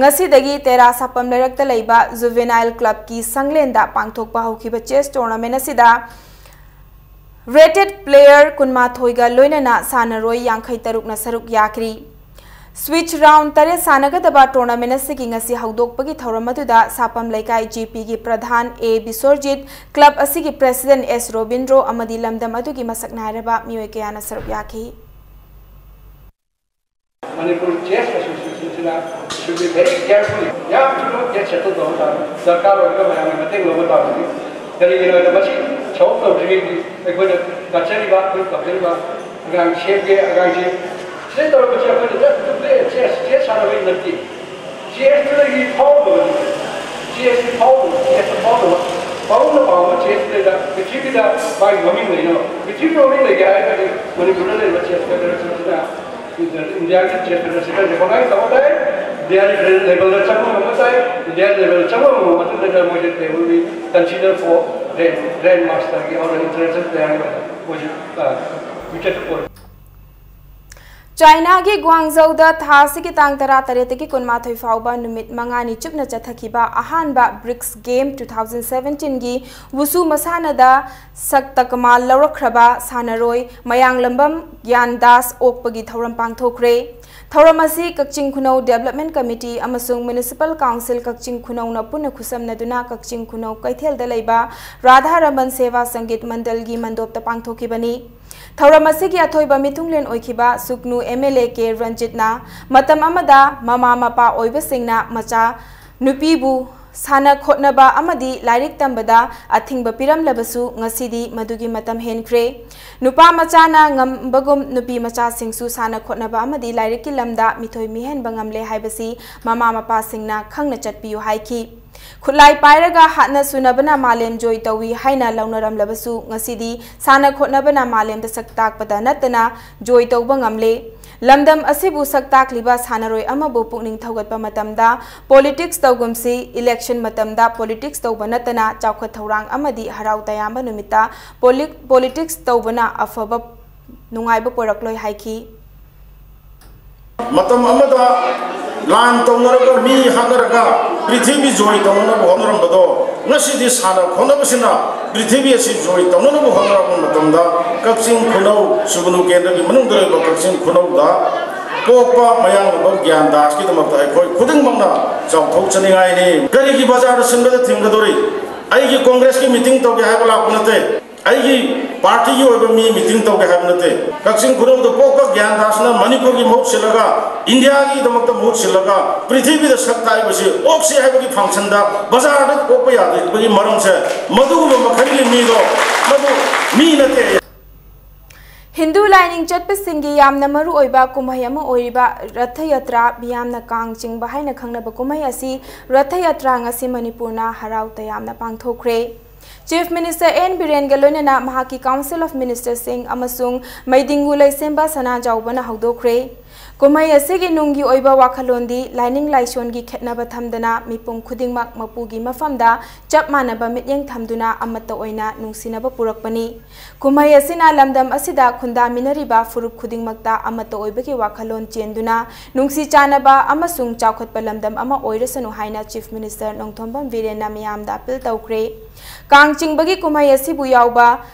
ꯉꯁꯤꯗꯒꯤ ꯇꯦꯔꯥ ꯁꯥꯄꯝ ꯂꯩꯔꯛꯇ ꯂꯩꯕ ꯖꯨꯚꯦꯅꯥꯏꯜ ꯀ꯭ꯂꯕꯀꯤ ꯁꯪꯂꯦꯟꯗ ꯄꯥꯡꯊꯣꯛꯄ ꯍꯧꯈꯤꯕ ꯆꯦꯁ ꯇꯣꯔꯅꯥꯃꯦꯟꯠ ꯑꯁꯤꯗ ꯔꯦꯇꯦꯗ ꯄ꯭ꯂꯦꯌꯔ ꯀꯨꯟꯃꯥꯊꯣꯏꯒ ꯂꯣꯏꯅꯅ ꯁꯥꯟꯅꯔꯣꯏ ꯌꯥꯡꯈꯩ ꯇꯔꯨꯛꯅ ꯁꯔꯨꯛ ꯌꯥꯈ꯭ꯔꯤ꯫ ꯁ꯭ꯋꯤꯆ ꯔꯥꯎꯟ ꯇꯔꯦꯠ ꯁꯥꯟꯅꯒꯗꯕ ꯇꯣꯔꯅꯥꯃꯦꯟ ꯑꯁꯤꯒꯤ ꯉꯁꯤ ꯍꯧꯗꯣꯛꯄꯒꯤ ꯊꯧꯔꯝ ꯑꯗꯨꯗ ꯁꯥꯄꯝ ꯂꯩꯀꯥꯏ ꯖꯤ ꯄꯤꯒꯤ ꯄ꯭ꯔꯙꯥꯟ ꯑꯦ ꯕꯤꯁꯣꯔꯖꯤꯠ, ꯀ꯭ꯂꯕ ꯑꯁꯤꯒꯤ ꯄ꯭ꯔꯦꯁꯤꯗꯦꯟꯠ ꯑꯦꯁ ꯔꯣꯕꯤꯟꯗ꯭ꯔꯣ ꯑꯃꯗꯤ ꯂꯝꯗꯝ ꯑꯗꯨꯒꯤ ꯃꯁꯛ ꯅꯥꯏꯔꯕ ꯃꯤꯑꯣꯏ ꯀꯌꯥꯅ ꯁꯔꯨꯛ ꯌꯥꯈꯤ꯫ ꯃꯅꯤꯄꯨꯔ ꯆꯦꯁ ꯑꯦꯁꯣꯁꯤꯌꯦꯁꯟꯁꯤꯅ should be very careful, ꯌꯥꯝ ꯊꯨꯅ ꯀꯦꯁ ꯁꯦꯇꯜ ꯇꯧꯕ ꯇꯥꯕꯅꯤ, ꯗꯔꯀꯥꯔ ꯑꯣꯏꯔꯒ ꯃꯌꯥꯝꯒꯤ ꯃꯇꯦꯡ ꯂꯧꯕ ꯇꯥꯕꯅꯤ꯫ ꯀꯔꯤꯒꯤꯅꯣ ꯍꯥꯏꯗ, ꯃꯁꯤ ꯊꯕꯛ ꯇꯧꯗ꯭ꯔꯤꯉꯩꯒꯤ ꯑꯩꯈꯣꯏꯅ ꯀꯠꯆꯔꯤꯕ, ꯑꯩꯈꯣꯏ ꯇꯧꯖꯔꯤꯕ ꯑꯉꯥꯡ ꯁꯦꯝꯒꯦ, ꯑꯉꯥꯡꯁꯤ ꯁꯤꯗ ꯇꯧꯔꯤꯕꯁꯤ ꯑꯩꯈꯣꯏꯅ just to play chess, chess ꯁꯥꯟꯅꯕꯒꯤ ꯅꯠꯇꯦ꯫ ꯆꯦꯁꯇꯨꯗꯒꯤ ꯐꯥꯎꯔꯕꯅꯤ꯫ ꯆꯦꯁꯁꯤ ꯐꯥꯎꯔꯕ, ꯆꯦꯁꯇ ꯐꯥꯎꯔꯕ, ꯄꯥꯎꯅ ꯄꯥꯎꯅ ꯆꯦꯁꯇꯨꯗ ꯄ꯭ꯔꯤꯊꯤꯕꯤꯗ ꯃꯥꯒꯤ ꯃꯃꯤꯡ ꯂꯩꯅꯕ, ꯄ꯭ꯔꯤꯊꯤꯕꯤꯗ ꯃꯃꯤꯡ ꯂꯩꯒꯦ ꯍꯥꯏꯔꯒꯗꯤ ꯃꯅꯤꯄꯨꯔꯗ ꯂꯩꯔꯤꯕ ꯆꯦꯁ ꯐꯦꯗꯔꯦꯁꯟꯁꯤꯅ ꯏꯟꯗꯤꯌꯥꯒꯤ ꯆꯦꯁ ꯐꯦꯗꯔꯦꯁꯟꯗ ꯔꯤꯀꯣꯒꯅꯥꯏꯖ ꯇꯧꯕ ꯇꯥꯏ, ꯏꯟꯗꯤꯌꯥ ꯂꯦꯚꯦꯜꯗ ꯆꯪꯕ ꯉꯝꯕ ꯇꯥꯏ, ꯏꯟꯗꯤꯌꯥ ꯂꯦꯚꯦꯜꯗ ꯆꯪꯕ ꯉꯝꯕ ꯃꯇꯨꯡꯗ ꯃꯣꯏꯁꯦ they will be considered for grand, grand master ꯒꯤ or international player ꯒꯤ ꯑꯣꯏꯅ ꯃꯣꯏꯁꯦ, ꯑ, ꯋꯤꯀꯦꯠ ꯑꯣꯏ꯫ ꯆꯥꯏꯅꯥꯒꯤ ꯒ꯭ꯋꯥꯡꯖꯧꯗ ꯊꯥ ꯑꯁꯤꯒꯤ ꯇꯥꯡ ꯇꯔꯥꯇꯔꯦꯠꯇꯒꯤ ꯀꯨꯟꯃꯥꯊꯣꯏ ꯐꯥꯎꯕ ꯅꯨꯃꯤꯠ ꯃꯉꯥꯅꯤ ꯆꯨꯞꯅ ꯆꯠꯊꯈꯤꯕ ꯑꯍꯥꯟꯕ ꯕ꯭ꯔꯤꯛꯁ ꯒꯦꯝ ꯇꯨ ꯊꯥꯎꯖꯟ ꯁꯚꯦꯟꯇꯤꯟꯒꯤ ꯋꯨꯁꯨ ꯃꯁꯥꯟꯅꯗ ꯁꯛ ꯇꯀꯃꯥꯜ ꯂꯧꯔꯛꯈ꯭ꯔꯕ ꯁꯥꯟꯅꯔꯣꯏ ꯃꯌꯥꯡꯂꯝꯕꯝ ꯒ꯭ꯌꯥꯟ ꯗꯥꯁ ꯑꯣꯛꯄꯒꯤ ꯊꯧꯔꯝ ꯄꯥꯡꯊꯣꯛꯈ꯭ꯔꯦ꯫ ꯊꯧꯔꯝ ꯑꯁꯤ ꯀꯛꯆꯤꯡ ꯈꯨꯅꯧ ꯗꯦꯕꯂꯞꯃꯦꯟ ꯀꯃꯤꯇꯤ ꯑꯃꯁꯨꯡ ꯃ꯭ꯌꯨꯅꯤꯁꯤꯄꯥꯜ ꯀꯥꯎꯟꯁꯤꯜ ꯀꯛꯆꯤꯡ ꯈꯨꯅꯧꯅ ꯄꯨꯟꯅ ꯈꯨꯠꯁꯝꯅꯗꯨꯅ ꯀꯛꯆꯤꯡ ꯈꯨꯅꯧ ꯀꯩꯊꯦꯜꯗ ꯂꯩꯕ ꯔꯥꯙꯥ ꯔꯃꯟ ꯁꯦꯕꯥ ꯁꯪꯒꯤꯠ ꯃꯟꯗꯜꯒꯤ ꯃꯟꯗꯣꯞꯇ ꯄꯥꯡꯊꯣꯛꯈꯤꯕꯅꯤ꯫ ꯊꯧꯔꯝ ꯑꯁꯤꯒꯤ ꯑꯊꯣꯏꯕ ꯃꯤꯊꯨꯡꯂꯦꯟ ꯑꯣꯏꯈꯤꯕ ꯁꯨꯛꯅꯨ ꯑꯦꯝ ꯑꯦꯜ ꯑꯦ ꯀꯦ ꯔꯟꯖꯤꯠꯅ ꯃꯇꯝ ꯑꯃꯗ ꯃꯃꯥ ꯃꯄꯥ ꯑꯣꯏꯕꯁꯤꯡꯅ ꯃꯆꯥ ꯅꯨꯄꯤꯕꯨ ꯁꯥꯟꯅ ꯈꯣꯠꯅꯕ ꯑꯃꯗꯤ ꯂꯥꯏꯔꯤꯛ ꯇꯝꯕꯗ ꯑꯊꯤꯡꯕ ꯄꯤꯔꯝꯂꯕꯁꯨ ꯉꯁꯤꯗꯤ ꯃꯗꯨꯒꯤ ꯃꯇꯝ ꯍꯦꯟꯈ꯭ꯔꯦ꯫ ꯅꯨꯄꯥ ꯃꯆꯥꯅ ꯉꯝꯕꯒꯨꯝ ꯅꯨꯄꯤ ꯃꯆꯥꯁꯤꯡꯁꯨ ꯁꯥꯟꯅ ꯈꯣꯠꯅꯕ ꯑꯃꯗꯤ ꯂꯥꯏꯔꯤꯛꯀꯤ ꯂꯝꯗ ꯃꯤꯊꯣꯏ ꯃꯤꯍꯦꯟꯕ ꯉꯝꯂꯦ ꯍꯥꯏꯕꯁꯤ ꯃꯃꯥ ꯃꯄꯥꯁꯤꯡꯅ ꯈꯪꯅ ꯆꯠꯄꯤꯌꯨ ꯍꯥꯏꯈꯤ꯫ ꯈꯨꯠꯂꯥꯏ ꯄꯥꯏꯔꯒ ꯍꯥꯠꯅ ꯁꯨꯅꯕꯅ ꯃꯥꯂꯦꯝ ꯖꯣꯏ ꯇꯧꯏ ꯍꯥꯏꯅ ꯂꯧꯅꯔꯝꯂꯕꯁꯨ ꯉꯁꯤꯗꯤ ꯁꯥꯟꯅ ꯈꯣꯠꯅꯕꯅ ꯃꯥꯂꯦꯝꯗ ꯁꯛ ꯇꯥꯛꯄꯗ ꯅꯠꯇꯅ ꯖꯣꯏ ꯇꯧꯕ ꯉꯝꯂꯦ꯫ ꯂꯝꯗꯝ ꯑꯁꯤꯕꯨ ꯁꯛ ꯇꯥꯛꯂꯤꯕ ꯁꯥꯟꯅꯔꯣꯏ ꯑꯃꯕꯨ ꯄꯨꯛꯅꯤꯡ ꯊꯧꯒꯠꯄ ꯃꯇꯝꯗ ꯄꯣꯂꯤꯇꯤꯛꯁ ꯇꯧꯒꯨꯝꯁꯤ, ꯏꯂꯦꯛꯁꯟ ꯃꯇꯝꯗ ꯄꯣꯂꯤꯇꯤꯛꯁ ꯇꯧꯕ ꯅꯠꯇꯅ ꯆꯥꯎꯈꯠ ꯊꯧꯔꯥꯡ ꯑꯃꯗꯤ ꯍꯔꯥꯎ ꯇꯌꯥꯝꯕ ꯅꯨꯃꯤꯠꯇ ꯄꯣꯂꯤ-, ꯄꯣꯂꯤꯇꯤꯛꯁ ꯇꯧꯕꯅ ꯑꯐꯕ ꯅꯨꯡꯉꯥꯏꯕ ꯄꯨꯔꯛꯂꯣꯏ ꯍꯥꯏꯈꯤ꯫ ꯃꯇꯝ ꯑꯃꯗ ꯂꯥꯟ ꯇꯧꯅꯔꯒ ꯃꯤ ꯍꯥꯠꯅꯔꯒ ꯄ꯭ꯔꯤꯊꯤꯕꯤ ꯖꯣꯏ ꯇꯧꯅꯅꯕ ꯍꯣꯠꯅꯔꯝꯕꯗꯣ ꯉꯁꯤꯗꯤ ꯁꯥꯟꯅ ꯈꯣꯠꯅꯕꯁꯤꯅ ꯄ꯭ꯔꯤꯊꯤꯕꯤ ꯑꯁꯤ ꯖꯣꯏ ꯇꯧꯅꯅꯕ ꯍꯣꯠꯅꯔꯛꯄ ꯃꯇꯝꯗ ꯀꯛꯆꯤꯡ ꯈꯨꯅꯧ ꯁꯨꯒꯅꯨ ꯀꯦꯟꯗ꯭ꯔꯒꯤ ꯃꯅꯨꯡꯗ ꯂꯩꯕ ꯀꯛꯆꯤꯡ ꯈꯨꯅꯧꯗ ꯄꯣꯛꯄ ꯃꯌꯥꯡꯂꯝꯕꯝ ꯒ꯭ꯌꯥꯟ ꯗꯥꯁꯀꯤꯗꯃꯛꯇ ꯑꯩꯈꯣꯏ ꯈꯨꯗꯤꯡꯃꯛꯅ ꯆꯥꯎꯊꯣꯛꯆꯅꯤꯡꯉꯥꯏꯅꯤ꯫ ꯀꯔꯤꯒꯤ ꯕꯖꯥꯔꯗ ꯁꯤꯟꯕꯗ ꯊꯤꯡꯒꯗꯧꯔꯤ? ꯑꯩꯒꯤ ꯀꯣꯡꯒ꯭ꯔꯦꯁꯀꯤ ꯃꯤꯇꯤꯡ ꯇꯧꯒꯦ ꯍꯥꯏꯕ ꯂꯥꯛꯄ ꯅꯠꯇꯦ꯫ ꯑꯩꯒꯤ ꯄꯥꯔꯇꯤꯒꯤ ꯑꯣꯏꯕ ꯃꯤ ꯃꯤꯇꯤꯡ ꯇꯧꯒꯦ ꯍꯥꯏꯕ ꯅꯠꯇꯦ꯫ ꯀꯛꯆꯤꯡ ꯈꯨꯅꯧꯗ ꯄꯣꯛꯄ ꯒ꯭ꯌꯥꯟ ꯗꯥꯁꯅ ꯃꯅꯤꯄꯨꯔꯒꯤ ꯃꯍꯨꯠ ꯁꯤꯜꯂꯒ, ꯏꯟꯗꯤꯌꯥꯒꯤꯗꯃꯛꯇ ꯃꯍꯨꯠ ꯁꯤꯜꯂꯒ, ꯄ꯭ꯔꯤꯊꯤꯕꯤꯗ ꯁꯛ ꯇꯥꯛꯏꯕꯁꯤ ꯑꯣꯛꯁꯤ ꯍꯥꯏꯕꯒꯤ ꯐꯪꯁꯟꯗ ꯕꯖꯥꯔꯗ ꯑꯣꯛꯄ ꯌꯥꯗ꯭ꯔꯤꯕꯒꯤ ꯃꯔꯝꯁꯦ ꯃꯗꯨꯒꯨꯝꯕ ꯃꯈꯜꯒꯤ ꯃꯤꯗꯣ ꯃꯗꯨ ꯃꯤ ꯅꯠꯇꯦ꯫ ꯍꯤꯟꯗꯨ ꯂꯥꯏꯅꯤꯡ ꯆꯠꯄꯁꯤꯡꯒꯤ ꯌꯥꯝꯅ ꯃꯔꯨ ꯑꯣꯏꯕ ꯀꯨꯝꯍꯩ ꯑꯃ ꯑꯣꯏꯔꯤꯕ ꯔꯊ ꯌꯥꯇ꯭ꯔꯥ, ꯃꯤꯌꯥꯝꯅ ꯀꯥꯡ ꯆꯤꯡꯕ ꯍꯥꯏꯅ ꯈꯪꯅꯕ ꯀꯨꯝꯍꯩ ꯑꯁꯤ ꯔꯊ ꯌꯥꯇ꯭ꯔꯥ ꯉꯁꯤ ꯃꯅꯤꯄꯨꯔꯅ ꯍꯔꯥꯎ ꯇꯌꯥꯝꯅ ꯄꯥꯡꯊꯣꯛꯈ꯭ꯔꯦ꯫ ꯆꯤꯐ ꯃꯤꯅꯤꯁꯇꯔ ꯑꯦꯟ ꯕꯤꯔꯦꯟꯒ ꯂꯣꯏꯅꯅ ꯃꯍꯥꯛꯀꯤ ꯀꯥꯎꯟꯁꯤꯜ ꯑꯣꯐ ꯃꯤꯅꯤꯁꯇꯔꯁꯤꯡ ꯑꯃꯁꯨꯡ ꯃꯩꯗꯤꯡꯒꯨ ꯂꯩꯁꯦꯝꯕ ꯁꯅꯥꯖꯥꯎꯕꯅ ꯍꯧꯗꯣꯛꯈ꯭ꯔꯦ꯫ ꯀꯨꯝꯍꯩ ꯑꯁꯤꯒꯤ ꯅꯨꯡꯒꯤ ꯑꯣꯏꯕ ꯋꯥꯈꯜꯂꯣꯟꯗꯤ ꯂꯥꯏꯅꯤꯡ ꯂꯥꯏꯁꯣꯟꯒꯤ ꯈꯦꯠꯅꯕ ꯊꯝꯗꯅ ꯃꯤꯄꯨꯝ ꯈꯨꯗꯤꯡꯃꯛ ꯃꯄꯨꯒꯤ ꯃꯐꯝꯗ ꯆꯞ ꯃꯥꯟꯅꯕ ꯃꯤꯠꯌꯦꯡ ꯊꯝꯗꯨꯅ ꯑꯃꯠꯇ ꯑꯣꯏꯅ ꯅꯨꯡꯁꯤꯅꯕ ꯄꯨꯔꯛꯄꯅꯤ꯫ ꯀꯨꯝꯍꯩ ꯑꯁꯤꯅ ꯂꯝꯗꯝ ꯑꯁꯤꯗ ꯈꯨꯟꯗꯥꯃꯤꯟꯅꯔꯤꯕ ꯐꯨꯔꯨꯞ ꯈꯨꯗꯤꯡꯃꯛꯇ ꯑꯃꯠꯇ ꯑꯣꯏꯕꯒꯤ ꯋꯥꯈꯜꯂꯣꯟ ꯆꯦꯟꯗꯨꯅ ꯅꯨꯡꯁꯤ ꯆꯥꯟꯅꯕ ꯑꯃꯁꯨꯡ ꯆꯥꯎꯈꯠꯄ ꯂꯝꯗꯝ ꯑꯃ ꯑꯣꯏꯔꯁꯅꯨ ꯍꯥꯏꯅ Chief Minister ꯅꯣꯡꯊꯣꯝꯕꯝ ꯕꯤꯔꯦꯟꯅ ꯃꯤꯌꯥꯝꯗ appeal ꯇꯧꯈ꯭ꯔꯦ꯫ ꯀꯥꯡ ꯆꯤꯡꯕꯒꯤ ꯀꯨꯝꯍꯩ ꯑꯁꯤꯕꯨ ꯌꯥꯎꯕ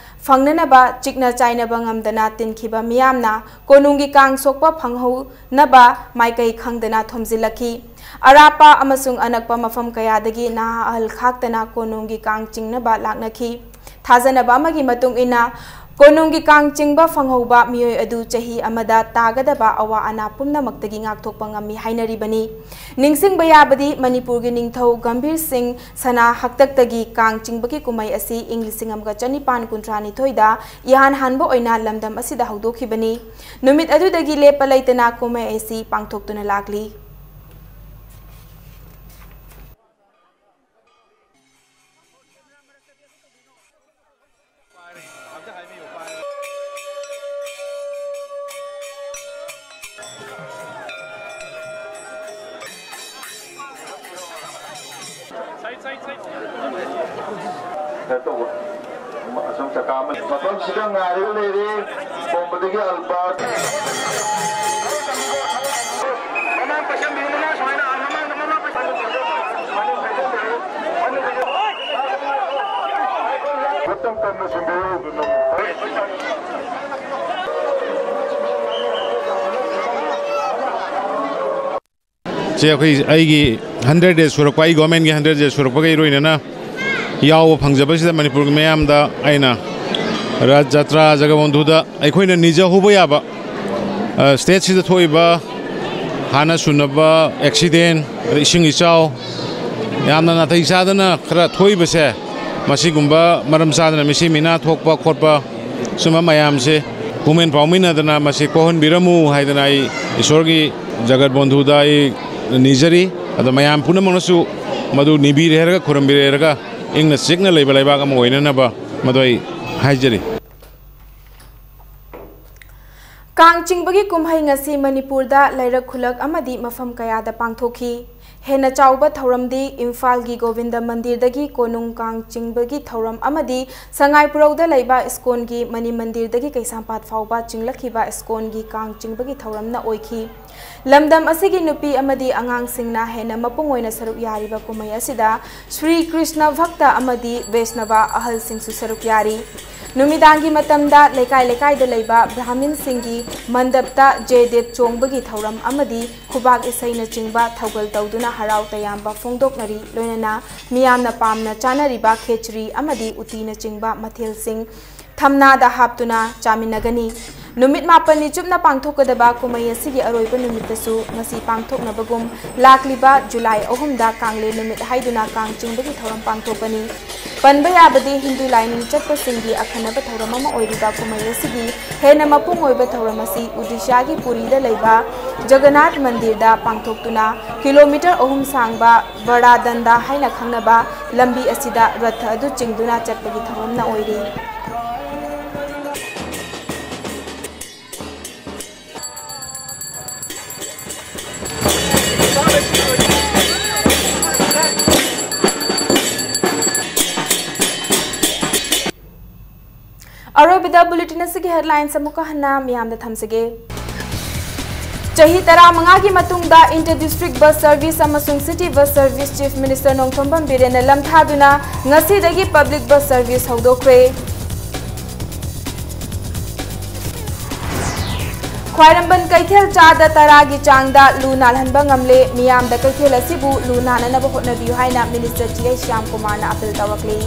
ꯐꯪꯅꯅꯕ ꯆꯤꯛꯅ ꯆꯥꯏꯅꯕ ꯉꯝꯗꯅ ꯇꯤꯟꯈꯤꯕ ꯃꯤꯌꯥꯝꯅ ꯀꯣꯅꯨꯡꯒꯤ ꯀꯥꯡ ꯁꯣꯛꯄ ꯐꯪꯍꯧꯅꯕ ꯃꯥꯏꯀꯩ ꯈꯪꯗꯅ ꯊꯣꯝꯖꯤꯜꯂꯛꯈꯤ꯫ ꯑꯔꯥꯞꯄ ꯑꯃꯁꯨꯡ ꯑꯅꯛꯄ ꯃꯐꯝ ꯀꯌꯥꯗꯒꯤ ꯅꯍꯥ ꯑꯍꯜ ꯈꯥꯛꯇꯅ ꯀꯣꯅꯨꯡꯒꯤ ꯀꯥꯡ ꯆꯤꯡꯅꯕ ꯂꯥꯛꯅꯈꯤ꯫ ꯊꯥꯖꯅꯕ ꯑꯃꯒꯤ ꯃꯇꯨꯡ ꯏꯟꯅ, ꯀꯣꯅꯨꯡꯒꯤ ꯀꯥꯡ ꯆꯤꯡꯕ ꯐꯪꯍꯧꯕ ꯃꯤꯑꯣꯏ ꯑꯗꯨ ꯆꯍꯤ ꯑꯃꯗ ꯇꯥꯒꯗꯕ ꯑꯋꯥ ꯑꯅꯥ ꯄꯨꯝꯅꯃꯛꯇꯒꯤ ꯉꯥꯛꯊꯣꯛꯄ ꯉꯝꯃꯤ ꯍꯥꯏꯅꯔꯤꯕꯅꯤ꯫ ꯅꯤꯡꯁꯤꯡꯕ ꯌꯥꯕꯗꯤ, ꯃꯅꯤꯄꯨꯔꯒꯤ ꯅꯤꯡꯊꯧ ꯒꯝꯚꯤꯔ ꯁꯤꯡ ꯁꯅꯥ ꯍꯥꯛꯇꯛꯇꯒꯤ ꯀꯥꯡ ꯆꯤꯡꯕꯒꯤ ꯀꯨꯝꯍꯩ ꯑꯁꯤ ꯏꯪ ꯂꯤꯁꯤꯡ ꯑꯃꯒ ꯆꯅꯤꯄꯥꯟ ꯀꯨꯟꯊ꯭ꯔꯥꯅꯤꯊꯣꯏꯗ ꯏꯍꯥꯟ ꯍꯥꯟꯕ ꯑꯣꯏꯅ ꯂꯝꯗꯝ ꯑꯁꯤꯗ ꯍꯧꯗꯣꯛꯈꯤꯕꯅꯤ꯫ ꯅꯨꯃꯤꯠ ꯑꯗꯨꯗꯒꯤ ꯂꯦꯞꯄ ꯂꯩꯇꯅ ꯀꯨꯝꯍꯩ ꯑꯁꯤ ꯄꯥꯡꯊꯣꯛꯇꯨꯅ ꯂꯥꯛꯂꯤ꯫ ꯀꯩꯅꯣ ꯇꯧꯕ, ꯑꯁꯨꯝ ꯆꯀꯥ ꯑꯃ ꯃꯐꯝꯁꯤꯗ ꯉꯥꯏꯔꯒ ꯂꯩꯔꯦ꯫ ꯀꯣꯝꯕꯗꯒꯤ ꯑꯜꯕꯥꯔꯠ꯫ ꯃꯇꯝ ꯀꯟꯅ ꯁꯤꯟꯕꯤꯌꯨ꯫ ꯁꯦ, ꯑꯩꯈꯣꯏ, ꯑꯩꯒꯤ hundred days ꯁꯨꯔꯛꯄ, ꯑꯩ government ꯀꯤ hundred days ꯁꯨꯔꯛꯄꯒ ꯏꯔꯣꯏꯅꯅ ꯌꯥꯎꯕ ꯐꯪꯖꯕꯁꯤꯗ ꯃꯅꯤꯄꯨꯔꯒꯤ ꯃꯤꯌꯥꯝꯗ ꯑꯩꯅ ꯔꯥꯖ ꯖꯇ꯭ꯔꯥ ꯖꯒꯕꯣꯟꯙꯨꯗ ꯑꯩꯈꯣꯏꯅ ꯅꯤꯖꯍꯧꯕ ꯌꯥꯕ, ꯑ, state ꯁꯤꯗ ꯊꯣꯛꯏꯕ ꯍꯥꯟꯅ ꯁꯨꯅꯕ accident, ꯑꯗꯩ ꯏꯁꯤꯡ ꯏꯆꯥꯎ, ꯌꯥꯝꯅ ꯅꯥꯇꯩ ꯆꯥꯗꯅ ꯈꯔ ꯊꯣꯛꯏꯕꯁꯦ, ꯃꯁꯤꯒꯨꯝꯕ ꯃꯔꯝ ꯆꯥꯗꯅ ꯃꯤꯁꯤ ꯃꯤꯅꯥ ꯊꯣꯛꯄ ꯈꯣꯠꯄ, ꯁꯨꯝꯕ ꯃꯌꯥꯝꯁꯦ ꯄꯨꯛꯃꯦꯟ ꯄꯥꯎꯃꯤꯟꯅꯗꯅ ꯃꯁꯤ ꯀꯣꯛꯍꯟꯕꯤꯔꯝꯃꯨ ꯍꯥꯏꯗꯅ ꯑꯩ ꯏꯁꯣꯔꯒꯤ ꯖꯒꯠ ꯕꯣꯟꯙꯨꯗ ꯑꯩ ꯅꯤꯖꯔꯤ꯫ ꯑꯗꯣ ꯃꯌꯥꯝ ꯄꯨꯝꯅꯃꯛꯅꯁꯨ ꯃꯗꯨ ꯅꯤꯕꯤꯔꯦ ꯍꯥꯏꯔꯒ, ꯈꯨꯔꯨꯝꯕꯤꯔꯦ ꯍꯥꯏꯔꯒ, ꯏꯪꯅ ꯆꯤꯛꯅ ꯂꯩꯕ ꯂꯩꯕꯥꯛ ꯑꯃ ꯑꯣꯏꯅꯅꯕ ꯃꯗꯨ ꯑꯩ ꯍꯥꯏꯖꯔꯤ꯫ ꯀꯥꯡ ꯆꯤꯡꯕꯒꯤ ꯀꯨꯝꯍꯩ ꯉꯁꯤ ꯃꯅꯤꯄꯨꯔꯗ ꯂꯩꯔꯛ ꯈꯨꯜꯂꯛ ꯑꯃꯗꯤ ꯃꯐꯝ ꯀꯌꯥꯗ ꯄꯥꯡꯊꯣꯛꯈꯤ꯫ ꯍꯦꯟꯅ ꯆꯥꯎꯕ ꯊꯧꯔꯝꯗꯤ ꯏꯝꯐꯥꯜꯒꯤ ꯒꯣꯕꯤꯟꯗ ꯃꯟꯗꯤꯔꯗꯒꯤ ꯀꯣꯅꯨꯡ ꯀꯥꯡ ꯆꯤꯡꯕꯒꯤ ꯊꯧꯔꯝ ꯑꯃꯗꯤ ꯁꯉꯥꯏꯄ꯭ꯔꯧꯗ ꯂꯩꯕ ꯏꯁꯀꯣꯟꯒꯤ ꯃꯅꯤ ꯃꯟꯗꯤꯔꯗꯒꯤ ꯀꯩꯁꯥꯝꯄꯥꯠ ꯐꯥꯎꯕ ꯆꯤꯡꯂꯛꯈꯤꯕ ꯏꯁꯀꯣꯟꯒꯤ ꯀꯥꯡ ꯆꯤꯡꯕꯒꯤ ꯊꯧꯔꯝꯅ ꯑꯣꯏꯈꯤ꯫ ꯂꯝꯗꯝ ꯑꯁꯤꯒꯤ ꯅꯨꯄꯤ ꯑꯃꯗꯤ ꯑꯉꯥꯡꯁꯤꯡꯅ ꯍꯦꯟꯅ ꯃꯄꯨꯡ ꯑꯣꯏꯅ ꯁꯔꯨꯛ ꯌꯥꯔꯤꯕ ꯀꯨꯝꯍꯩ ꯑꯁꯤꯗ ꯁ꯭ꯔꯤ ꯀ꯭ꯔꯤꯁꯅ ꯚꯛꯇ ꯑꯃꯗꯤ ꯕꯩꯁꯅꯕ ꯑꯍꯜꯁꯤꯡꯁꯨ ꯁꯔꯨꯛ ꯌꯥꯔꯤ꯫ ꯅꯨꯃꯤꯗꯥꯡꯒꯤ ꯃꯇꯝꯗ ꯂꯩꯀꯥꯏ ꯂꯩꯀꯥꯏꯗ ꯂꯩꯕ ꯕ꯭ꯔꯥꯍꯃꯤꯟꯁꯤꯡꯒꯤ ꯃꯟꯗꯞꯇ ꯖꯦꯗꯦꯠ ꯆꯣꯡꯕꯒꯤ ꯊꯧꯔꯝ ꯑꯃꯗꯤ ꯈꯨꯕꯥꯛ ꯏꯁꯩꯅꯆꯤꯡꯕ ꯊꯧꯒꯜ ꯇꯧꯗꯨꯅ ꯍꯔꯥꯎ ꯇꯌꯥꯝꯕ ꯐꯣꯡꯗꯣꯛꯅꯔꯤ꯫ ꯂꯣꯏꯅꯅ ꯃꯤꯌꯥꯝꯅ ꯄꯥꯝꯅ ꯆꯥꯅꯔꯤꯕ ꯈꯦꯆ꯭ꯔꯤ ꯑꯃꯗꯤ ꯎꯇꯤꯅꯆꯤꯡꯕ ꯃꯊꯦꯜꯁꯤꯡ ꯊꯝꯅꯥꯗ ꯍꯥꯞꯇꯨꯅ ꯆꯥꯃꯤꯟꯅꯒꯅꯤ꯫ ꯅꯨꯃꯤꯠ ꯃꯥꯄꯟꯅꯤ ꯆꯨꯞꯅ ꯄꯥꯡꯊꯣꯛꯀꯗꯕ ꯀꯨꯝꯍꯩ ꯑꯁꯤꯒꯤ ꯑꯔꯣꯏꯕ ꯅꯨꯃꯤꯠꯇꯁꯨ ꯉꯁꯤ ꯄꯥꯡꯊꯣꯛꯅꯕꯒꯨꯝ ꯂꯥꯛꯂꯤꯕ ꯖꯨꯂꯥꯏ ꯑꯍꯨꯝꯗ ꯀꯥꯡꯂꯦꯟ ꯅꯨꯃꯤꯠ ꯍꯥꯏꯗꯨꯅ ꯀꯥꯡ ꯆꯤꯡꯕꯒꯤ ꯊꯧꯔꯝ ꯄꯥꯡꯊꯣꯛꯀꯅꯤ꯫ ꯄꯟꯕ ꯌꯥꯕꯗꯤ ꯍꯤꯟꯗꯨ ꯂꯥꯏꯅꯤꯡ ꯆꯠꯄꯁꯤꯡꯒꯤ ꯑꯈꯟꯅꯕ ꯊꯧꯔꯝ ꯑꯃ ꯑꯣꯏꯔꯤꯕ ꯀꯨꯝꯍꯩ ꯑꯁꯤꯒꯤ ꯍꯦꯟꯅ ꯃꯄꯨꯡ ꯑꯣꯏꯕ ꯊꯧꯔꯝ ꯑꯁꯤ ꯎꯗꯤꯁꯥꯒꯤ ꯄꯨꯔꯤꯗ ꯂꯩꯕ ꯖꯒꯟꯅꯥꯊ ꯃꯟꯗꯤꯔꯗ ꯄꯥꯡꯊꯣꯛꯇꯨꯅ ꯀꯤꯂꯣꯃꯤꯇꯔ ꯑꯍꯨꯝ ꯁꯥꯡꯕ ꯕꯔꯥꯗꯟꯗ ꯍꯥꯏꯅ ꯈꯪꯅꯕ ꯂꯝꯕꯤ ꯑꯁꯤꯗ ꯔꯊ ꯑꯗꯨ ꯆꯤꯡꯗꯨꯅ ꯆꯠꯄꯒꯤ ꯊꯧꯔꯝꯅ ꯑꯣꯏꯔꯤ꯫ ꯑꯔꯣꯏꯕꯗ ꯕꯨꯂꯦꯇꯤꯟ ꯑꯁꯤꯒꯤ ꯍꯦꯗꯂꯥꯏꯟꯁ ꯑꯃꯨꯛꯀ ꯍꯟꯅ ꯃꯤꯌꯥꯝꯗ ꯊꯝꯖꯒꯦ꯫ ꯆꯍꯤ ꯇꯔꯥꯃꯉꯥꯒꯤ ꯃꯇꯨꯡꯗ ꯏꯟꯇꯔ ꯗꯤꯁꯇ꯭ꯔꯤꯛ ꯕꯁ ꯁꯔꯚꯤꯁ ꯑꯃꯁꯨꯡ city bus service chief minister Nongthombam ꯕꯤꯔꯦꯟꯅ ꯂꯝꯊꯥꯗꯨꯅ ꯉꯁꯤꯗꯒꯤ ꯄꯕ꯭ꯂꯤꯛ ꯕꯁ ꯁꯔꯚꯤꯁ ꯍꯧꯗꯣꯛꯈ꯭ꯔꯦ꯫ ꯈ꯭ꯋꯥꯏꯔꯝꯕꯟ ꯀꯩꯊꯦꯜ ꯆꯥꯗ ꯇꯔꯥꯒꯤ ꯆꯥꯡꯗ ꯂꯨ ꯅꯥꯜꯍꯟꯕ ꯉꯝꯂꯦ꯫ ꯃꯤꯌꯥꯝꯗ ꯀꯩꯊꯦꯜ ꯑꯁꯤꯕꯨ ꯂꯨ ꯅꯥꯟꯅꯅꯕ ꯍꯣꯠꯅꯕꯤꯌꯨ ꯍꯥꯏꯅ ꯃꯤꯅꯤꯁꯇꯔ ꯖꯤ ꯑꯩꯆ ꯁ꯭ꯌꯥꯝ ꯀꯨꯃꯥꯔꯅ ꯑꯄꯤꯜ ꯇꯧꯔꯛꯂꯤ꯫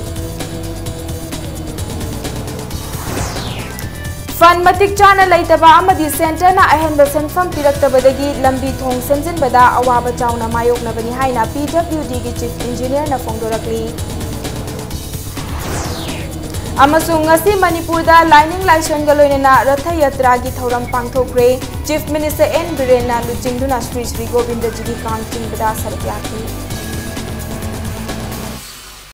ꯐꯟ ꯃꯇꯤꯛ ꯆꯥꯅ ꯂꯩꯇꯕ ꯑꯃꯗꯤ ꯁꯦꯟꯇꯔꯅ ꯑꯍꯦꯟꯕ ꯁꯦꯟꯐꯝ ꯄꯤꯔꯛꯇꯕꯗꯒꯤ ꯂꯝꯕꯤ ꯊꯣꯡ ꯁꯦꯝꯖꯤꯟꯕꯗ ꯑꯋꯥꯕ ꯆꯥꯎꯅ ꯃꯥꯌꯣꯛꯅꯕꯅꯤ ꯍꯥꯏꯅ ꯄꯤ ꯗꯕ꯭ꯂꯤꯎ ꯗꯤꯒꯤ ꯆꯤꯐ ꯏꯟꯖꯤꯅꯤꯌꯔꯅ ꯐꯣꯡꯗꯣꯔꯛꯂꯤ꯫ ꯑꯃꯁꯨꯡ ꯉꯁꯤ ꯃꯅꯤꯄꯨꯔꯗ ꯂꯥꯏꯅꯤꯡ ꯂꯥꯏꯁꯣꯟꯒ ꯂꯣꯏꯅꯅ ꯔꯊ ꯌꯥꯇ꯭ꯔꯥꯒꯤ ꯊꯧꯔꯝ ꯄꯥꯡꯊꯣꯛꯈ꯭ꯔꯦ꯫ ꯆꯤꯐ ꯃꯤꯅꯤꯁꯇꯔ ꯑꯦꯟ ꯕꯤꯔꯦꯟꯅ ꯂꯨꯆꯤꯡꯗꯨꯅ ꯁ꯭ꯔꯤ ꯁ꯭ꯔꯤ ꯒꯣꯕꯤꯟꯗꯖꯤꯒꯤ ꯀꯥꯡ ꯆꯤꯡꯕꯗ ꯁꯔꯨꯛ ꯌꯥꯈꯤ꯫